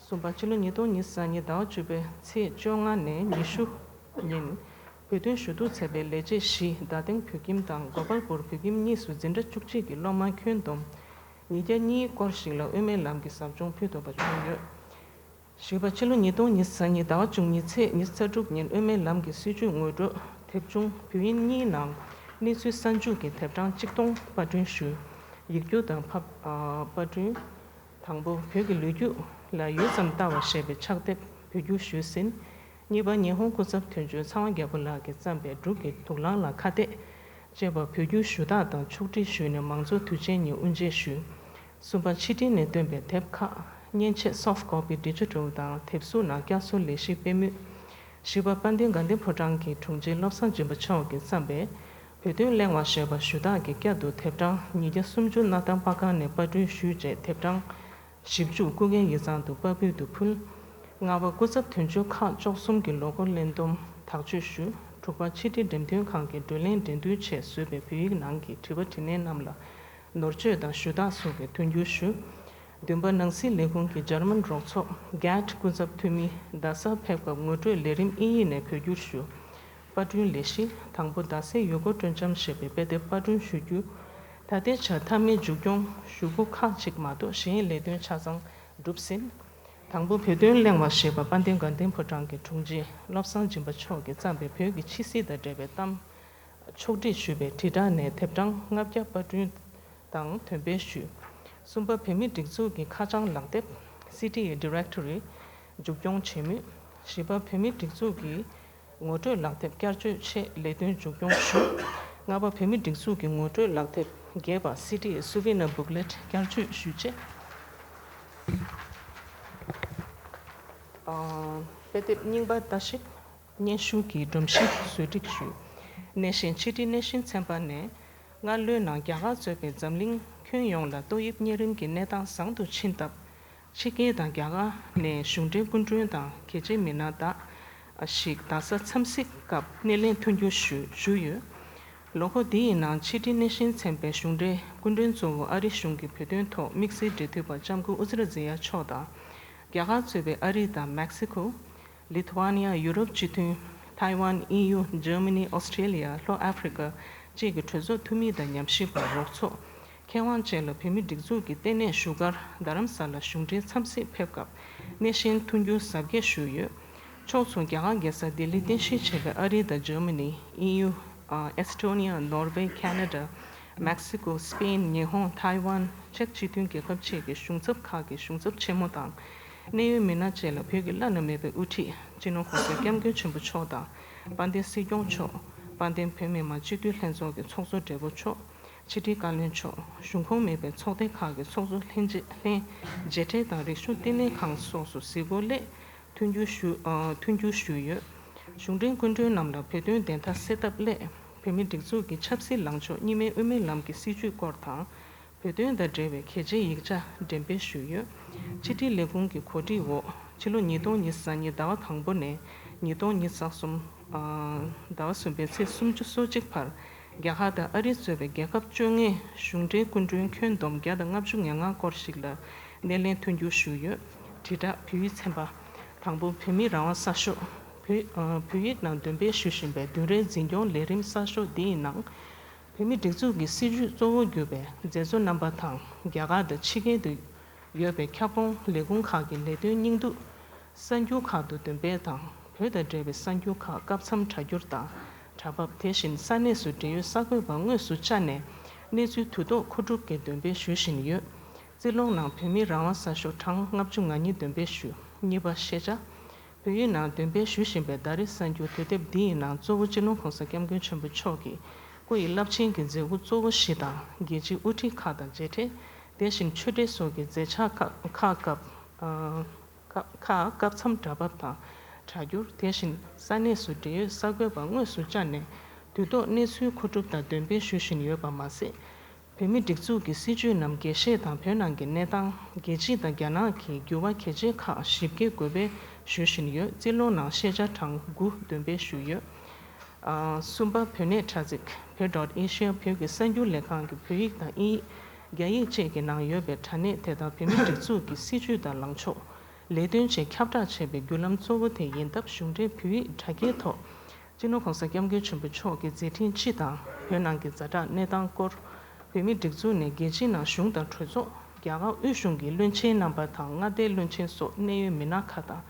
གསུམ་པ། ཕྱི་ལོ་ཉིས་སྟོང་ཉི་ཤུ་རྩ་གཉིས་ཟླ་བ་བཅུ་པའི་ཚེས་བཅོ་ལྔ་ནས་ཉི་ཤུ་ཉིན་བོད་དོན་ཞུ་གཏུག་མཛད་པའི་ལས་བྱེད་བཞི་རྡ་སྟེང་བོད་ཁྱིམ་དང་གོ་པལ་པུར་བོད་ཁྱིམ་གཉིས་སུ་འཛིན་གྲྭ་བཅུ་གཅིག་གི་སློབ་མ་ཁྱོན་བསྡོམས་ཉིས་བརྒྱ་གཉིས་སྐོར་ཞིག་ལ་དབུ་མའི་ལམ་གྱི་ཟབ་སྦྱོང་ཕུལ་ཐུབ་པ་བྱུང་ཡོད། བཞི་པ། ཕྱི་ལོ་ཉིས་སྟོང་ཉི་ཤུ་རྩ་གཉིས་ཟླ་བ་བཅུ་གཉིས་ཚེས་ཉི་ཤུ་རྩ་དྲུག་ཉིན་དབུ་མའི་ལམ་གྱི་སྲིད་བྱུས་ངོ་སྤྲོད་དེབ་ཆུང་བོད་དབྱིན་གཉིས་ནང་གནས་ཚུལ་གསར་འཇུག་གི་དེབ་གྲངས་གཅིག་སྟོང་པར་སྐྲུན་ཞུས། ཡིག་སྒྱུར་དང་ཕབ་ཨ་པར་སྐྲུན། དང་པོ། བོད་ཀྱི་ལོ་རྒྱུས་ལ་ཡུད་ཙམ་ལྟ་བ་ཞེས་པའི་ཕྱག་དེབ་བོད་བསྒྱུར་ཞུས་ཟིན། གཉིས་པ། ཉི་ཧོང་སྐུ་ཚབ་དོན་གཅོད་ཚངས་དབང་རྒྱལ་པོ་ལགས་ཀྱིས་བརྩམས་པའི་འབྲུག་གི་དུག་རླངས་ལ་ཁ་གཏད་ཅེས་པ་བོད་བསྒྱུར་ཞུ་དག་དང་ཕྱོགས་སྒྲིག་ཞུས་ནས་མང་གཙོ་དུས་ཆེན་ཉིན་དབུ་འབྱེད་ཞུས། གསུམ་པ། ཕྱི་དྲིལ་ནས་བཏོན་པའི་དེབ་ཁག་མཉེན་ཆས་soft copy digital དང་དེབ་གཟུགས་ནང་བསྐྱར་གསོ་ལས་གཞི་སྤེལ་མུས། བཞི་པ། དཔལ་ལྡན་དགའ་ལྡན་ཕོ་བྲང་གི་དྲུང་ཆེ་བློ་བཟང་སྦྱིན་པ་མཆོག་གིས་བརྩམས་པའི་བོད་དོན་གླེང་བ་ཞེས་པ་ཞུ་དག་གི་བསྐྱར་དུ་དེབ་གྲངས་ཉིས་བརྒྱ་སུམ་ཅུ་སྣར་ཐང་པར་ཁང་ནས་པར་སྐྲུན་ཞུས་རྗེས་དེབ་གྲངས་བཞི་བཅུ་སྐུ་སྒེར་ཡིག་ཚང་དུ་པར་ཕུད་དུ་ཕུལ། ལྔ་པ། སྐུ་ཚབ་དོན་གཅོད་ཁག་བཅུ་གསུམ་གྱི་ལོ་འཁོར་ལས་བསྡོམས་དག་བཅོས་ཞུས། དྲུག་པ། ཕྱི་དྲིལ་འགྲེམས་སྟོན་ཁང་གི་བགྲོ་གླེང་འགྲན་བསྡུར་ཆེད་བཟོས་པའི་བོད་ཡིག་ནང་གི་དྲི་བ་དྲི་ལན་རྣམས་ལ་ནོར་བཅོས་དང་ཞུ་དག་སོགས་ཀྱི་དོན་འཁྱོལ་ཞུས། བདུན་པ། ནང་སྲིད་ལས་ཁུངས་ཀྱི་འཇར་མན་རོགས་ཚོགས་གྷད་སྐུ་ཚབ་འཐུས་མི་རྡ་སར་ཕེབས་སྐབས་ངོ་སྤྲོད་ལས་རིམ་དབྱིན་ཡིག་ནས་བོད་བསྒྱུར་ཞུ། པར་སྐྲུན་ལས་གཞི། དང་པོ། རྡ་སའི་ཡུལ་སྐོར་སྤྲོ་འཆམ་ཞེས་པའི་དཔེ་དེབ་པར་སྐྲུན་ཞུ་རྒྱུ། ད་ལྟའི་ཆར་མཐའ་མའི་མཇུག་སྐྱོང་ཞུ་སྒོ་ཁག་ཅིག་མ་གཏོགས་གཞན་ལས་དོན་ཆ་ཚང་གྲུབ་ཟིན། དང་པོ། བོད་དོན་གླེང་བ་ཞེས་པ་དཔལ་ལྡན་དགའ་ལྡན་ཕོ་བྲང་གི་དྲུང་ཆེ་བློ་བཟང་སྦྱིན་པ་མཆོག་གིས་བརྩམས་པའི་བོད་ཀྱི་ཕྱི་སྲིད་དང་འབྲེལ་བའི་གཏམ་ཕྱོགས་སྒྲིག་ཞུས་པའི་དྲིལ་བསྒྲགས་ནས་དེབ་གྲངས་ལྔ་བརྒྱ་པར་སྐྲུན་དང་འདོན་སྤེལ་ཞུས། གསུམ་པ། བོད་མིའི་སྒྲིག་འཛུགས་ཀྱི་ཁ་བྱང་ལག་དེབ་City Directory མཇུག་སྐྱོང་བྱེད་མུས། བཞི་པ། བོད་མིའི་སྒྲིག་འཛུགས་ཀྱི་ངོ་སྤྲོད་ལག་དེབ་བསྐྱར་བཅོས་ཆེད་ལས་དོན་མཇུག་སྐྱོང་ཞུས། ལྔ་པ། བོད་མིའི་སྒྲིག་འཛུགས་ཀྱི་ངོ་སྤྲོད་ལག་དེབ་རྒྱས་པ་City Souvenir Booklet བསྐྱར་བཅོས་ཞུས་རྗེས། ཨ། དཔེ་དེབ་རྙིང་པ་ལྟ་ཞིབ་སྙན་ཞུ་གི་སྒྲོམ་གཞི་བཟོ་སྒྲིག་ཞུས། སྣེ་ཤན། ཕྱི་དྲིལ་སྣེ་ཤན་ཚན་པ་ནས་སྔ་ལོའི་ནང་རྒྱ་གར་གཙོས་པའི་འཛམ་གླིང་ཁྱོན་ཡོངས་ལ་ཏོག་དབྱིབས་གཉན་རིམས་ཀྱི་གནས་སྟངས་བཟང་དུ་ཕྱིན་སྟབས། ཕྱི་རྒྱལ་དང་རྒྱ་གར་ནས་གཞུང་འབྲེལ་སྐུ་མགྲོན་དང་གལ་ཆེའི་མི་སྣ་དག་ཞིག་རྡ་ས་འཚམས་གཟིགས་སྐབས་སྣེ་ལེན་ཐུགས་འགྱུར་ཞུ་ཞུས་ཡོད། ལོ་འཁོར་འདི་ཡི་ནང་ཕྱི་དྲིལ་སྣེ་ཤན་ཚན་པའི་གཞུང་འབྲེལ་སྐུ་མགྲོན་གཙོ་བོ་ཨ་རི་གཞུང་གི་བོད་དོན་ཐོག་དམིགས་བསལ་འབྲེལ་མཐུད་པ་ལྕམ་སྐུ་ཨུ་ཛི་ར་ཛེ་ཡ་མཆོག་དང་། རྒྱ་གར་གཙོས་པའི་ཨ་རི་དང་མེག་སི་ཁོ། ལི་ཐུ་ཝ་ནི་ཡ། ཡུ་རོབ་སྤྱི་མཐུན། ཐའེ་ཝན། ཨིན་ཡུ། འཇར་མ་ནི། ཨོ་སི་ཀྲེ་ལི་ཡ། ལྷོ་ཨ་ཧྥི་རི་ཀ་བཅས་ཀྱི་གྲོས་ཚོགས་འཐུས་མི་དང་ཉམས་ཞིབ་པ། རོགས་ཚོགས་མཁས་དབང་བཅས་ལ་བོད་མིའི་སྒྲིག་འཛུགས་ཀྱི་ལྟེ་གནས་བཞུགས་སྒར་རྡ་རམ་ས་ལ་གཞུང་འབྲེལ་འཚམས་གཟིགས་ཕེབས་སྐབས་སྣེ་ཤན་ཐུགས་འགྱུར་གཟབ་རྒྱས་ཞུས་ཡོད། ཕྱོགས་མཚུངས་རྒྱ་གར་རྒྱལ་ས་ལྡི་ལིར་རྟེན་གཞི་བྱས་པའི་ཨ་རི་དང་འཇར་མ་ནི། ཨིན་ཡུ། ཨེ་སི་ཊོ་ནི་ཡ། ནོར་ཝེ། ཁེ་ན་ཌ། མེག་སི་ཀོ། སི་པེན། ཉི་ཧོང་། ཐའེ་ཝན། ཅེཀ་སྤྱི་མཐུན་རྒྱལ་ཁབ་བཅས་ཀྱི་གཞུང་ཚབ་ཁག་གི་གཞུང་ཚབ་ཆེན་མོ་དང་། གནད་ཡོད་མི་སྣ་བཅས་ལ་བོད་ཀྱི་བླ་ན་མེད་པའི་དབུ་ཁྲིད་སྤྱི་ནོར་༸གོང་ས་༸སྐྱབས་མགོན་ཆེན་པོ་མཆོག་དང་། དཔལ་ལྡན་སྲིད་སྐྱོང་མཆོག་དཔལ་ལྡན་བོད་མི་མང་སྤྱི་འཐུས་ལྷན་ཚོགས་ཀྱི་ཚོགས་གཙོ་སྦྲེལ་པོ་མཆོག་ཕྱི་དྲིལ་བཀའ་བློན་མཆོག་གཞུང་ཁོངས་མེད་པའི་ཚོགས་སྡེ་ཁག་གི་ཚོགས་གཙོ་ལྷན་རྒྱས་ལྷན་རྒྱས་གྲས་དང་རིག་གཞུང་བསྟི་གནས་ཁང་སོགས་སུ་གཟིགས་སྐོར་སླད་མཐུན་འགྱུར་ཞུ་ཨ་མཐུན་འགྱུར་ཞུས་ཡོད། གཞུང་འབྲེལ་སྐུ་མགྲོན་རྣམས་ལ་བོད་དོན་བདེན་མཐའ་གསལ་ཐབས་སླད་བོད་མིའི་སྒྲིག་འཛུགས་ཀྱི་ཆབ་སྲིད་ལངས་ཕྱོགས་གཉིས་སྨན་དབུ་མའི་ལམ་གྱི་སྲིད་བྱུས་སྐོར་དང་། བོད་དོན་དང་འབྲེལ་བའི་གལ་ཆེའི་ཡིག་ཆ་འགྲེམས་སྤེལ་ཞུས་ཡོད། ཕྱི་དྲིལ་ལས་ཁུངས་ཀྱི་གོ་སྒྲིག་འོག་ཕྱི་ལོ་ཉིས་སྟོང་ཉི་ཤུ་རྩ་གཉིས་ཟླ་བ་དང་པོ་ནས་ཉིས་སྟོང་ཉི་ཤུ་རྩ་གསུམ་ཟླ་བ་གསུམ་པའི་ཚེས་སུམ་ཅུ་སོ་གཅིག་བར་རྒྱ་གར་དང་ཨ་རི་གཙོས་པའི་རྒྱལ་ཁབ་བཅོ་ལྔའི་གཞུང་འབྲེལ་སྐུ་མགྲོན་ཁྱོན་བསྡོམས་བརྒྱ་དང་ལྔ་བཅུ་ང་ལྔ་སྐོར་ཞིག་ལ་སྣེ་ལེན་མཐུན་འགྱུར་ཞུས་ཡོད། དྲིལ་བསྒྲགས་བོད་ཡིག་ཚན་པ། དང་པོ། བོད་མིའི་རང་དབང་གསར་ཤོག་བོད་ཨ་བོད་ཡིག་ནང་འདོན་སྤེལ་ཞུ་བཞིན་པའི་བདུན་རེའི་འཛིན་སྐྱོང་ལས་རིམ་གསར་ཤོག་འདི་ཡི་ནང་། བོད་མིའི་སྒྲིག་འཛུགས་ཀྱི་སྲིད་བྱུས་གཙོ་བོར་གྱུར་པའི་མཛད་གཙོ་རྣམ་པ་དང་རྒྱ་གར་དང་ཕྱི་རྒྱལ་དུ་ཡོད་པའི་ཁྱབ་ཁོངས་ལས་ཁུངས་ཁག་གི་ལས་དོན་སྙིང་བསྡུས་གསར་འགྱུར་ཁག་ཏུ་འདོན་སྤེལ་དང་། བོད་དང་འབྲེལ་བའི་གསར་འགྱུར་ཁག་སྐབས་མཚམས་དྲ་སྒྱུར་དང་དྲ་ཕབ། དེ་བཞིན་ས་གནས་སུ་འབྲེལ་ཡོད་གསར་འགོད་པ་དངོས་སུ་བཅར་ནས་གནས་ཚུལ་དུས་ཐོག་མཁོ་སྒྲུབ་ཀྱིས་འདོན་སྤེལ་ཞུ་བཞིན་ཡོད། རྩིས་ལོག་ནང་བོད་མིའི་རང་དབང་གསར་ཤོག་གྲངས་ལྔ་བཅུ་ང་གཉིས་འདོན་སྤེལ་ཞུས། གཉིས་པ། ཤེས་བྱ། བོད་ཡིག་ནང་འདོན་སྤེལ་ཞུ་བཞིན་པའི་ཟླ་རེའི་གསར་འགྱུར་དུས་དེབ་འདི་ཡི་ནང་གཙོ་བོ་སྤྱི་ནོར་༸གོང་ས་༸སྐྱབས་མགོན་ཆེན་པོ་མཆོག་གི་སྐུ་ཡི་རླབས་ཆེན་གྱི་མཛད་ཁུར་གཙོ་བོ་བཞི་དང་རྒྱལ་སྤྱིའི་དབུ་ཁྲིད་ཁག་དང་མཇལ་འཕྲད། དེ་བཞིན་ཆོས་འབྲེལ་སོགས་ཀྱི་མཛད་འཆར་ཁག་ཁག་སྐབས་ཨ་ཁག་ཁག་སྐབས་མཚམས་དྲ་ཕབ་དང་དྲ་སྒྱུར། དེ་བཞིན་ས་གནས་སུ་འབྲེལ་ཡོད་གསར་འགོད་པ་དངོས་སུ་བཅར་ནས་དུས་ཐོག་གནས་ཚུལ་མཁོ་སྒྲུབ་དང་འདོན་སྤེལ་ཞུ་བཞིན་ཡོད་པ་མ་ཟད། བོད་མིའི་སྒྲིག་འཛུགས་ཀྱི་སྲིད་བྱུས་རྣམས་རྒྱས་བཤད་དང་བོད་ནང་གི་གནས་སྟངས། རྒྱལ་སྤྱི་དང་རྒྱ་ནག་གི་འགྱུར་བ་གལ་ཆེ་ཁག་ཞིབ་རྒྱས་འགོད་སྤེལ་ ཞུ་བཞིན་ཡོད། རྩིས་ལོ་ནང་ཤེས་བྱ་གྲངས་དགུ་འདོན་སྤེལ་ཞུས་ཡོད། ཨ། གསུམ་པ། བོད་གནས་དྲ་ཚིགས་བོད་ཌོཊ་ཨེ་ཤི་ཡ། བོད་ཀྱི་གསར་འགྱུར་ལས་ཁང་གི་བོད་ཡིག་དང་དབྱིན་ཡིག་རྒྱ་ཡིག་བཅས་ཀྱི་ནང་ཡོད་པའི་དྲ་གནས་དེ་དག་བོད་མིའི་སྒྲིག་འཛུགས་ཀྱི་སྲིད་བྱུས་དང་ལངས་ཕྱོགས། ལས་དོན་བཅས་ཁྱབ་བསྒྲགས་བྱེད་པའི་བརྒྱུད་ལམ་གཙོ་བོ་དེ་ཡིན་སྟབས། གཞུང་འབྲེལ་བོད་ཡིག་དྲ་རྒྱའི་ཐོག་སྤྱི་ནོར་༸གོང་ས་༸སྐྱབས་མགོན་ཆེན་པོ་མཆོག་གི་མཛད་འཕྲིན་སྤྱི་དང་། བོད་ནང་གི་ཛ་དྲག་གནས་སྟངས་སྐོར། བོད་མིའི་སྒྲིག་འཛུགས་ནས་རྒྱལ་སྤྱིའི་ནང་གཞུང་དང་གྲོས་ཚོགས། རྒྱ་གར་དབུས་གཞུང་གི་བློན་ཆེན་རྣམ་པ་དང་མངའ་སྡེའི་བློན་ཆེན་སོགས་གནད་ཡོད་མི་སྣ་ཁག་དང་།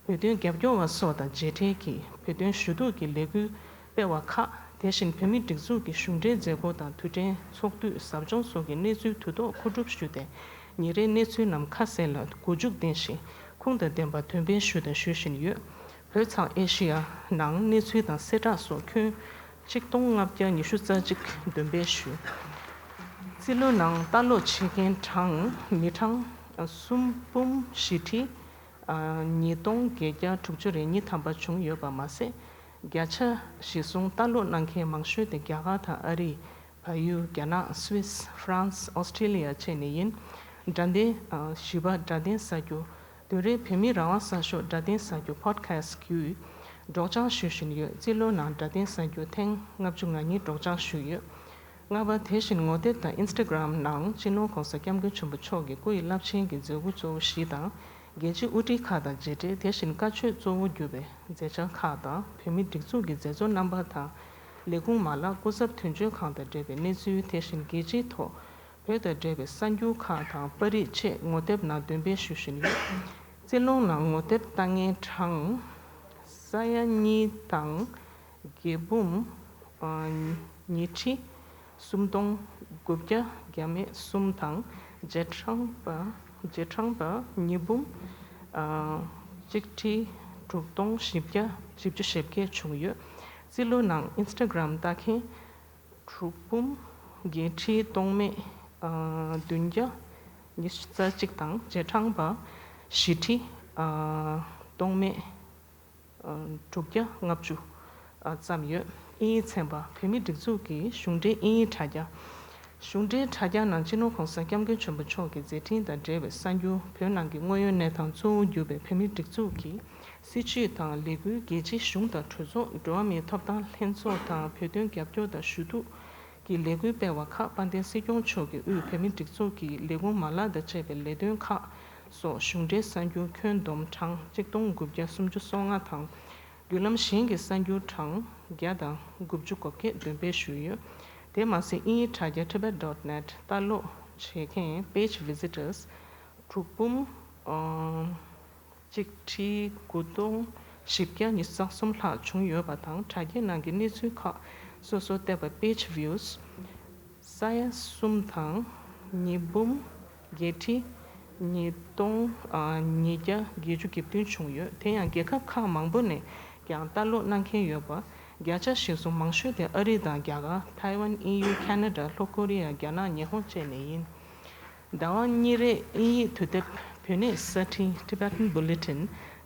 བོད་དོན་རྒྱབ་སྐྱོར་བ་སོགས་དང་མཇལ་འཕྲད་ཀྱིས་བོད་དོན་ཞུ་གཏུག་གི་ལས་འགུལ་སྤེལ་བ་ཁག། དེ་བཞིན་བོད་མིའི་སྒྲིག་འཛུགས་ཀྱི་གཞུང་འབྲེལ་མཛད་སྒོ་དང་དུས་དྲན་ཚོགས་དུས་ཟབ་སྦྱོང་སོགས་ཀྱི་གནས་ཚུལ་དུས་ཐོག་མཁོ་སྒྲུབ་ཞུས་ཏེ། ཉིན་རེའི་གནས་ཚུལ་རྣམས་ཁ་གསལ་ལ་མགོ་མཇུག་ལྡན་ཞིང་ཁུངས་དང་ལྡན་པ་འདོན་སྤེལ་ཞུས་དང་ཞུ་བཞིན་ཡོད། བོད་མཚམས་ཨེ་ཤི་ཡ་ནང་གནས་ཚུལ་དང་གསལ་བསྒྲགས་སོགས་ཁྱོན་ཆིག་སྟོང་ལྔ་བརྒྱ་ཉི་ཤུ་རྩ་གཅིག་འདོན་སྤེལ་ཞུས། རྩིས་ལོའི་ནང་ལྟ་ཀློག་བྱེད་མཁན་གྲངས་ཉིས་གྲངས་གསུམ་འབུམ་བཞི་ཁྲི་ཉིས་སྟོང་བརྒྱད་བརྒྱ་དྲུག་ཅུ་རེ་གཉིས་ཐམ་པ་བྱུང་ཡོད་པ་མ་ཟད། བརྒྱ་ཆ་གཞིར་བཟུང་ལྟ་ཀློག་གནང་མཁན་མང་ཤོས་དེ་རྒྱ་གར་དང་ཨ་རི། བལ་ཡུལ། རྒྱ་ནག་སུད་སི། ཧྥ་རན་སི། ཨོ་སི་ཀྲི་ལི་ཡ་བཅས་ནས་ཡིན། སྒྲ་ལྡན། བཞི་པ། སྒྲ་ལྡན་གསར་འགྱུར། བདུན་རེར་བོད་མིའི་རང་དབང་གསར་ཤོག་སྒྲ་ལྡན་གསར་འགྱུར་པོ་ཌི་ཁ་སི་ཊི་བརྒྱུད་སྒྲོག་སྦྱང་ཞུ་བཞིན་ཡོད། རྩིས་ལོའི་ནང་སྒྲ་ལྡན་གསར་འགྱུར་ཐེངས་ལྔ་བཅུ་ང་གཉིས་སྒྲོག་སྦྱང་ཞུས་ཡོད། ལྔ་པ། དེ་བཞིན་ངོ་དེབ་དང་ཨིན་སི་ཊ་གྷི་རམ་ནང་སྤྱི་ནོར་༸གོང་ས་༸སྐྱབས་མགོན་ཆེན་པོ་མཆོག་གི་སྐུ་ཡི་རླབས་ཆེན་གྱི་མཛད་ཁུར་གཙོ་བོ་བཞི་དང་། རྒྱལ་སྤྱིའི་དབུ་ཁྲིད་ཁག་དང་མཇལ་འཕྲད། དེ་བཞིན་བཀའ་ཆོས་གཙོ་བོ་གྱུར་པའི་མཛད་འཆར་ཁག་དང་། བོད་མིའི་སྒྲིག་འཛུགས་ཀྱི་མཛད་གཙོ་རྣམ་པ་དང་། ལས་ཁུངས་མ་ལག་སྐུ་ཚབ་དོན་གཅོད་ཁང་དང་འབྲེལ་བའི་གནས་ཚུལ། དེ་བཞིན་རྒྱལ་སྤྱིའི་ཐོག་བོད་དང་འབྲེལ་བའི་གསར་འགྱུར་ཁག་དང་པར་རིས་བཅས་ངོ་དེབ་ནང་འདོན་སྤེལ་ཞུ་བཞིན་ཡོད། རྩིས་ལོའི་ནང་ངོ་དེབ་ལྟ་མཁན་གྲངས་ས་ཡ་གཉིས་དང་བརྒྱད་འབུམ་ཉི་ཁྲི་སུམ་སྟོང་དགུ་བརྒྱ་བརྒྱ་མེད་གསུམ་དང་། རྗེས་འབྲང་པ། རྗེས་འབྲང་པ་ཉིས་འབུམ་གཅིག་ཁྲི་དྲུག་སྟོང་བཞི་བརྒྱ་བཞི་བཅུ་ཞེ་བརྒྱད་བྱུང་ཡོད། རྩིས་ལོའི་ནང་ཨིན་སི་ཊ་གྷི་རམ་ལྟ་མཁན་དྲུག་འབུམ་བརྒྱད་ཁྲི་སྟོང་མེད་བདུན་བརྒྱ་ཉི་ཤུ་རྩ་གཅིག་དང་། རྗེས་འབྲང་པ་བཞི་ཁྲི་སྟོང་མེད་དྲུག་བརྒྱ་ལྔ་བཅུ་ཙམ་ཡོད། དབྱིན་ཡིག་ཚན་པ། བོད་མིའི་སྒྲིག་འཛུགས་ཀྱི་གཞུང་འབྲེལ་དབྱིན་ཡིག་དྲ་རྒྱ། གཞུང་འབྲེལ་དྲ་རྒྱ་ནང་སྤྱི་ནོར་༸གོང་ས་༸སྐྱབས་མགོན་ཆེན་པོ་མཆོག་གི་མཛད་འཕྲིན་དང་འབྲེལ་བའི་གསར་འགྱུར། བོད་ནང་གི་དངོས་ཡོད་གནས་སྟངས་གཙོ་བོ་གྱུར་པའི་བོད་མིའི་སྒྲིག་འཛུགས་ཀྱི་སྲིད་བྱུས་དང་ལས་འགུལ། རྒྱལ་སྤྱིའི་གཞུང་དང་གྲོས་ཚོགས། འགྲོ་བ་མིའི་ཐོབ་ཐང་ལྷན་ཚོགས་དང་བོད་དོན་རྒྱབ་སྐྱོར་དང་ཞུ་གཏུག་གི་ལས་འགུལ་སྤེལ་བ་ཁག། དཔལ་ལྡན་སྲིད་སྐྱོང་མཆོག་གི་དབུས་བོད་མིའི་སྒྲིག་འཛུགས་ཀྱི་ལས་ཁུངས་མ་ལག་དང་བཅས་པའི་ལས་དོན་ཁག་སོགས་གཞུང་འབྲེལ་གསར་འགྱུར་ཁྱོན་བསྡོམས་གྲངས་གཅིག་སྟོང་དགུ་བརྒྱ་སུམ་ཅུ་སོ་ལྔ་དང་། བརྒྱུད་ལམ་གཞན་གྱི་གསར་འགྱུར་གྲངས་བརྒྱ་དང་དགུ་བཅུ་གོ་བརྒྱད་འདོན་སྤེལ་ཞུས་ཡོད། དེ་མ་ཟད། དབྱིན་ཡིག་དྲ་རྒྱ་tibet dot net ལྟ་ཀློག་བྱེད་མཁན་page visitors དྲུག་འབུམ་གཅིག་ཁྲི་དགུ་སྟོང་བཞི་བརྒྱ་ཉི་ཤུ་རྩ་གསུམ་ལྷག་བྱུང་ཡོད་པ་དང་། དྲ་རྒྱའི་ནང་གི་གནས་ཚུལ་ཁག་སོ་སོར་བལྟས་པ་page views ས་ཡ་གསུམ་དང་ཉིས་འབུམ་བརྒྱད་ཁྲི་ཉིས་སྟོང་ཉིས་བརྒྱ་བརྒྱད་ཅུ་གྱ་བདུན་བྱུང་ཡོད། དེ་ཡང་རྒྱལ་ཁབ་ཁག་མང་པོ་ནས་ཀྱང་ལྟ་ཀློག་གནང་མཁན་ཡོད་པ། བརྒྱ་ཆ་གཞིར་བཟུང་མང་ཤོས་དེ་ཨ་རི་དང་རྒྱ་གར། ཐའེ་ཝན། དབྱིན་ཡུལ། ཁ་ན་ཌ། ལྷོ་ཀོ་རི་ཡ། རྒྱ་ནག། ཉི་ཧོང་བཅས་ནས་ཡིན། ཟླ་བ་གཉིས་རེའི་དབྱིན་ཡིག་དུས་དེབ་བོད་གནས་གསར་འཕྲིན་Tibetan Bulletin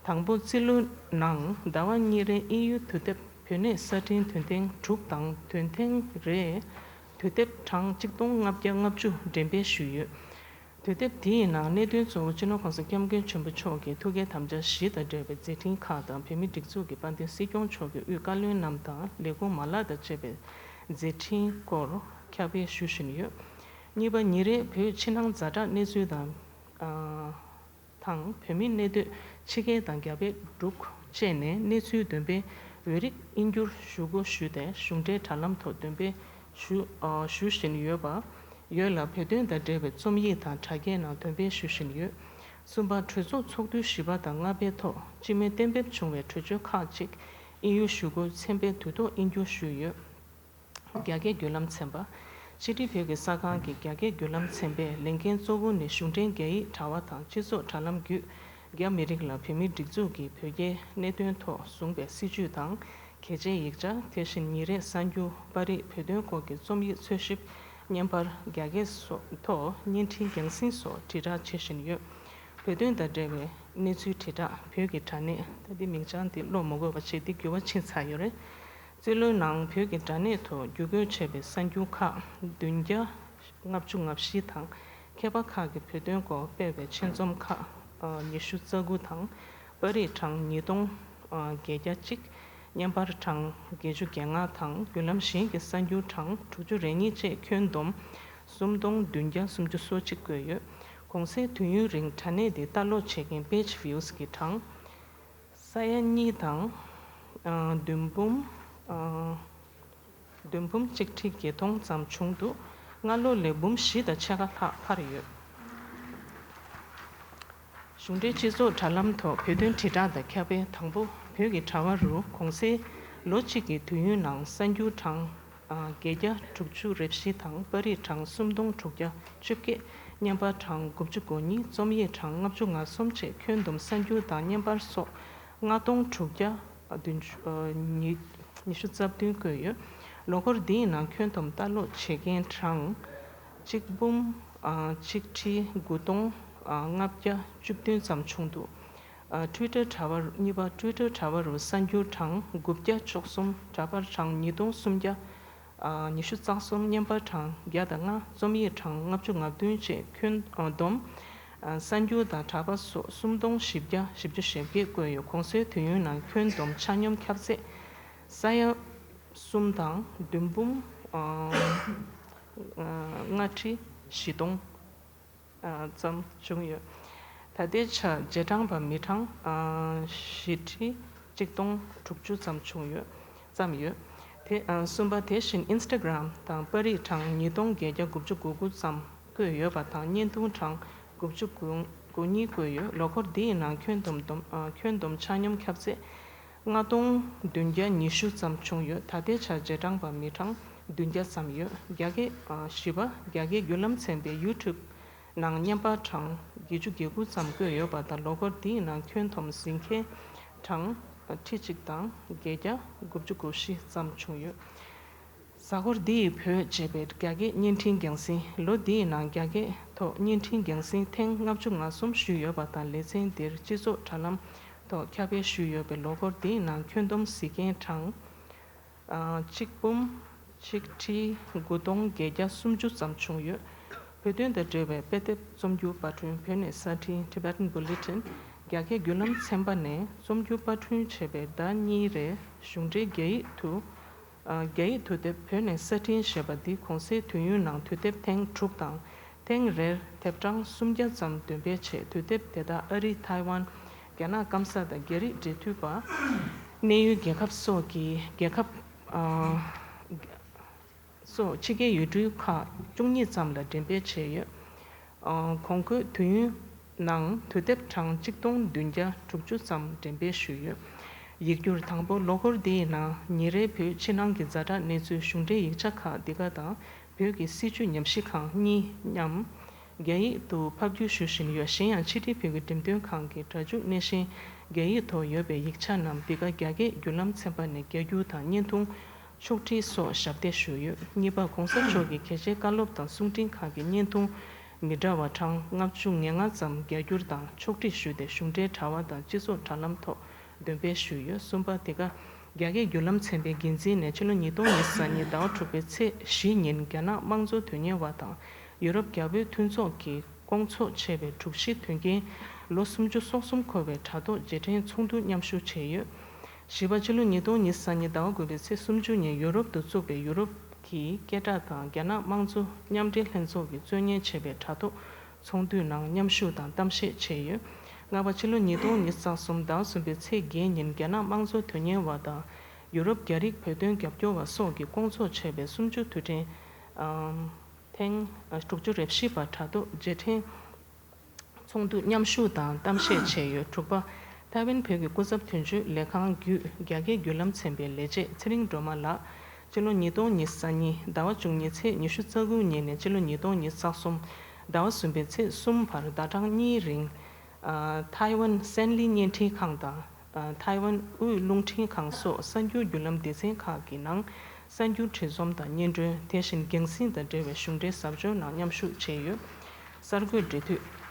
དང་པོ་རྩིས་ལོའི་ནང་ཟླ་བ་གཉིས་རེའི་དབྱིན་ཡུལ་དུས་དེབ་བོད་གནས་གསར་འཕྲིན་དོན་ཐེངས་དྲུག་དང་དོན་ཐེངས་རེའི་དུས་དེབ་གྲངས་གཅིག་སྟོང་ལྔ་བརྒྱ་ལྔ་བཅུ་འགྲེམས་སྤེལ་ཞུས་ཡོད། དུས་དེབ་དེའི་ནང་གནད་དོན་གཙོ་བོ་སྤྱི་ནོར་༸གོང་ས་༸སྐྱབས་མགོན་ཆེན་པོ་མཆོག་གི་ཐུགས་བསྐྱེད་དམ་བཅའ་བཞི་དང་འབྲེལ་བའི་མཛད་འཕྲིན་ཁག་དང་། བོད་མིའི་སྒྲིག་འཛུགས་ཀྱི་དཔལ་ལྡན་སྲིད་སྐྱོང་མཆོག་གི་དབུས་བཀའ་བློན་རྣམས་དང་ལས་ཁུངས་མ་ལག་དང་བཅས་པའི་མཛད་འཕྲིན་སྐོར་ཁྱབ་སྤེལ་ཞུ་བཞིན་ཡོད། གཉིས་པ། ཉིན་རེའི་བོད་ཕྱི་ནང་ཛ་དྲག་གནས་ཚུལ་དང་། ཨ། དང་། བོད་མིའི་གནས་སྡོད་ཕྱི་རྒྱལ་དང་རྒྱ་བལ་འབྲུག་བཅས་ནས་གནས་ཚུལ་འདོན་སྤེལ་འོས་རིགས་དབྱིན་བསྒྱུར་ཞུ་སྒོ་ཞུས་ཏེ། གཞུང་འབྲེལ་དྲ་ལམ་ཐོག་འདོན་སྤེལ་ཞུ། ཨ། ཞུ་བཞིན་ཡོད་པ། ཡོད་ལ། བོད་དོན་དང་འབྲེལ་བའི་རྩོམ་ཡིག་དང་དྲ་རྒྱའི་ནང་འདོན་སྤེལ་ཞུ་བཞིན་ཡོད། གསུམ་པ། གྲོས་ཚོགས་ཚོགས་དུས་བཞི་པ་དང་ལྔ་པའི་ཐོག་སྤྱི་མོས་གཏན་འབེབས་བྱུང་བའི་གྲོས་ཆོད་ཁག་ཅིག་དབྱིན་ཡུལ་ཞུ་སྒོའི་མཚན་པའི་དུས་ཐོག་དབྱིན་བསྒྱུར་ཞུས་ཡོད། རྒྱ་སྐད་བརྒྱུད་ལམ་ཚན་པ། ཕྱི་དྲིལ་བོད་ཀྱི་གསར་ཁང་གི་རྒྱ་སྐད་བརྒྱུད་ལམ་ཚན་པའི་ལས་འགན་གཙོ་བོ་ནི་གཞུང་འབྲེལ་རྒྱ་ཡིག་དྲ་བ་དང་སྤྱི་ཚོགས་དྲ་ལམ་བརྒྱུད། རྒྱ་མི་རིགས་ལ་བོད་མིའི་སྒྲིག་འཛུགས་ཀྱི་བོད་རྒྱའི་གནད་དོན་ཐོག་བཟུང་བའི་སྲིད་བྱུས་དང་། གལ་ཆེའི་ཡིག་ཆ། དེ་བཞིན་ཉིན་རེའི་གསར་འགྱུར། པར་རིས། བོད་དོན་སྐོར་གྱི་རྩོམ་ཡིག། འཚོལ་ཞིབ། བརྙན་པར། རྒྱ་སྐད་སོགས་ཐོག་བརྙན་འཕྲིན་རྒྱང་སྲིང་སོགས་དྲིལ་བསྒྲགས་བྱེད་བཞིན་ཡོད། བོད་དོན་དང་འབྲེལ་བའི་གནས་ཚུལ་དྲིལ་བསྒྲགས། བོད་ཀྱི་དྲ་གནས། ད་འདི་མིང་བྱང་འདི་ཀློག་མི་དགོས་པ་བྱས། འདི་འགྱུར་བ་ཕྱིན་ཚར་ཡོད་རེད། རྩིས་ལོའི་ནང་བོད་ཀྱི་དྲ་གནས་ཐོག་བརྒྱུད་སྐུར་བྱས་པའི་གསར་འགྱུར་ཁག་བདུན་བརྒྱ་ལྔ་བཅུ་ང་བཞི་དང་། མཁས་པ་ཁག་གིས་བོད་དོན་སྐོར་སྤེལ་བའི་ཆེད་རྩོམ་ཁག་ཉི་ཤུ་རྩ་དགུ་དང་། པར་རིས་གྲངས་ཉིས་སྟོང་བརྒྱད་བརྒྱ་གཅིག་བརྙན་པར་གྲངས་བརྒྱད་ཅུ་གྱ་ལྔ་དང་བརྒྱུད་ལམ་གཞན་གྱི་གསར་འགྱུར་གྲངས་དྲུག་ཅུ་རེ་གཉིས་བཅས་ཁྱོན་བསྡོམས་སུམ་སྟོང་བདུན་བརྒྱ་སུམ་ཅུ་སོ་གཅིག་བཀོད་ཡོད། གོང་གསལ་དུས་ཡུན་རིང་དྲ་གནས་འདི་ལྟ་ཀློག་བྱེད་མཁན་page views གྱི་གྲངས་ས་ཡ་གཉིས་དང་བདུན་འབུམ་བདུན་འབུམ་གཅིག་ཁྲི་བརྒྱད་སྟོང་ཙམ་བྱུང་འདུག་སྔ་ལོ་ལས་འབུམ་བཞི་དང་ཕྱེད་ཀ་ལྷག་འཕར་ཡོད། གཞུང་འབྲེལ་སྤྱི་ཚོགས་དྲ་ལམ་ཐོག་བོད་དོན་དྲིལ་བསྒྲགས་དང་ཁྱབ་སྤེལ། དང་པོ། བོད་ཀྱི་དྲ་བ་རུ་གོང་གསལ་ལོ་གཅིག་གི་དུས་ཡུན་ནང་གསར་འགྱུར་གྲངས་བརྒྱད་བརྒྱ་དྲུག་ཅུ་རེ་བཞི་དང་པར་རིས་གྲངས་སུམ་སྟོང་དྲུག་བརྒྱ་བཅོ་བརྒྱད། བརྙན་པར་གྲངས་དགུ་བཅུ་གོ་གཉིས། རྩོམ་ཡིག་གྲངས་ལྔ་བཅུ་ང་གསུམ་བཅས་ཁྱོན་བསྡོམས་གསར་འགྱུར་དང་བརྙན་པར་སོགས་ལྔ་སྟོང་དྲུག་བརྒྱ་བདུན་ཅུ་ཉི་ཉི་ཤུ་རྩ་བདུན་བཀོད་ཡོད། ལོ་འཁོར་འདིའི་ནང་ཁྱོན་བསྡོམས་ལྟ་ཀློག་བྱེད་མཁན་གྲངས་གཅིག་འབུམ་གཅིག་ཁྲི་དགུ་སྟོང་ལྔ་བརྒྱ་བཅུ་བདུན་ཙམ་བྱུང་འདུག Twitter དྲ་བ་རུ། གཉིས་པ། Twitter དྲ་བ་རུ་གསར་འགྱུར་གྲངས་དགུ་བརྒྱ་བཅུ་གསུམ། འདྲ་པར་གྲངས་ཉིས་སྟོང་སུམ་བརྒྱ་ཉི་ཤུ་རྩ་གསུམ། བརྙན་པར་གྲངས་བརྒྱ་དང་ལྔ། རྩོམ་ཡིག་གྲངས་ལྔ་བཅུ་ང་བདུན་བཅས་ཁྱོན་བསྡོམས་གསར་འགྱུར་དང་འདྲ་པར་སོགས་སུམ་སྟོང་བཞི་བརྒྱ་བཞི་བཅུ་ཞེ་བརྒྱད་བཀོད་ཡོད། གོང་གསལ་དུས་ཡུན་ནང་ཁྱོན་བསྡོམས་ཆ་སྙོམས་ཁྱབ་ཚད་ས་ཡ་གསུམ་དང་བདུན་འབུམ་ལྔ་ཁྲི་བཞི་སྟོང་ཙམ་བྱུང་ཡོད། ད་ལྟའི་ཆར་རྗེས་འབྲང་པ་མི་གྲངས་བཞི་ཁྲི་གཅིག་སྟོང་དྲུག་ཅུ་ཙམ་བྱུང་ཡོད། ཙམ་ཡོད། དེ་གསུམ་པ། དེ་བཞིན་Instagram དང་པར་རིས་གྲངས་ཉིས་སྟོང་བརྒྱད་བརྒྱ་དགུ་བཅུ་གོ་དགུ་ཙམ་བཀོད་ཡོད་པ་དང་བརྙན་ཐུང་གྲངས་དགུ་བཅུ་གོ་གཉིས་བཀོད་ཡོད། ལོ་འཁོར་འདིའི་ནང་ཁྱོན་བསྡོམས་བསྡོམས་ཁྱོན་བསྡོམས་ཆ་སྙོམས་ཁྱབ་ཚད་ལྔ་སྟོང་བདུན་བརྒྱ་ཉི་ཤུ་ཙམ་བྱུང་ཡོད། ད་ལྟའི་ཆར་རྗེས་འབྲང་པ་མི་གྲངས་བདུན་བརྒྱ་ཙམ་ཡོད། རྒྱ་སྐད། བཞི་པ། རྒྱ་སྐད་བརྒྱུད་ལམ་ཚན་པའི་YouTube ནང་བརྙན་པར་གྲངས་བརྒྱད་ཅུ་གྱ་དགུ་ཙམ་བཀོད་ཡོད་པ་དང་། ལོ་འཁོར་འདིའི་ནང་ཁྱོན་བསྡོམས་གཟིགས་མཁན་གྲངས་ཁྲི་གཅིག་དང་བརྒྱད་བརྒྱ་དགུ་བཅུ་གོ་བཞི་ཙམ་བྱུང་ཡོད། གཟའ་འཁོར་འདི་ཡི་བོད་ཅེས་པའི་རྒྱ་སྐད་བརྙན་འཕྲིན་རྒྱང་སྲིང་ལོ་འདིའི་ནང་རྒྱ་སྐད་ཐོག་བརྙན་འཕྲིན་རྒྱང་སྲིང་ཐེངས་ལྔ་བཅུ་ང་གསུམ་ཞུས་ཡོད་པ་དང་། ལེ་ཚན་འདིར་སྤྱི་ཚོགས་དྲ་ལམ་ཐོག་ཁྱབ་སྤེལ་ཞུས་ཡོད་པའི་ལོ་འཁོར་འདིའི་ནང་ཁྱོན་བསྡོམས་གཟིགས་མཁན་གྲངས་གཅིག་འབུམ་གཅིག་ཁྲི་དགུ་སྟོང་བརྒྱད་བརྒྱ་སུམ་ཅུ་ཙམ་བྱུང་ཡོད། བོད་དོན་དང་འབྲེལ་བའི་དཔེ་དེབ། རྩོམ་སྒྱུར་པར་སྐྲུན། བོད་ནས་གསར་འཕྲིན། Tibetan Bulletin། རྒྱ་སྐད་བརྒྱུད་ལམ་ཚན་པ་ནས་རྩོམ་སྒྱུར་པར་སྐྲུན་བྱས་པའི་ཟླ་གཉིས་རེའི་གཞུང་འབྲེལ་རྒྱ་ཡིག་ཏུ། རྒྱ་ཡིག་དུས་དེབ་བོད་ནས་གསར་འཕྲིན་ཞེས་པ་འདི་གོང་གསལ་དུས་ཡུན་ནང་དུས་དེབ་ཐེངས་དྲུག་དང་། ཐེངས་རེར་དེབ་གྲངས་སུམ་བརྒྱ་ཙམ་འདོན་སྤེལ་བྱས། དུས་དེབ་དེ་དག་ཨ་རི། ཐའེ་ཝན། རྒྱ་ནག་སྐམ་ས་དང་རྒྱ་རིགས་འབྲེལ་མཐུད་པ། གནས་ཡུལ་རྒྱལ་ཁབ་སོགས་ཀྱི་རྒྱལ་ཁབ། སོགས་ཕྱི་རྒྱལ་ཡུལ་གྲུའི་ཁག་བཅུ་གཉིས་ཙམ་ལ་འགྲེམས་སྤེལ་བྱས་ཡོད། གོང་འཁོད་དུས་ཡུན་ནང་དུས་དེབ་གྲངས་གཅིག་སྟོང་བདུན་བརྒྱ་དྲུག་ཅུ་ཙམ་འགྲེམས་སྤེལ་ཞུས་ཡོད། ཡིག་སྒྱུར། དང་པོ། ལོ་འཁོར་འདིའི་ནང་ཉིན་རེའི་བོད་ཕྱི་ནང་གི་ཛ་དྲག་གནས་ཚུལ། གཞུང་འབྲེལ་ཡིག་ཆ་ཁག་འདི་ག་དང་། བོད་ཀྱི་སྲིད་བྱུས་ཉམས་ཞིབ་ཁང་གཉིས་མཉམ་རྒྱ་ཡིག་ཏུ་ཕབ་བསྒྱུར་ཞུ་བཞིན་ཡོད། གཞན་ཡང་ཕྱི་དྲིལ་བོད་ཀྱི་འགྲེམས་སྟོན་ཁང་གི་སྒྲ་འཇུག་སྣེ་ཤན་རྒྱ་ཡིག་ཐོག་ཡོད་པའི་ཡིག་ཆ་རྣམས་འདི་ག་རྒྱ་སྐད་བརྒྱུད་ལམ་ཚན་པ་ནས་རྒྱ་སྒྱུར་དང་བརྙན་ཐུང་ཕྱོགས་སྒྲིག་སོགས་ཞབས་འདེགས་ཞུས་ཡོད། གཉིས་པ། གོང་ས་མཆོག་གི་གལ་ཆེའི་བཀའ་སློབ་དང་གསུང་འཕྲིན་ཁག་གི་བརྙན་ཐུང་མི་འདྲ་བ་གྲངས་ལྔ་བཅུ་ང་ལྔ་ཙམ་རྒྱ་སྒྱུར་དང་ཕྱོགས་སྒྲིག་ཞུས་ཏེ། གཞུང་འབྲེལ་དྲ་བ་དང་སྤྱི་ཚོགས་དྲ་ལམ་ཐོག་འདོན་སྤེལ་ཞུས་ཡོད། གསུམ་པ། འདི་ག་རྒྱ་སྐད་བརྒྱུད་ལམ་ཚན་པའི་འགན་འཛིན་ནས་ཕྱི་ལོ་ཉིས་སྟོང་ཉི་ཤུ་རྩ་གཉིས་ཟླ་བ་དྲུག་པའི་ཚེས་བཞི་ཉིན་རྒྱ་ནག་དམངས་གཙོ་དོན་གཉེར་བ་དང་ཡུ་རོབ་རྒྱ་བོད་མཐུན་ཚོགས་ཀྱིས་སྐོང་ཚོགས་བྱས་པའི་དྲུག་བཞི་དོན་རྐྱེན་ལོ་སུམ་ཅུ་སོ་གསུམ་འཁོར་བའི་དྲ་ཐོག་རྗེས་དྲན་ཚོགས་འདུ་མཉམ་ཞུགས་བྱས་ཡོད། བཞི་པ། ཕྱི་ལོ་ཉིས་སྟོང་ཉི་ཤུ་རྩ་གཉིས་ཟླ་བ་དགུ་པའི་ཚེས་སུམ་ཅུ་ཉིན་ཡུ་རོབ་ཏུ་བཙུགས་པའི་ཡུ་རོབ་ཀྱི་སྐད་གྲགས་དང་རྒྱ་ནག་དམངས་གཙོ་མཉམ་འབྲེལ་ལྷན་ཚོགས་ཀྱིས་གཙོ་གཉེར་བྱས་པའི་དྲ་ཐོག་ཚོགས་འདུའི་ནང་མཉམ་ཞུགས་དང་གཏམ་བཤད་བྱས་ཡོད། ལྔ་པ། ཕྱི་ལོ་ཉིས་སྟོང་ཉི་ཤུ་རྩ་གསུམ་ཟླ་བ་གསུམ་པའི་ཚེས་བརྒྱད་ཉིན་རྒྱ་ནག་དམངས་གཙོ་དོན་གཉེར་བ་དང་ཡུ་རོབ་རྒྱ་རིགས་བོད་དོན་རྒྱབ་སྐྱོར་བ་སོགས་ཀྱིས་སྐོང་ཚོགས་བྱས་པའི་སུམ་ཅུ་དུས་དྲན་ཐེངས་དྲུག་ཅུ་རེ་བཞི་པ་དྲ་ཐོག་རྗེས་དྲན་ཚོགས་འདུ་མཉམ་ཞུགས་དང་གཏམ་བཤད་བྱས་ཡོད། དྲུག་པ། ཐའེ་ཝན་བོད་ཀྱི་སྐུ་ཚབ་དོན་གཅོད་ལས་ཁང་བརྒྱུད་རྒྱ་སྐད་བརྒྱུད་ལམ་ཚན་པའི་ལས་བྱེད་ཚེ་རིང་སྒྲོལ་མ་ལགས་ཕྱི་ལོ་ཉིས་སྟོང་ཉི་ཤུ་རྩ་གཉིས་ཟླ་བ་བཅུ་གཉིས་ཚེས་ཉི་ཤུ་རྩ་དགུ་ཉིན་ནས་ཕྱི་ལོ་ཉིས་སྟོང་ཉི་ཤུ་རྩ་གསུམ་ཟླ་བ་གསུམ་པའི་ཚེས་གསུམ་བར་ཟླ་གྲངས་གཉིས་རིང་ཐའེ་ཝན་སན་ལི་བརྙན་འཕྲིན་ཁང་དང་། ཐའེ་ཝན་དབུས་རླུང་འཕྲིན་ཁང་སོགས་གསར་འགྱུར་བརྒྱུད་ལམ་སྡེ་ཚན་ཁག་གི་ནང་གསར་འགྱུར་བྲིས་རྩོམ་དང་སྙན་སྒྲོན། དེ་བཞིན་རྒྱང་སྲིང་དང་འབྲེལ་བའི་གཞུང་འབྲེལ་ཟབ་སྦྱོང་ནང་མཉམ་ཞུགས་བྱས་ཡོད། གསར་འགོད་འབྲེལ་མཐུད།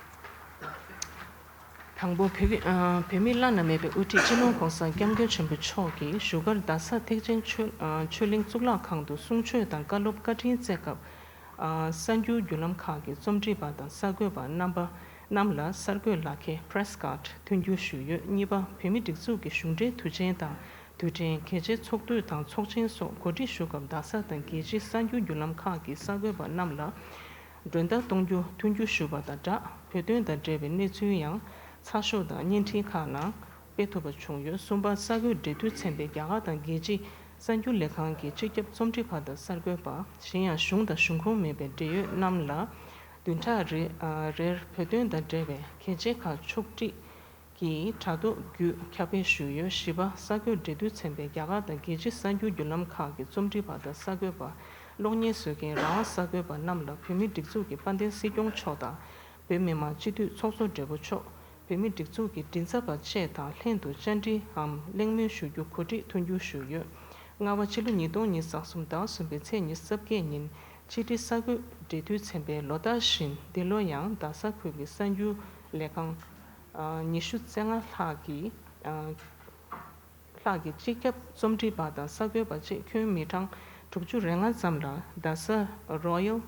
དང་པོ། བོད་ཀྱི་ཨ་བོད་མིའི་བླ་ན་མེད་པའི་དབུ་ཁྲིད་སྤྱི་ནོར་༧གོང་ས་༧སྐྱབས་མགོན་ཆེན་པོ་མཆོག་གིས་བཞུགས་སྒར་རྡ་ས་ཐེག་ཆེན་ཆོས་ཨ་ཆོས་གླིང་གཙུག་ལག་ཁང་དུ་གསུང་ཆོས་དང་བཀའ་སློབ་བཀའ་དྲིན་སྩལ་སྐབས། ཨ་གསར་འགྱུར་བརྒྱུད་ལམ་ཁག་གི་རྩོམ་སྒྲིག་པ་དང་གསར་འགོད་པ་རྣམ་པ་ རྣམས་ལ་གསར་འགོད་ལག་འཁྱེར་Press Card་མཐུན་འགྱུར་ཞུས་ཡོད། གཉིས་པ། བོད་མིའི་སྒྲིག་འཛུགས་ཀྱི་གཞུང་འབྲེལ་དུས་ཆེན་དང་དུས་དྲན། གལ་ཆེའི་ཚོགས་འདུ་དང་ཚོགས་ཆེན་སོགས་གོ་སྒྲིག་ཞུ་སྐབས་རྡ་ས་དང་རྒྱལ་སྤྱིའི་གསར་འགྱུར་བརྒྱུད་ལམ་ཁག་གི་གསར་འགོད་པ་རྣམས་ལ་སྒྲོན་བརྡར་གཏོང་རྒྱུ་མཐུན་འགྱུར་ཞུས་པ་དང་སྦྲགས། བོད་དོན་དང་འབྲེལ་བའི་གནས་ཚུལ་ཡང་ཚགས་ཤོག་དང་བརྙན་འཕྲིན་ཁག་ནང་སྤེལ་ཐུབ་པ་བྱུང་ཡོད། གསུམ་པ། གསར་འགོད་འབྲེལ་མཐུད་ཚན་པས་རྒྱ་གར་དང་རྒྱལ་སྤྱིའི་གསར་འགྱུར་ལས་ཁང་གི་སྤྱི་ཁྱབ་རྩོམ་སྒྲིག་པ་དང་གསར་འགོད་པ། གཞན་ཡང་གཞུང་དང་གཞུང་ཁོངས་མེད་པའི་འབྲེལ་ཡོད་རྣམས་ལ་བདུན་ཕྲག་རེ་ཨ་རེར་བོད་དོན་དང་འབྲེལ་བའི་གལ་ཆེ་ཁག་ཕྱོགས་སྒྲིག་གིས་དྲ་ཐོག་བརྒྱུད་ཁྱབ་སྤེལ་ཞུས་ཡོད། བཞི་པ། གསར་འགོད་འབྲེལ་མཐུད་ཚན་པས་རྒྱ་གར་དང་རྒྱལ་སྤྱིའི་གསར་འགྱུར་བརྒྱུད་ལམ་ཁག་གི་རྩོམ་སྒྲིག་པ་དང་གསར་འགོད་པ། གློག་བརྙན་བཟོ་མཁན་རང་དབང་གསར་འགོད་པ་རྣམས་ལ་བོད་མིའི་སྒྲིག་འཛུགས་ཀྱི་དཔལ་ལྡན་སྲིད་སྐྱོང་མཆོག་དང་། བོད་མི་མང་སྤྱི་འཐུས་ཚོགས་གཙོ་སྦྲེལ་པོ་མཆོག་བོད་མིའི་སྒྲིག་འཛུགས་ཀྱི་མགྲིན་ཚབ་པ་བཅས་དང་ལྷན་དུ་བཅར་འདྲིའམ་གླེང་མོལ་ཞུ་རྒྱུ་གོ་སྒྲིག་མཐུན་འགྱུར་ཞུས་ཡོད། ལྔ་པ། ཕྱི་ལོ་ཉིས་སྟོང་ཉི་ཤུ་རྩ་གསུམ་ཟླ་བ་གསུམ་པའི་ཚེས་ཉི་ཤུ་རྩ་བརྒྱད་ཉིན་ཕྱི་དྲིལ་གསར་འགོད་འབྲེལ་མཐུད་ཚན་པས་ལོ་ལྟར་བཞིན་འདི་ལོ་ཡང་རྡ་ས་ཁུལ་གྱི་གསར་འགྱུར་ལས་ཁང་ཉི་ཤུ་རྩ་ལྔ་ལྷག་གིས། ལྷག་གི་སྤྱི་ཁྱབ་རྩོམ་སྒྲིག་པ་དང་གསར་འགོད་པ་བཅས་ཁྱོན་མི་གྲངས་དྲུག་ཅུ་རེ་ལྔ་ཙམ་ལ་རྡ་ས་རོ་ཡལ་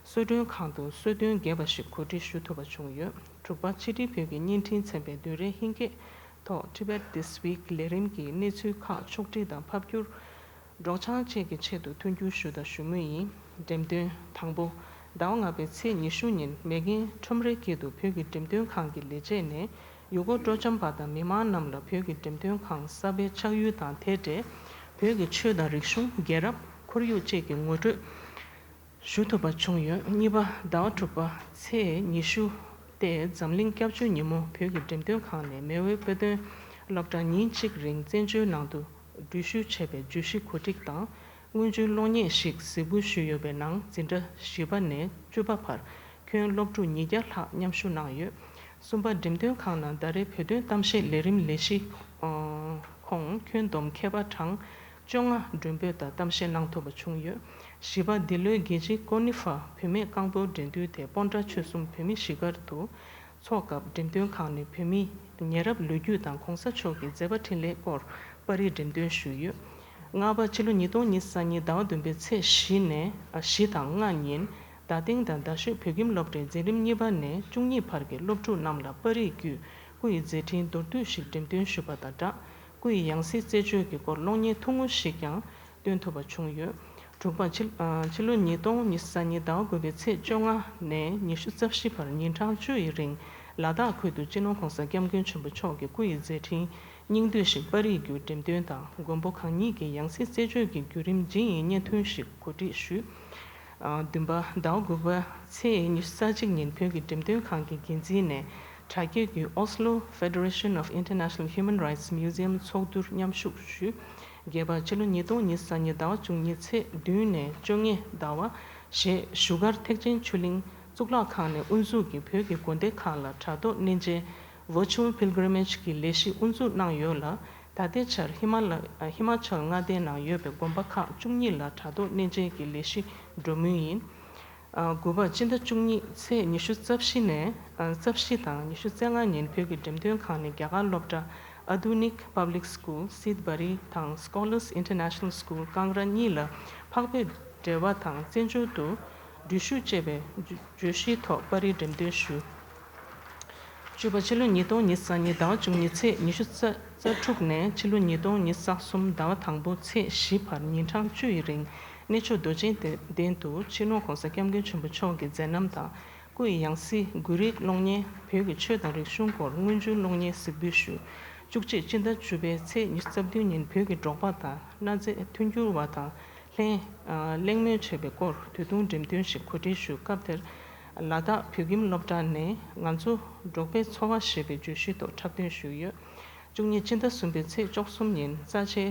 གསོལ་མགྲོན་ཁང་དུ་གསོལ་སྟོན་རྒྱས་པ་ཞིག་གོ་སྒྲིག་ཞུ་ཐུབ་པ་བྱུང་ཡོད། དྲུག་པ། ཕྱི་དྲིལ་བོད་ཀྱི་བརྙན་འཕྲིན་ཚན་པས་བདུན་རེའི་ཧིན་སྐད་ཐོག་Tibet This Week་ལས་རིམ་གྱི་གནས་ཚུལ་ཁག་ཕྱོགས་སྒྲིག་དང་ཕབ་བསྒྱུར། སྒྲོག་སྦྱང་བཅས་ཀྱི་ཆེད་དུ་མཐུན་འགྱུར་ཞུ་དང་ཞུ་མུས་ཡིན། འགྲེམས་སྟོན་དང་པོ། ཟླ་བ་ལྔ་པའི་ཚེས་ཉི་ཤུ་ཉིན་མེག་གྷན་ཁྲོམ་རའི་དཀྱིལ་དུ་བོད་ཀྱི་འགྲེམས་སྟོན་ཁང་གི་ལས་བྱེད་ནས་ཡུལ་སྐོར་སྤྲོ་འཆམ་པ་དང་མི་མང་རྣམས་ལ་བོད་ཀྱི་འགྲེམས་སྟོན་ཁང་གསར་པའི་ཆགས་ཡུལ་དང་དེ་འབྲེལ་བོད་ཀྱི་ཆོས་དང་རིག་གཞུང་། རྒྱལ་རབས། ཁོར་ཡུག་བཅས་ཀྱི་ངོ་སྤྲོད་ཞུ་ཐུབ་པ་བྱུང་ཡོད། གཉིས་པ། ཟླ་བ་དྲུག་པ་ཚེས་ཉི་ཤུ་སྟེ་འཛམ་གླིང་སྐྱབས་བཅོལ་ཉིན་མོ་བོད་ཀྱི་འགྲེམས་སྟོན་ཁང་ནས་མེས་དབོན་དཔེ་སྟོན་སློབ་གྲྭ་ཉིན་གཅིག་རིང་བཙན་བྱོལ་ནང་དུ་འགྲུལ་བཞུད་བྱས་པའི་བརྗོད་གཞི་གོ་སྒྲིག་དང་། སྔོན་བྱོན་གློག་བརྙན་ཞིག་གཟིགས་འབུལ་ཞུས་ཡོད་པའི་ནང་འཛིན་གྲྭ་བཞི་པ་ནས་བཅུ་པ་བར་ཁྱོན་སློབ་ཕྲུག་ཉིས་བརྒྱ་ལྷག་མཉམ་ཞུགས་གནང་ཡོད། གསུམ་པ། འགྲེམས་སྟོན་ཁང་ནང་ཟླ་རེའི་བོད་དོན་གཏམ་བཤད་ལས་རིམ་ལས་གཞི་ཁོངས་ཁྱོན་བསྡོམས་མཁས་པ་གྲངས་བཅོ་ལྔ་མགྲོན་འབོད་དང་གཏམ་བཤད་གནང་ཐུབ་པ་བྱུང་ཡོད། བཞི་པ། འདི་ལོའི་རྒྱལ་སྤྱིའི་ཀོ་ནི་ཧྥ་བུད་མེད་རྐང་སྤོལ་འགྲན་བསྡུར་དེ་སྤོན་ཊ་ཆོལ་གསུམ་བོད་མི་གཞིས་སྒར་དུ་འཚོགས་སྐབས་འགྲེམས་སྟོན་ཁང་ནས་བོད་མིའི་ཉེ་རབས་ལོ་རྒྱུས་དང་གོང་ས་མཆོག་གི་མཛད་པ་འཕྲིན་ལས་སྐོར་པར་རིས་འགྲེམས་སྟོན་ཞུས་ཡོད། ལྔ་པ། ཕྱི་ལོ་ཉིས་སྟོང་ཉི་ཤུ་རྩ་གཉིས་ཟླ་བ་བདུན་པའི་ཚེས་བཞི་ནས་ཨ་བཞི་དང་ལྔ་ཉིན་རྡ་སྟེང་དང་རྡ་ཤོད་བོད་ཁྱིམ་སློབ་གྲྭའི་འཛིན་རིམ་གཉིས་པ་ནས་བཅུ་གཉིས་བར་གྱི་སློབ་ཕྲུག་རྣམས་ལ་པར་རིས་བརྒྱུད་སྐུ་ཡི་མཛད་འཕྲིན་མདོར་བསྡུས་ཤིག་འགྲེམས་སྟོན་ཞུས་པ་དང་སྦྲགས། སྐུ་ཡི་ཡང་སྲིད་རྩད་གཅོད་ཀྱི་སྐོར་གློག་བརྙན་ཐུང་ངུ་ཞིག་ཀྱང་སྟོན་ཐུབ་པ་བྱུང་ཡོད། དྲུག་པ། ཕྱི་ཨ་ཕྱི་ལོ་ཉིས་སྟོང་ཉི་ཤུ་རྩ་གཉིས་ཟླ་བ་དགུ་པའི་ཚེས་བཅོ་ལྔ་ནས་ཉི་ཤུ་རྩ་བཞི་བར་ཉིན་གྲངས་བཅུ་ཡི་རིང་ལ་དྭགས་ཁུལ་དུ་སྤྱི་ནོར་༸གོང་ས་༸སྐྱབས་མགོན་ཆེན་པོ་མཆོག་གི་སྐུ་ཡི་མཛད་འཕྲིན་སྙིང་བསྡུས་ཤིག་པར་རིས་བརྒྱུད་འགྲེམས་སྟོན་དང་མགོན་པོ་གང་ཉིད་ཀྱི་ཡང་སྲིད་རྩད་གཅོད་ཀྱི་བརྒྱུད་རིམ་ཇི་ཡིན་བརྙན་ཐུང་ཞིག་གོ་སྒྲིག་ཞུས། ཨ་བདུན་པ། ཟླ་བ་དགུ་པའི་ཚེས་ཉི་ཤུ་རྩ་གཅིག་ཉིན་བོད་ཀྱི་འགྲེམས་སྟོན་ཁང་གི་འགན་འཛིན་ནས་དྲ་རྒྱའི་བརྒྱུད་Oslo Federation of International Human Rights Museum་ཚོགས་འདུར་མཉམ་ཞུགས་ཞུས། བརྒྱད་པ། ཕྱི་ལོ་ཉིས་སྟོང་ཉི་ཤུ་རྩ་གཉིས་ཟླ་བ་བཅུ་གཉིས་ཚེས་བདུན་ནས་བཅོ་ལྔ་ཟླ་བ་ཞེས་བཞུགས་སྒར་ཐེག་ཆེན་ཆོས་གླིང་གཙུག་ལག་ཁང་ནས་དབུ་འཛུགས་ཀྱིས་བོད་ཀྱི་དགོན་སྡེ་ཁག་ལ་དྲ་ཐོག་གནས་མཇལ་Virtual Pilgrimage་གི་ལས་གཞི་དབུ་འཛུགས་གནང་ཡོད་ལ། ད་ལྟའི་ཆར་ཧི་མ་ལ་ཧི་མ་ཅལ་མངའ་སྡེའི་ནང་ཡོད་པའི་དགོན་པ་ཁག་བཅུ་གཉིས་ལ་དྲ་ཐོག་གནས་མཇལ་གྱི་ལས་གཞི་འགྲོ་མུས་ཡིན། ཨ་དགུ་པ། སྤྱི་ཟླ་བཅུ་གཉིས་ཚེས་ཉི་ཤུ་རྩ་བཞི་ནས་ཨ་རྩ་བཞི་དང་ཉི་ཤུ་རྩ་ལྔ་ཉིན་བོད་ཀྱི་འགྲེམས་སྟོན་ཁང་ནས་རྒྱ་གར་སློབ་གྲྭ་Adhunik Public School Sidhbari་དང་Scholars International School་Kangra་གཉིས་ལ་འཕགས་བོད་འབྲེལ་བ་དང་བཙན་བྱོལ་དུ་འགྲུལ་བཞུད་ཅེས་པའི་བརྗོད་གཞིའི་ཐོག་པར་རིས་འགྲེམས་སྟོན་ཞུས། བཅུ་པ། ཕྱི་ལོ་ཉིས་སྟོང་ཉི་ཤུ་རྩ་གཉིས་ཟླ་བ་བཅུ་གཉིས་ཚེས་ཉི་ཤུ་རྩ་རྩ་དྲུག་ནས་ཕྱི་ལོ་ཉིས་སྟོང་ཉི་ཤུ་རྩ་གསུམ་ཟླ་བ་དང་པོ་ཚེས་བཞི་བར་ཉིན་གྲངས་བཅུ་ཡི་རིང་གནས་མཆོག་རྡོ་རྗེ་གདན་དུ་སྤྱི་ནོར་༸གོང་ས་༸སྐྱབས་མགོན་ཆེན་པོ་མཆོག་གི་མཛད་རྣམ་དང་སྐུ་ཡི་ཡང་སྲིད་གུ་རུའི་གློག་བརྙན་བོད་ཀྱི་ཆོས་དང་རིག་གཞུང་སྐོར་སྔོན་བྱོན་གློག་བརྙན་གཟིགས་འབུལ་ཞུས། བཅུ་གཅིག། སྤྱི་ཟླ་བཅུ་པའི་ཚེས་ཉི་ཤུ་རྩ་བདུན་ཉིན་བོད་ཀྱི་འབྲོག་པ་དང་གནའ་རྫས་མཐུན་འགྱུར་བ་དང་ལྷན་གླེང་མོལ་བྱས་པའི་སྐོར་དུས་ཐུང་འགྲེམས་སྟོན་ཞིག་གོ་སྒྲིག་ཞུས། སྐབས་དེར་ལ་དྭགས་བོད་ཁྱིམ་སློབ་གྲྭ་ནས་ང་ཚོ་འབྲོག་པའི་འཚོ་བ་ཞེས་པའི་བརྗོད་གཞིའི་ཐོག་འཁྲབ་སྟོན་ཞུས་ཡོད། བཅུ་གཉིས། སྤྱི་ཟླ་གསུམ་པའི་ཚེས་བཅུ་གསུམ་ཉིན་རྩ་ཆེའི་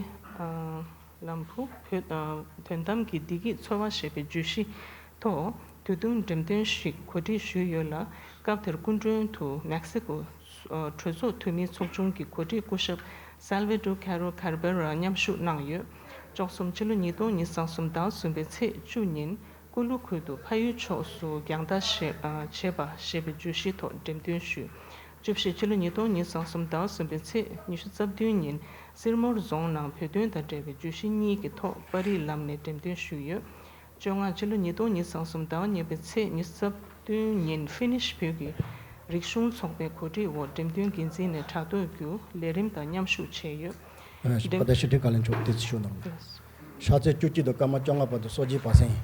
ལམ་བུ་བོད་དོན་གཏམ་གྱི་བདེ་སྐྱིད་འཚོ་བ་ཞེས་པའི་བརྗོད་གཞིའི་ཐོག་དུས་ཐུང་འགྲེམས་སྟོན་ཞིག་གོ་སྒྲིག་ཞུས་ཡོད་ལ། སྐབས་དེར་སྐུ་མགྲོན་དུ་མེག་སི་ཀོ་གྲོས་ཚོགས་འཐུས་མིའི་ཚོགས་ཆུང་གི་གོ་སྒྲིག་སྐུ་ཞབས་Salvador Caro Cabrera་མཉམ་ཞུགས་གནང་ཡོད། བཅུ་གསུམ། ཕྱི་ལོ་ཉིས་སྟོང་ཉི་ཤུ་རྩ་གསུམ་ཟླ་བ་གསུམ་པའི་ཚེས་བཅུ་ཉིན་ཀུ་ལུ་ཁུལ་དུ་ཕ་ཡུལ་ཕྱོགས་སུ་རྒྱང་ལྟ་བྱེད་པ་ཞེས་པའི་བརྗོད་གཞིའི་ཐོག་འགྲེམས་སྟོན་ཞུས། བཅུ་བཞི། ཕྱི་ལོ་ཉིས་སྟོང་ཉི་ཤུ་རྩ་གསུམ་ཟླ་བ་གསུམ་པའི་ཚེས་ཉི་ཤུ་རྩ་བདུན་ཉིན་སིར་མོར་རྫོང་ནང་བོད་དོན་དང་འབྲེལ་བའི་བརྗོད་གཞི་གཉིས་ཀྱི་ཐོག་པར་རིས་ལམ་ནས་འགྲེམས་སྟོན་ཞུས་ཡོད། བཅོ་ལྔ། ཕྱི་ལོ་ཉིས་སྟོང་ཉི་ཤུ་རྩ་གསུམ་ཟླ་བ་གཉིས་པའི་ཚེས་ཉི་ཤུ་རྩ་བདུན་ཉིན་ཧྥི་ནིཤ་བོད་ཀྱི་ རིག་གཞུང་ཚོགས་པའི་གོ་སྒྲིག་འོག་འགྲེམས་སྟོན་འགན་འཛིན་ནས་དྲ་ཐོག་བརྒྱུད་ལས་རིམ་དང་མཉམ་ཞུགས་བྱས་ཡོད། ཨ་ཤ་འགྲེམས་ཁ་བརྡ་ཤེས་སྒྲིག་བཀའ་བློན་མཆོག་དེ་ཚོ་ཞུ་གནང་རོགས། ཕྱག་ཚེས་བཅུ་གཅིག་དང་སྐར་མ་བཅོ་ལྔ་བར་དུ་སོ་བརྒྱད་པ་སེང་